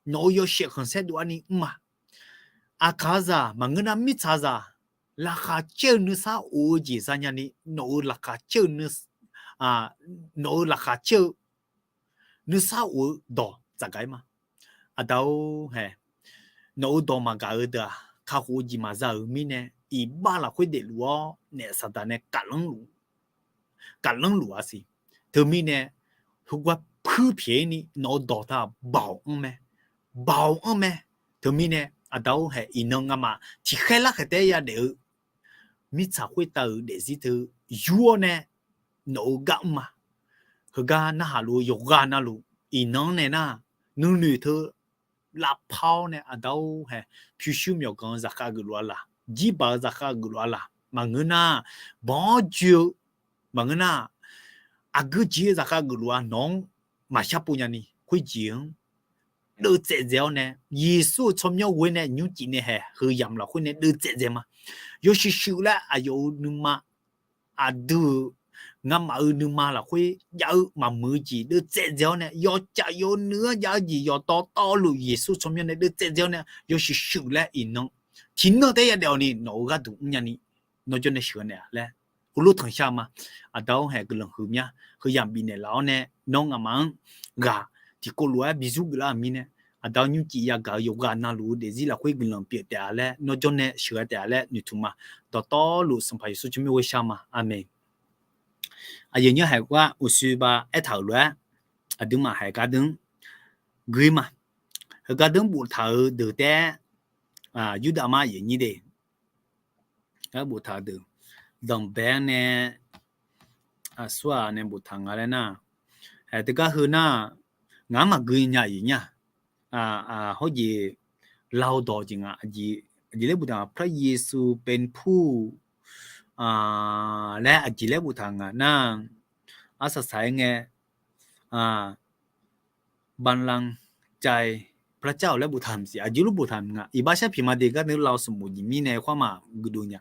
Nawq-euq yawshaef khanqsaer dov-aer ni mr-a. Aqkaqzaq maqngeur nar mirtsaqzaq laqkhaq caer-eu nuisar of-eu jeq zanya ni, nawq-euq laqkhaq caer-eu nui, nawq-euq laqkhaq caer-eu nuisar of-eu dawq tsafgaq-ir ma. Aqda-or haeq, nawq-euq dawq maqgaq-eu deuq-aq kakhof-eu jeq maqza-euq mirnae, iqbax lafkhoer daefluf-awr naef saqdaq nae kaflanr luf-a siq. Teumirnae heugar puir pyaeq-ir ni nawq-eu dawq taq-aq baoq anr mae, baoq anr mae. Teumirnae aqda-or haeq, iqnan ngamaf tiqkhaer larkhaeq taef-aer yadaef-eu mirtsaq khoertav-euq daefzir teu yur-awr nae nawq-euq gar mr-a. Heugar narhaq luf-eu yawqghaq navluf iqnan-anr nae nar, nuinoeq teu lavpar-awr nae aqda-or haeq, pyurshuir myawqganq-eu zaqkhav geufluf-a laq, jirbaq-eu zaqkhav geufluf-a laq, maqngeur nar banq-awr joe-eu, maqngeur nar aqgeu jeq-eu zaqkhav geufluf-a nawq-anr maqshar pov nyani khoerjeq-anr deuvtsaev dzae-awr nae, Yeqsur-euq tsawrmyanr ghoer nae nymrcif nae haeq heu yamq lafkhoer nae deuvtsaev dzae ma. Yawshuif shuif laer aqyawf-euq nuima, aqdui-euq, ngamaf-euq nuima lafkhoer jav-eu maqmuiq-eu jeq deuvtsaev dzae-awr nae, yawtsaf yawnuiv-anr jav-eu jeq yawqtawv tawvluf Yeqsur tsawrmyanr nae deuvtsaev dzae-awr nae, yawshuif shuif laer iqnan tiqnan taef-aer yadaef-awq ni nawq-euq gharduq mr nyani, nawr jawr nae sheuq-eu naeq-a laer heulof tanqshar ma. Aqda-or haeq guiqlanq huiq mya, heu yamq bifnaeq laf-awr nae nawr ngamaf-anr ghaq tiqkov lof-aer bizur geuflar-euq mirnae, aqda-or nymrcif yagaq-eu yawqghaq navluf-eu daefzir lafkhoer guiqlanq pyeuf taef-a laer nawr jawr nae sheuq-a taef-a laer noeqtmq ma. Dawqtawvluf Sanqpaq Yeqsur tsawrmyanr ghoer shar ma. Aqmeq. Aqyuif nyir haeq gar uqshoe ba aertaq-euq lof-aer aqduimaf haeq gardeuv-anr gui ma. Heugar deuq-anr boftaq-euq deuq taef-aer, Yurdav mar aqyuif nyir de, gar boftaq-eu deuq, danqbae-anr nae aqsur-aq nae boftaq nga laer nar, haeq teugar heu nar, ngaq-anr maqgui nya aqyuif nyir-aq, hawr jeq lau dawq jeq nga, aqjeq laer boftaq nga, พระเยซูเป็นผู้ laer aqjeq laer boftaq nga nar, arsaq saq-aer ngae, บัลลังก์ใจพระเจ้า laer boftaq maqsiq, aqjeq lof boftaq nga. Iqbax sharpiq ma de, gardeuv lau sanqbof jeq mirnae khoer maqgui dov nya.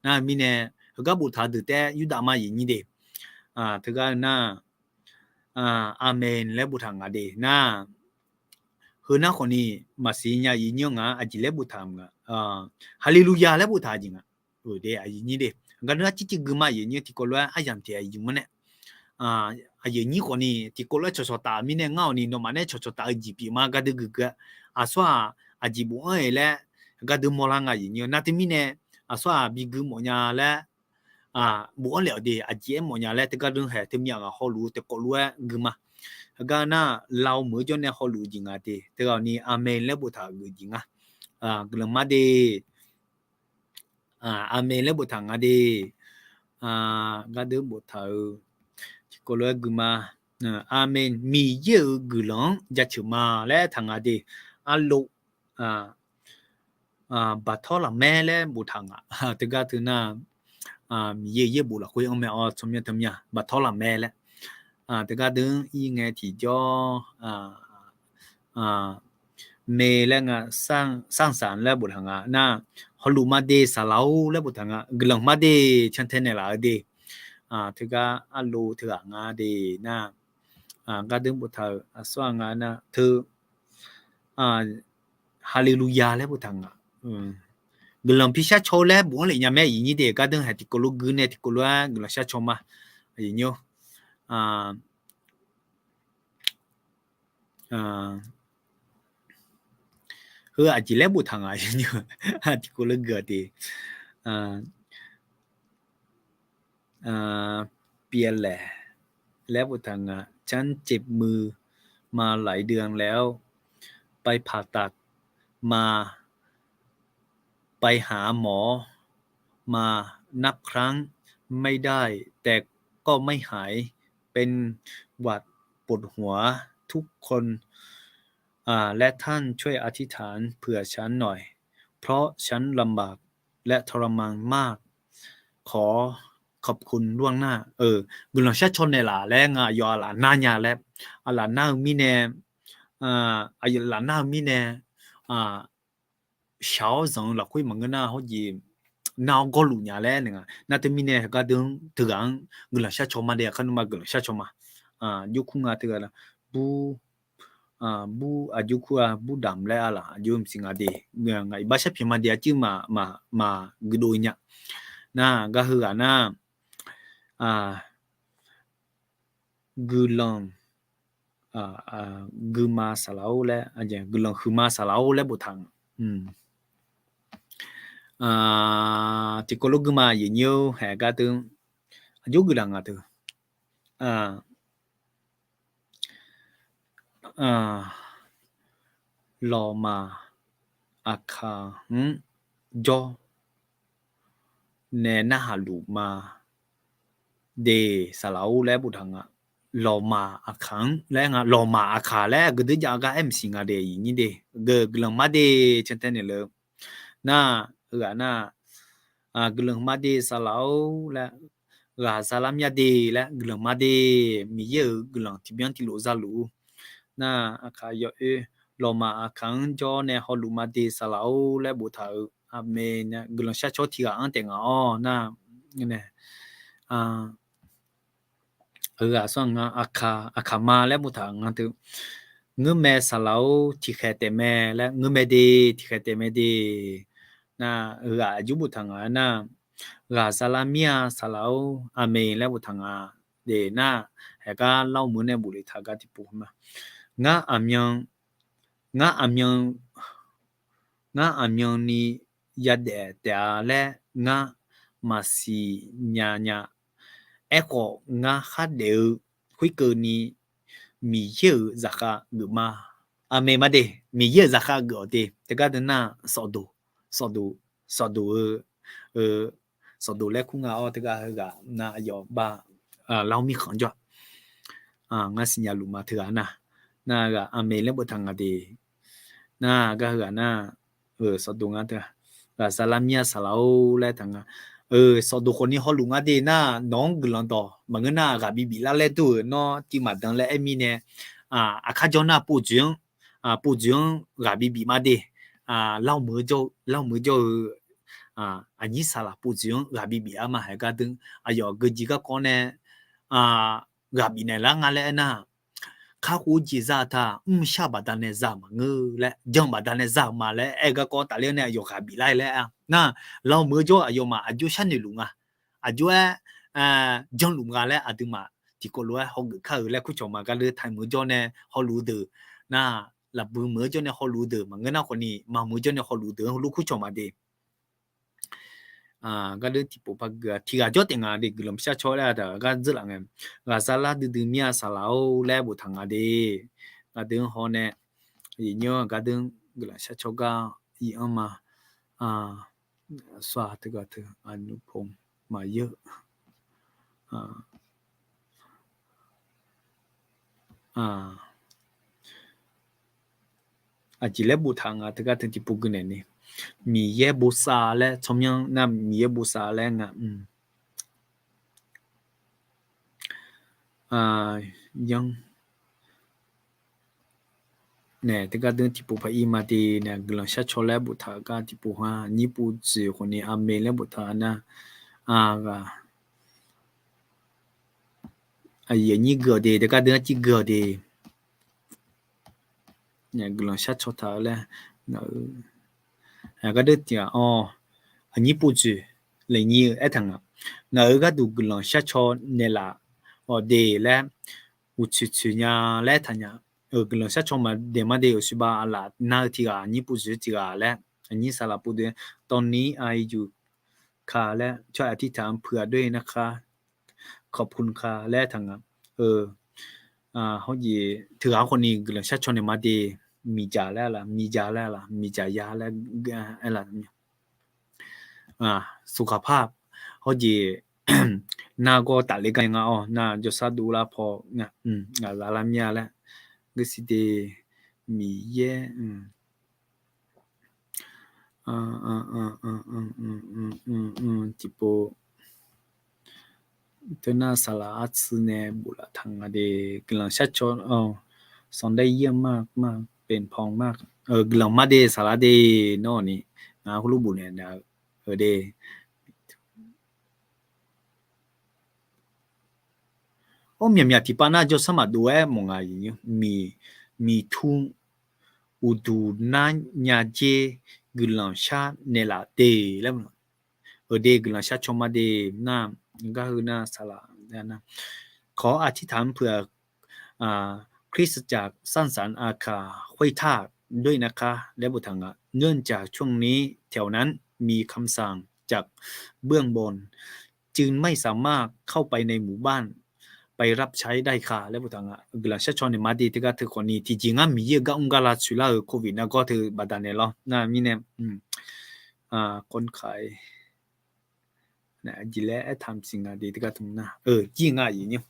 Nar mirnae, heugar boftaq deuq taef-aer Yurdav mar aqyuif nyir de, teugar nar, Aqmeq laer boftaq nga de nar, Heu nar khawfni maqsiq nya aqyuif nyir-anr ngaq-anr aqjeq laer boftaq-euq nga. Haleluya laer boftaq-eu jeq nga. Aqyuif nyir de, gardanr arcir civ gui ma aqyuif nyir tiqkawv lof-aer aryamq tiq aqyuif mur nae aqyuif nyir khawfni tiqkawv lof-aer cawqcawq taf-euq mirnae ngar-awq ni nawmaf nae cawqcawq taf-eu jeq pyeuf ma gardeuv geuf geu-a. Aqsur-aq aqjeq bofanr-eq laer gardeuv mawrlar nga aqyuif nyir. Nar teumirnae aqsur-aq bi gui mawfnya laer bofanr lef-awq de, aqjeq aer mawfnya laer teugar deuq haeq teumyav ghaq hawluf-eu tiqkawv lof-aer gui ma. Heugar nar lavmeuq-eu jawr nae hawluf-eu jeq nga de, teughaq ni aqmeq laer boftaq-euq jeq nga. Guiqlanq mar de. Aqmeq laer boftaq nga de. Gardeuv boftaq-eu tiqkawv lof-aer gui ma. Aqmeq, Miqyaer-euq guiqlanq-anr jaceuq ma laer taq nga de. Arlov, Baqtawrlaqmaer laer boftaq nga. Teugar teunar Miqyaer-euq yaerbof lafkhoer anr mae-awr tsawrmyanr teumyanr Baqtawrlaqmaer laer. Teugar deuq-anr ir ngae tiqjawr me laer nga, sanqsaq laer boftaq nga nar, hawluf ma de saqlaq-or laer boftaq nga, guiqlanq mar de cantae naeqlaf-eu de. Teugar arlov teughaq nga de nar, gardeuv boftaq-euq aqsur-aq nga nar teu, haleluya laer boftaq nga. Guiqlanq pirshar caw-eu laer bofanr lef nya mae aqyuif nyir de, gardeuv haeq tiqkawv lof gui nae tiqkawv lof-aer guiqlanq shar caw ma aqyuif nyir-or. Heu aqjeq laer boftaq nga aqyuif nyir-or. Tiqkawv lof gui-a de. Pyeuflaeq laer boftaq nga, ฉันเจ็บมือมาหลายเดือนแล้ว ไปผ่าตัดมา ไปหาหมอมานับครั้งไม่ได้ แต่ก็ไม่หาย เป็นหวัดปวดหัวทุกคน และท่านช่วยอธิษฐานเผื่อฉันหน่อย เพราะฉันลำบากและทรมานมาก ขอขอบคุณล่วงหน้า guiqlanq shar caw naeqlaf laer nga, aqyawf aqlaf nar nya laer, aqlaf nar-eu mirnae, aqlaf nar-eu mirnae, shaq-awr zanq-eu lafkhoer maqngeur nar hawjeq nar-awr gawrluf nya laer nae nga. Nar teumirnae heugar deuq-anr teughaq-anr guiqlanq shar caw ma de, aqkar nmr ma guiqlanq shar caw ma. Jawrkur nga teughaq bur, bur aqjawrkur-a bur damq laer arlaf aqjox mqsiq nga de. Ngaq iqbax sharpyaeq ma de, aqcuir maqguidov nya. Nar gar heughaq nar, guiqlanq, guima saqlaq-or laer, guiqlanq huiqma saqlaq-or laer boftaq nga. Tiqkawv lof guima aqyuif nyir-or, haeq gar deuq aqjox guiqlanq nga teu. Lawqmaf aqkaq-anr jawr nae narhaq luf ma de saqlaq-or laer boftaq nga. Lawqmaf aqkaq-anr laer nga, lawqmaf aqkaq laer aqgeu deuq jav gar aer mqsiq nga de aqyuif nyir de. Geu guiqlanq mar de cantae naeqlaf-eu nar, heughaq nar, guiqlanq mar de saqlaq-or laer, ghaq za lar mya de laer, guiqlanq mar de, Miqyaer-euq guiqlanq tiqbyan tiqlof za luf-ur. Nar aqkaq yawoer, lawqmaf aqkaq-anr jawr nae hawluf ma de saqlaq-or laer boftaq-euq aqmeq, guiqlanq shar caw tiqghaq-anr taef ngaq-awr nar, heughaq sawr nga, aqkaq ma laer boftaq nga teu. Ngeurmae saqlaq-or tiqkhaeq taef mae laer, ngeurmae de, tiqkhaeq taef mae de. Nar heughaq aqjox boftaq nga nar, ghaq za lar mir-a saqlaq-or aqmeq laer boftaq nga de nar, haeq gar lar-eu meuq nae bof le taq gar tiqpov ma. Ngar aqmyan, ngar aqmyan, ngar aqmyanni yadaef taef-a laer ngar maqsiq nya nya. Aerkhawf ngar khardaef-eu khoerkeuvni Miqyaer-euq zaqkhav geuf ma. Aqmeq mar de, Miqyaer-euq zaqkhav geuf-awq de. Teugar deuq nar, sawfdoq, sawfdoq, sawfdoq-eu, sawfdoq laer kur nga-awr teugar heughaq nar aqyawf bar lar-awr mirkhanq jawr-a. Ngar siqnya luf ma teughaq nar, nar ghaq aqmeq laer boftaq nga de. Nar gar heughaq nar, sawfdoq nga teu, ghaq za lar mir-a saqlaq-or laer taq nga. Sawfdoq khawfni hawluf nga de nar, nawq-anr guiqlanq dawq maqngeur nar ghaq bibif lar laer dur-euq nawr tiv maqdan laer aer mirnae, aqkar jawr nar povdzoeq-anr, povdzoeq-anr ghaq bibif ma de. Lar-eu meuq jawr-eu, lar-eu meuq jawr-eu, aqnyir saqlaq povdzoeq-anr ghaq bibif-a ma. Haeq gar deuq aqyawf geujeq garkawv nae ghaq bifnaeq lar nga laer aernar, kakhof-eu jeq za-eu taq mrshar baqdanae za-euq maqngeur laer, jan baqdanae za-euq ma laer aer-eu garkawv tafler-awr nae aqyawf ghaq biflar-ir laer-a nar, lawmuiq-eu jawr aqyawfmaf aqjox sharnoeq luf nga. Aqjox-aer janluf nga laer aqduimaf tiqkawv lof-aer hawgeuf kar-euq laer kurcawq ma. Gardeuv taiq muiq-eu jawr nae hawluf-eu deuq nar, lafbui muiq-eu jawr nae hawluf-eu deuq maqngeur nar khawfni, maqmuiq-eu jawr nae hawluf-eu deuq-anr heulof kurcawq ma de. Gardeuv tiqpov par gui-a, tiqghaq jawr taef nga de, guiqlanq sharcaw laer-a taq gar dzeur laf ngae, ghaqzar lar duidui mir-a saqlaq-or laer boftaq nga de. Gardeuv-anr haw nae, iqnyir-anr gardeuv guiqlanq sharcaw gar iq-anr ma. Sar teugar teu aqnuqpov maqyeur. Aqjeq laer boftaq nga teugar teu tiqpov gui naeq ni, Miqyaer bosav laer tsawrmyanr nar Miqyaer bosav laer nga. Yanr nae teugar deuq tiqpov paq-ir ma de nae guiqlanq sharcaw laer boftaq gar tiqpov ha, nyir pov dzoeq khawfni aqmeq laer boftaq nar, aqyuif aqnyir gui-awq de, teugar deuq arciv gui-awq de. Guiqlanq sharcaw taq-eu laer ngaq-eu gardeuv tiq ghaq-awr, aqnyir pov dzoeq laeqnyir-eu aertaq nga. Ngaq-euq gharduq guiqlanq sharcaw naeqlaf-awq de laer uqtsoeq tsoeq nya laer aertaq nya. Guiqlanq sharcaw maqdaeq mar de, aqsuiba aqlaf nar-eu tiq ghaq, aqnyir pov dzoeq tiq ghaq laer, aqnyir saqlaq pov dzoeq, ตอนนี้ อายุ ka laer ช่วยอธิษฐานเผื่อด้วยนะคะ ขอบคุณค่ะ laer aertaq nga. Hawjeq teughaq khawfni guiqlanq sharcaw naeq mar de, miqdzaq laer laf, miqdzaq laer laf, miqdzaq ya laer aer laf. สุขภาพ hawjeq nargawr tafler gar nga-awr nar jawrshar dovlar paw nga, ngaq za lar mir-a laer geusiq de. Miqyaer tiqpov teunar saqlaq artsuiv nae boflaf taq nga de. Guiqlanq sharcaw sanqdaer yir-anr mar mar penpaw mar, guiqlanq mar de saqlaq de. Nawr ni ngaq heulof bofnaeq nar-eu de. Or, myaqmyaq tiqpav nar jawrshar maqdov-aer mawf nga. Miqtur uqduq nar nya dzer guiqlanq shar naeqlaf de laer. Euq de guiqlanq sharcaw mar de nar, gar heu nar saqlaq nar, ขออธิษฐานเผื่อ คริสตจักรสร้างสรรค์อาคารห้วยทากด้วยนะคะ laer boftaq nga. เนื่องจากช่วงนี้แถวนั้นมีคำสั่งจากเบื้องบน จึงไม่สามารถเข้าไปในหมู่บ้านไปรับใช้ได้ค่ะ laer boftaq nga. Guiqlanq sharcaw naeq mar de teugar teu khawfni tiqjeq ngar Miqyaer-euq gar mr gar lavtsoeq lar-euq โควิด nargawr teu baqdanaeq lawr nar mirnae, คนไข้ jeq laer aertaq maqsiq nga de teugar teu nar, jir nga aqyuif nymr.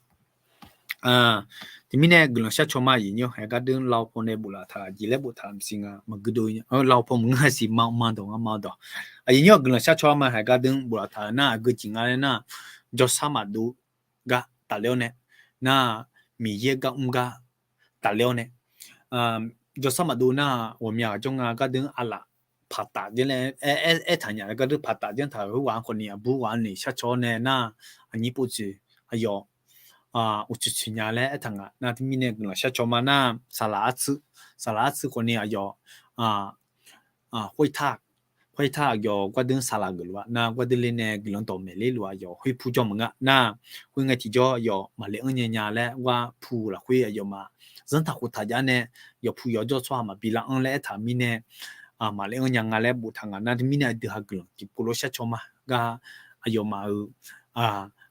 Teumirnae guiqlanq sharcaw ma aqyuif nymr, haeq gardeuv lavpaw nae boflaf taq jeq laer boftaq maqsiq nga maqgui dov, lavpaw maqngeur-a siq ma ma dawq nga ma dawq. Aqyuif nymr guiqlanq sharcaw ma haeq gardeuv boflaf taq nar aqgeu jeq nga laer nar, jawrshar maqdov gar tafler-awr nae nar, Miqyaer gar mr gar tafler-awr nae, jawrshar maqdov nar ghawqmya ghaq jawr nga gardeuv aqlaf paqtaf janr laer aertaq nya. Gardeuv paqtaf janr taq-euq khoerghaq-anr khawfni aqbur ghaq-anr ni sharcaw-awr nae nar, aqnyir povtsoeq aqyawf uqtsoeq tsoeq nya laer aertaq nga. Nar teumirnae guiqlanq sharcaw ma nar, saqlaq artsuiv, saqlaq artsuiv khawfni aqyawf ห้วยทาก khoertar aqyawf gardeuv saqlaq geuf lof-a nar, gardeuv le nae guiqlanq dawqmaeq ler lof-a aqyawf khoer pu jawr maqngeur nar, khoerngae tiqjawr aqyawf maqle anr nya nya laer gharpu lafkhoer aqyawfmaf zanrtaq khoftaq jav nae, yawqpu yawqjawr tsawrhaq maqbi lar anr laer aertaq mirnae, maqle anr nya nga laer boftaq nga nar, teumirnae aqdui ha guiqlanq tiqpov lof sharcaw ma gar, aqyawfmaf-euq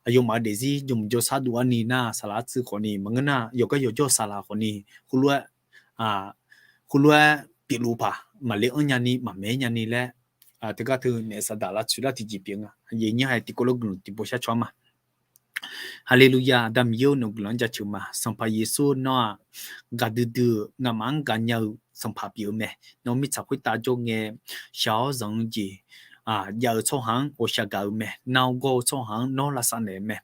aqyawfmaf-euq daefzir jawrmuiq jawrshar dov-ar ni nar, saqlaq artsuiv khawfni maqngeur nar, yawqgar yawqjawr saqlaq khawfni khoerlof-aer khoerlof-aer pyeufluf paq maqle anr nyani maqmaeq nyani laer, teugar teu naef saqdaq lavtsoeq lar tiqjeq pyeuf nga. Aqyuif nymr haeq tiqkawv lof guiqlanq tiqpov sharcaw ma. Haleluya, Aqda Miqyaer-or, nawq-eu guiqlanq-anr jaceuq ma. Sanqpaq Yeqsur nawr-aq, gaqdui dui-euq ngamaf-anr gaqnya-eu Sanqpaq pyeuf-eu mae. Nawr mirtsaq khoertav jawr ngae, shaq-awr zanq-eu jeq jav-eu tsawrhaq-anr ghawqshaq gaq-eu mae. Nar-awr gawr-eu tsawrhaq-anr nawr lavsav naeq-eu mae.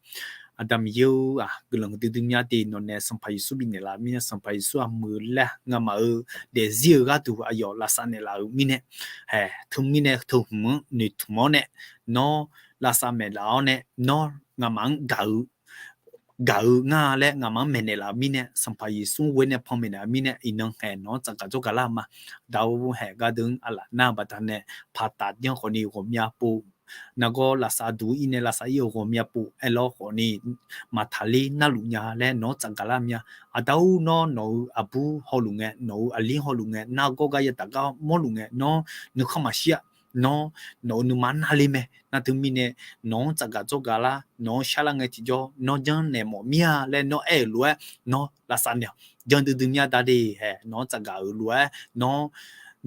Aqda Miqyaer-or-aq, guiqlanq huiqdui dui mya de. Nawq nae Sanqpaq Yeqsur bifnaeq laf mirnae, Sanqpaq Yeqsur-aq muiq-eu laer ngamaf-euq daefzir-euq gharduq aqyawf lavsav naeqlaf-euq mirnae, haeq teumirnae teuhmq-anr noeqtmq-awr nae, nawr lavsav maeqlaf-awr nae, nawr ngamaf-anr gaq-eu gaq-eu ngar laer nga'maf-anr maeqnaeq laf-euq mirnae, Sanqpaq Yeqsur ghoe nae panmaeq naeq-eu mirnae, iqnan haeq nawq-anr tsafgaq dzawrgaq lar ma. Aqda-or, haeq gardeuv-anr aqlaf nar-eu baqdanae paqtaf janr khawfni ghawqmya pov, nargawr lavsav duq-ir nae lavsav-ir-euq ghawqmya pov aerlawr khawfni, maqtaqler narluf nya laer nawq-anr tsafgaq lar mya. Aqda-or, nawr nawq-euq aqbur hawluf ngae, nawq-euq aqli hawluf ngae, nargawr gar yadaq gar mawrluf ngae, nawr nuikhanr maqshir-a. Nawr nawq-euq nuima narler mae. Nar teumirnae nawq-anr tsafgaq dzawrgaq lar, nawq-anr sharlar ngae tiqjawr nawr janrnaeq mawf mir-a laer nawr aer-euq lof-aer nawr lavsav naeq-awq. Jan duidui mya da de haeq nawq-anr tsafgaq-euq lof-aer nawr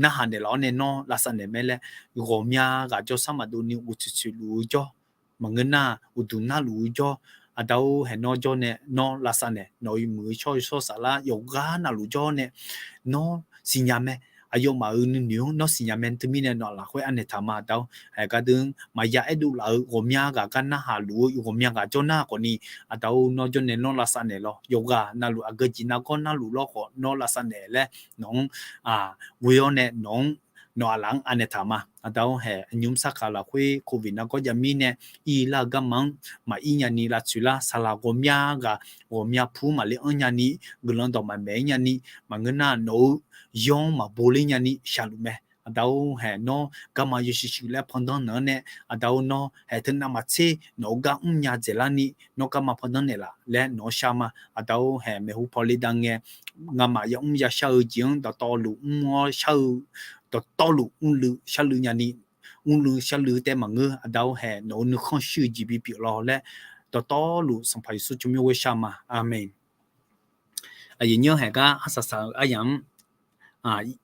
narhaq naeqlaf-awr nae nawr lavsav naeq mae laer, ghawqmya ghaq jawrshar maqdov ni uqtsoeq tsoeq luf-eu jawr, maqngeur nar uqduq narluf-eu jawr, aqda-or, haeq nawr jawr nae nawr lavsav naeq, nawq-euq muiq-eu shawr-eu shawr saflar yawqghaq navluf jawr nae nawr siqnya mae. Aqyawfmaf-euq nuinoeq-anr nawr siqnya mae. Teumirnae nawq-aq lafkhoer anaeq taq ma. Aqda-or, haeq gardeuv-anr maqya aerdov laf-eu ghawqmya ghaq gar narhaq luf-eu ghawqmya ghaq jawr nar khawfni, aqda-or, nawr jawr nae nawr lavsav naeq lawr, yawqghaq navluf aqgeu jeq nargawr narluf lawr khawf nawr lavsav naeq laer nawq-anr ghoe-awr nae nawq-anr nawq-aq laf-anr anaeq taq ma. Aqda-or, haeq aqnymr sarkaq lafkhoer covid nargawr jav mirnae, ir lar-eu garma-anr maqir nyani lavtsoeq lar, saqlaq ghawqmya ghaq ghawqmya pu maqle anr nyani, guiqlanq dawq maqmaeq-ir nyani, maqngeur nar nawq-eu yaw-anr maqbo ler nyani shaqluf mae. Aqda-or, haeq nawr garma yawshuif shuif laer pandanr naeq-anr nae, aqda-or, nawr haeq teu navmaqtser nawq-eu gar mrnya dzaeqlar ni nawr garma pandanr naeqlaf laer nawq-anr shar ma. Aqda-or, haeq maeqhu paw le dav ngae, ngamaf yamr yashar-eu jeq-anr dawqtawvluf mr-awr shar-eu, dawqtawvluf mrluiv sharluiv nyani, mrluiv sharluiv tae maqngeur. Aqda-or, haeq nawq-eu nuikhanr shuir-eu jeq bipyeuf lawr laer dawqtawvluf Sanqpaq Yeqsur tsawrmyanr ghoer shar ma. Aqmeq. Aqyuif nymr haeq gar arsaq saq-eu aryamq-anr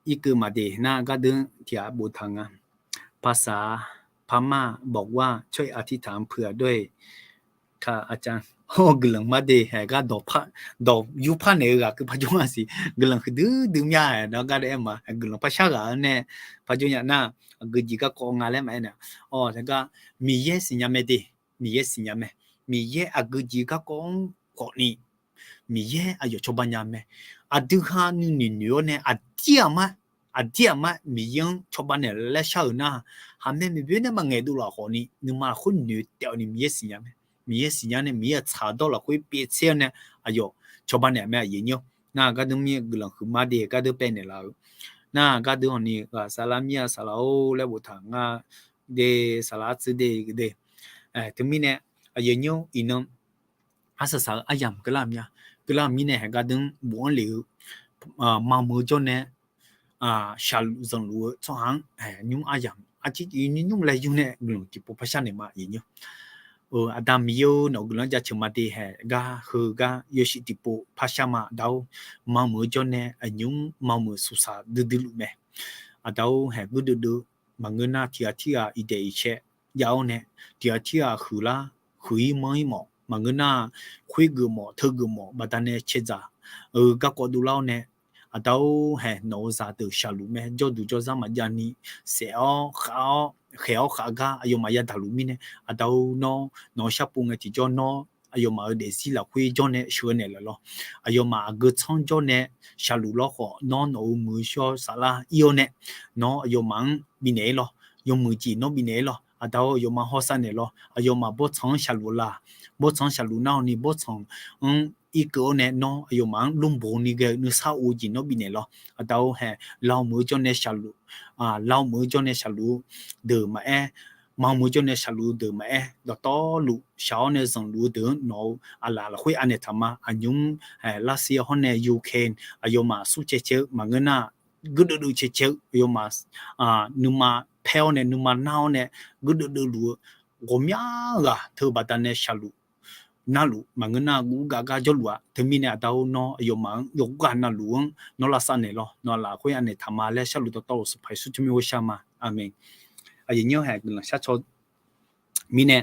irkeuv maqde nar gardeuv tiq ghaq boftaq nga. ภาษาพม่าบอกว่า ช่วยอธิษฐานเผื่อด้วยค่ะ อาจารย์. Guiqlanq mar de haeq gar dawq yurpar naeq-eu ghaq keuv parjawr nga siq. Guiqlanq huiqdui dui mya-aer nawr gardeuv aer ma. Guiqlanq par shar ghaq-anr nae parjawr nya nar, aqgeujeq garkawv nga laer maqaer nae, awq, haeq gar Miqyaer siqnya mae de. Miqyaer siqnya mae. Miqyaer aqgeujeq garkawv-anr khawfni Miqyaer aqyawf cawba nya mae. Aqdui ha nuinoeq noeq-awr nae aqdir aqmar, aqdir aqmar Miqyaer-anr cawba naeq laer shar-euq nar, haqmae maeqboe nae maqngaeq dovlaf khawfni nuima lafkhoer noeq taef-awq ni Miqyaer siqnya mae. Miqyaer siqnya nae Miqyaer-euq tsaq dawr lafkhoer pyaev tser-awr nae aqyawf cawba naeq mae. Aqyuif nymr nar gardeuv mir guiqlanq huiqmar de gardeuv paev naeqlaf-eu nar gardeuv hawqni ghaq saflar mir-a saqlaq-or laer boftaq nga de, saqlaq artsuir de de. Teumirnae aqyuif nymr iqnan arsaq saq-eu aryamq keuvlar mya. Keuvlar mirnae haeq gardeuv-anr bof-anr lef-eu maqmuiq-eu jawr nae shaqluf zanqluf-eu tsawrhaq-anr nymr aryamq arciv nymr laer yur nae guiqlanq tiqpov par shar naeq ma. Aqyuif nymr, Aqda Miqyaer-or, nawq-eu guiqlanq-anr jaceuq ma de haeq gar heu gar yawshuif tiqpov par shar ma. Aqda-or, maqmuiq-eu jawr nae aqnymr maqmuiq suqsaq duidui luf mae. Aqda-or, haeq guirdeuv deuv maqngeur nar tiq ghaq tirghaq iqdaeq iqcae jav-awr nae, tiq ghaq tirghaq huiqlar huiq-ir manr-ir mawf, maqngeur nar khoergeuf mawf teugeuf mawf baqdanae caedzaq-eu garkawv dovlar-awr nae, Aqda-or, haeq nawq-eu zaqdeuq shaqluf mae. Jawrduq jawrzar maqjav ni saef-awr khav-awr khaeq-awr khav gar aqyawfmaf yadaq luf mirnae, Aqda-or, nawr nawq-eu sharpov ngae tiqjawr nawr aqyawfmaf-euq daefzir lafkhoer jawr nae sheuq-eu naeqlaf lawr. Aqyawfmaf aqgeu tsanr jawr nae shaqluf lawr khawf, nawr nawq-euq muiq-eu shawr saflar ir-awr nae, nawr aqyawfmaf-anr bifnaeq-ir lawr. Yawmuiq jeq nawr bifnaeq-ir lawr. Aqda-or, aqyawfmaf hawsav naeq lawr. Aqyawfmaf bawrtsanq-anr shaqluf-eu la? Bawrtsanq-anr shaqluf nar-awq ni bawrtsanq-anr irkeuv-awr nae nawr aqyawfmaf-anr lmrboq ni ghae-eu nuisar of-eu jeq nawr bifnaeq lawr. Aqda-or, haeq lavmuiq-eu jawr nae shaqluf, lavmuiq-eu jawr nae shaqluf-eu deuq maqaer, maqmuiq-eu jawr nae shaqluf-eu deuq maqaer, dawqtawvluf shaq-awr nae zanqluf-eu deuq-anr nawq-eu aqlaf lafkhoer anaeq taq ma. Aqnymr Russia hawr nae Ukraine aqyawfmaf smr cae cae-eu maqngeur nar, guirdeuv deuv cae cae-eu aqyawfmaf nuima paer-awr nae nuima nar-awr nae guirdeuv deuv luf-eu ghawqmya ghaq teu baqdanae shaqluf narluf maqngeur nar guv gav gar jawrluf-a. Teumirnae Aqda-or, nawr aqyawfmaf-anr yawqghaq navluf-anr nawr lavsav naeq lawr. Nawq-eu lafkhoer anaeq taq ma laer sharluf dawqtawvluf Sanqpaq Yeqsur tsawrmyanr ghoer shar ma. Aqmeq. Aqyuif nymr haeq guiqlanq shar caw mirnae,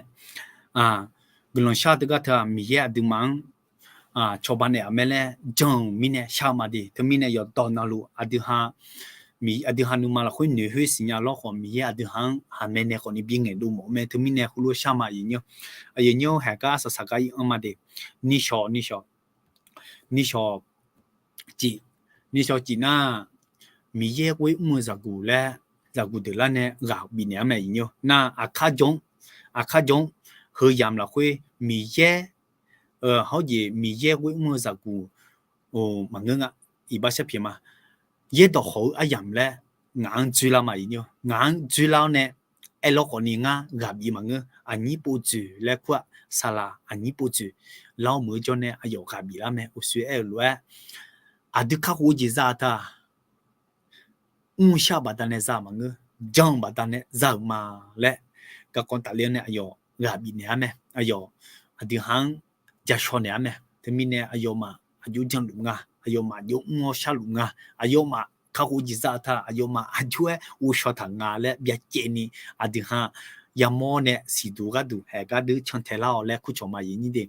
guiqlanq shar teugar teu-aq Miqyaer aqduimaf-anr cawba naeq-aq mae laer jan-euq mirnae shar-eu ma de. Teumirnae yawqdawq navluf aqdui ha, aqdui ha nuima lafkhoer noeq khoer siqnya lawr khawf Miqyaer aqdui ha-anr haqmae nae khawfni bingaeq dov mawf-eu mae. Teumirnae heulof-aer shar ma. Aqyuif nymr, aqyuif nymr haeq gar arsaq saq gar ir-anr ma de. Nishawq, nishawq, nishawq cif, nishawq cif nar, Miqyaer ghoer mr-eu zaqguq laer zaqguq deuq lar nae ghaq bifnaeq-anr mae. Aqyuif nymr nar, aqkar jawr-anr, aqkar jawr-anr, heu yamq lafkhoer Miqyaer hawr jeq Miqyaer ghoer mr-eu zaqguq maqngeur nga. Iqbax sharpyaeq ma. Yaerdawq khawf-eu aryamq laer ngaq-anr dzoerlar ma. Ngaq-anr dzoerlar-awr nae aerlawr khawfni ngar ghaq bif maqngeur. Aqnyir pov dzoeq laer kur-aq, saqlaq aqnyir pov dzoeq lar-awr meuq-eu jawr nae aqyawf ghaq biflar mae. Uqshoe aer-eu lof-aer, aqdui kakhof-eu jeq za-eu ta mr-eu shar-eu baqdanae za-euq maqngeur, jan-eu baqdanae za-euq ma laer, garkawv tafler-awr nae aqyawf ghaq bifnaeq-ar mae. Aqyawf aqdui ha-anr ja shaw naeq-ar mae. Teumirnae aqyawfmaf aqjox janluf nga, aqyawfmaf aqjox mr-awr sharluf nga, aqyawfmaf kakhof-eu jeq za-eu ta aqyawfmaf aqjox-aer ghovshaw taq nga laer byacaevni, aqdui ha yamawr nae siqduq gharduq haeq gardeuv cantae lar-awq laer kurcawq ma. Aqyuif aqnyir de,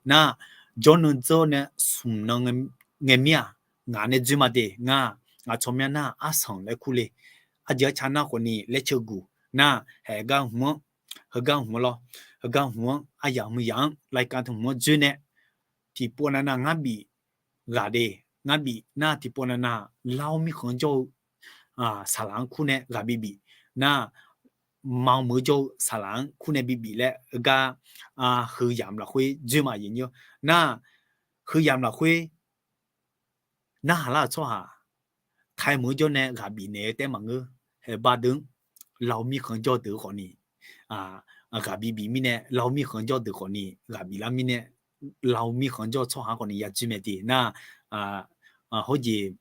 nar, jawrnan dzeur-awr nae smq nan ngae mir-aq, ngaq nae dzoer ma de. Ngar, ngaq tsawrmyanr nar arsanq laer kur le. Arjeuq arca nar khawfni laer ceuguq nar, haeq gar hmq-anr, heugar hmq-anr lawr, heugar hmq-anr aryamq heu yamq-anr รายการ teu hmq-anr dzoer nae, tiqpov navnav ngar bif ghaq de. Ngar bif nar tiqpov navnav lar-awr mirkhanq jawr-eu saqlaq-anr kur nae ghaq bibif nar, ma meuq-eu jawr-eu saqlaq-anr kur nae bibif laer heugar, heu yamq lafkhoer dzoer ma. Aqyuif aqnyir, nar, heu yamq lafkhoer narhaq lar-euq tsawrhaq, taemeuq-eu jawr nae ghaq bifnaeq-eu taef maqngeur. Haeq bardeuv-anr, lar-awr mirkhanq jawr deuq khawfni ghaq bibif mirnae, lar-awr mirkhanq jawr deuq khawfni ghaq biflar mirnae, lar-awr mirkhanq jawr-eu tsawrhaq-anr khawfni yadzoer mae de. Nar, hawr jeq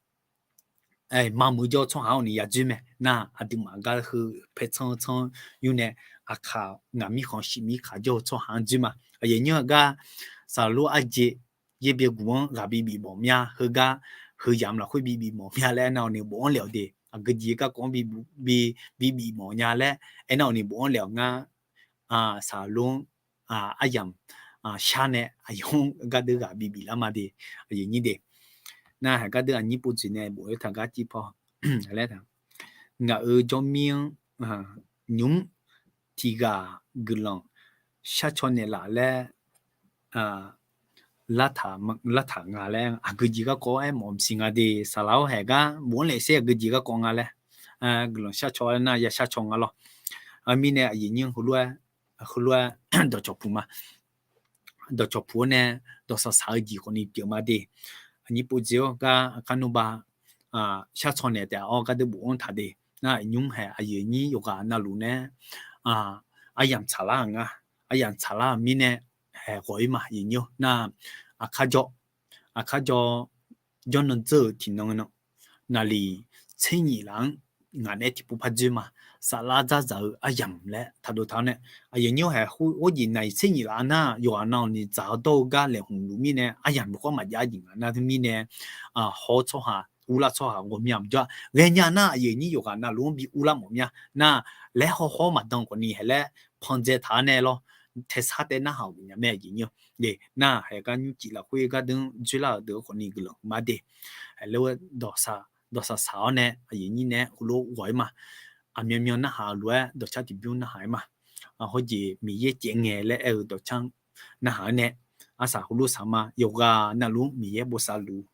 ma meuq-eu jawr-eu tsawrhaq-anr khawfni yadzoer mae. Nar, aqduimaf gar heu paertsanr tsanr yur nae, aqkaq ngaq mirkhanq shif mirkaq jawr-eu tsawrhaq-anr dzoer ma. Aqyuif aqnyir gar, saqlaq lof arjeq yaer byae guq-anr ghaq bibif mawf mya, heugar heu yamq lafkhoer bibif mawf mya laer aernar-awq ni bof-anr le-awq de. Aqgeujeq garkawv-anr bibif mawf nya laer aernar-awq ni bof-anr le-awq. Ngar, saqlaq lof-anr aryamq shar nae aqyawf-anr gardeuv ghaq bibif lar ma de. Aqyuif aqnyir de, nar, haeq gardeuv aqnyir pov dzoeq nae bof-aer taq gar cir paw laer, ngaq-euq jawrmir-anr nymq-mr tiqghaq guiqlanq sharcaw naeqlaf laer lartaq nga laer, aqgeujeq garkawv-aer mawf maqsiq nga de. Saqlaq-awr haeq gar bof-anr le sher aqgeujeq garkawv nga laer, guiqlanq sharcaw nar ya sharcaw nga lawr. Mirnae aqyuif aqnyir heulof-aer, heulof-aer dawqcawq puq ma. Dawqcawq puq-awr nae dawqsaq saq-eu jeq khawfni pyeuf ma de. Aqnyir pov dzoeq-awr gar aqkar nmrba sharcaw naeq taef-awr gardeuv bof-anr taq de. Nar, nymq-mr haeq aqyuif aqnyir yawqghaq navluf nae aryamq tsaqlar-euq nga. Aryamq tsaqlar-euq mirnae haeq ghawq-ir ma. Aqyuif aqnyir-awr nar, aqkar jawr, aqkar jawr, jawrnan dzeur-euq tiqnan nan naqliq tser nyif laf-anr ngaq nae tiqpov par dzoer ma. Saflar dzardzaq-eu aryamq laer taqdov taq-awr nae, aqyuif aqnyir haeq hawr jeq naqliq tser nyif laf nar yawqghaq navluf ni dzaq-awr dawr-eu gar laeqhmq luf mirnae aryamq luf khawr maqjav jeq ngaq nar teumirnae, haw-eu tsawrhaq urlar tsawrhaq ghawqmya maqjawr-a. Ghaenya nar aqyuif aqnyir yawqghaq navluf-anr bi urlar mawf mya nar, laer haw hawr maqdan khawfni haeq laer pandzae taq-awr nae lawr, taesar tae narhaq-euq nya mae. Aqyuif aqnyir-awr de, nar, haeq gar nymrcif lafkhoer gardeuv-anr dzoerlar-euq deuq-eu khawfni guiqlanq ma de. Haeq ler-aer dawqsaq saq-awr nae aqyuif aqnyir nae heulof ghawq-ir ma. Aqmyanmyan narhaq-euq lof-aer dawqcar tiqbymr narhaq-aer ma. Hawr jeq Miqyaer caev ngae laer aer-eu dawqcar narhaq-aer nae, arsaq heulof saq ma. Yawqghaq navluf-anr Miqyaer bosav luf-ur.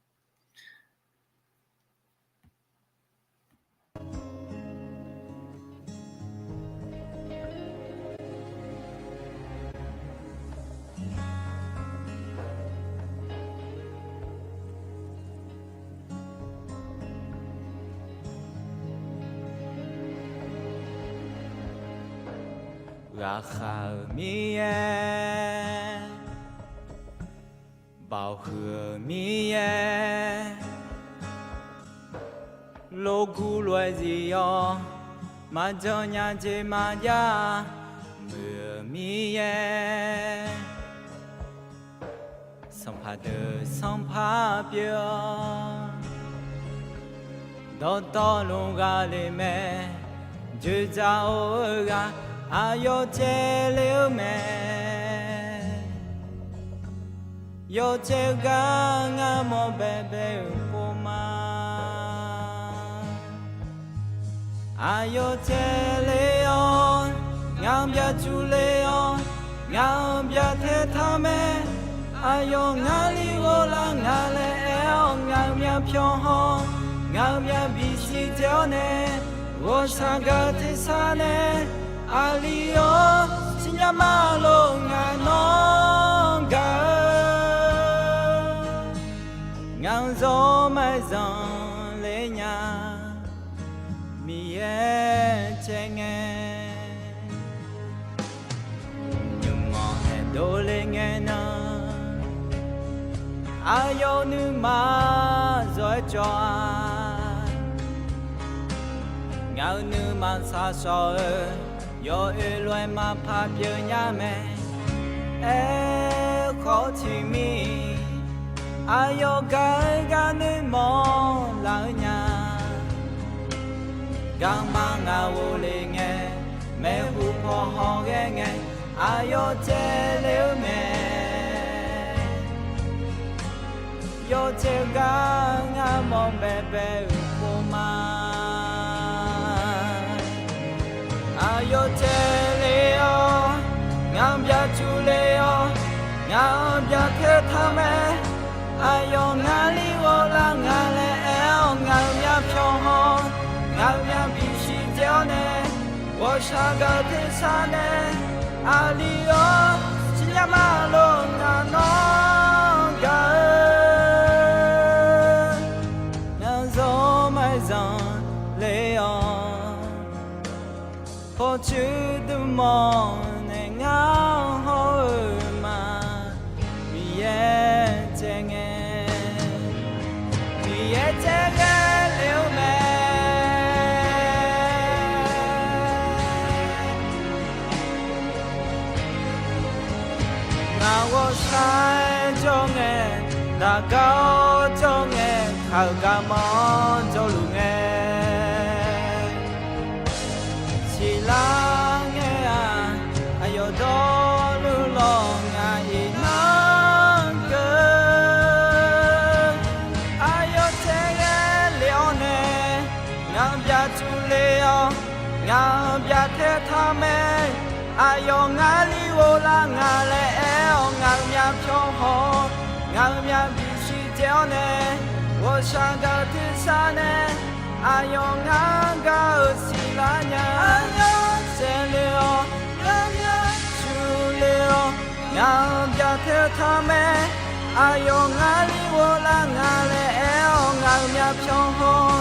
Ghaqkhav-euq Miqyaer, baoq huiq-euq Miqyaer, lof guv lof-aer zif-awr, maqjan nya jeq maqjav muiq-euq Miqyaer, sanqpaq deuq sanqpaq pyeuf-awr, dawqtawvluf ghaq le mae, dzoeqdzaq-or-eu ghaq aqyawf caev le-eu mae. Yawcaev gar ngar mawr baebae-euq pov ma. Aqyawf caev le-awr, ngaq-anr byacuq le-awr, ngaq-anr byacaev taq mae. Aqyawf ngar li ghoflar nga laer aer-awr, ngaq-euq myavpyawq haw, ngaq-euq myavbif siqdzae-awr nae, ghawqshaq gaq tersar nae, aqli-awr siqnya ma lor ngaq nawr gaq-eu Zanr maeq zanqler nya, Miqyaer caev ngae. Nymq-anr nae dovle ngae nan, aqyawf nuima zawr-aer cawv-a. Ngaq-euq nuima shaqshawq-eu, yawoer lof-aer maqpar pyeuf nya mae. Aerkhawf tiqmir, aqyawf gaq-eu gar noeqmawf laf-eu nya. Garma ngaq ghofle ngae, maeqhu paw hawghae ngae, aqyawf caev le-eu mae. Yawcaev gar ngar mawq baebae-euq pov ma. Aqyawf caev le-awr, ngaq byaqcuf le-awr, ngaq byaqtae taq mae. Aqyawf ngar li ghoflar nga laer aer-awr, ngaq-euq myavpyawq haw, ngaq-euq myavbif siqdzae-awr nae, ghawqshaq gaq-eu tersar nae, aqli-awr siqnya ma lor ngaq nawr gaq-eu. Ngar zanr maeq zanqler-awr, pawqtsuif dmq mawf nae ngar hawr-eu ma. Miqyaer caev ngae, Miqyaer caev ghae le-eu mae. Ngaq ghawqshaq jawr ngae, daqgar-awr jawr ngae, kaq-euq garmanr jawrluf ngae, siqlar ngae-aq, aqyawf dawrluf lawq ngaq iqnan keuv. Aqyawf caev ghae le-awr nae, ngaq byaqcuf le-awr, ngaq byaqtae taq mae. Aqyawf ngar li ghoflar nga laer aer-awr, ngaq-euq myavpyawq haw, ngaq-euq myavbif siqdzae-awr nae, ghawqshaq gaq-eu tersar nae, aqyawf ngar gaq-euq siqlar nya. Aqyawf caev le-awr, ngaq byaqcuf le-awr, ngaq byaqtae taq mae. Aqyawf ngar li ghoflar nga laer aer-awr, ngaq-euq myavpyawq haw,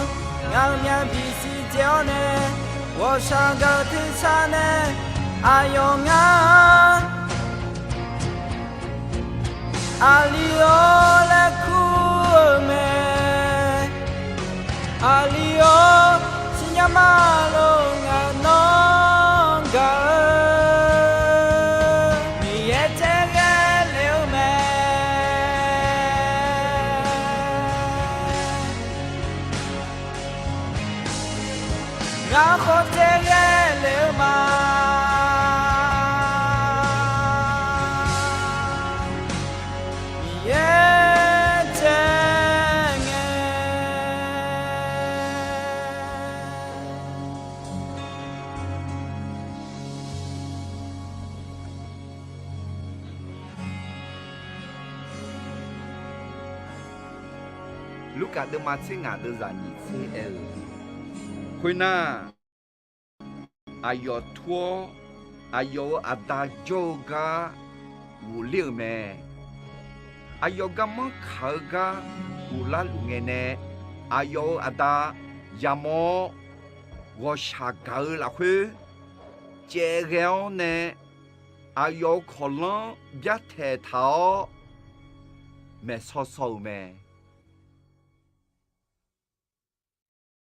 ngaq-euq myavbif siqdzae-awr nae, ghawqshaq gaq-eu tersar nae, aqyawf ngar aqli-awr laer kur-eu mae. Aqli-awr siqnya ma lor ngaq nawr gaq-eu. Miqyaer caev ghae le-eu mae. Ngar khawf caev ghae le-eu ma. Miqyaer caev ngae. Lurkaf deuvma tser ngaq deuvzaq nyiq tser aer-eu, khoernar, aqyawf tur-awr, aqyawf-euq aqda jawr-eu gar ghofler-euq mae. Aqyawf garmanr kaq-eu gar ghoflar luf ngae nae, aqyawf-euq aqda yamawr-awr, ghawqshaq gaq-eu lafkhoer caev ghae-awr nae, aqyawf-euq kawqlanr byartaeq taq-awr maeqsaw saw-euq mae.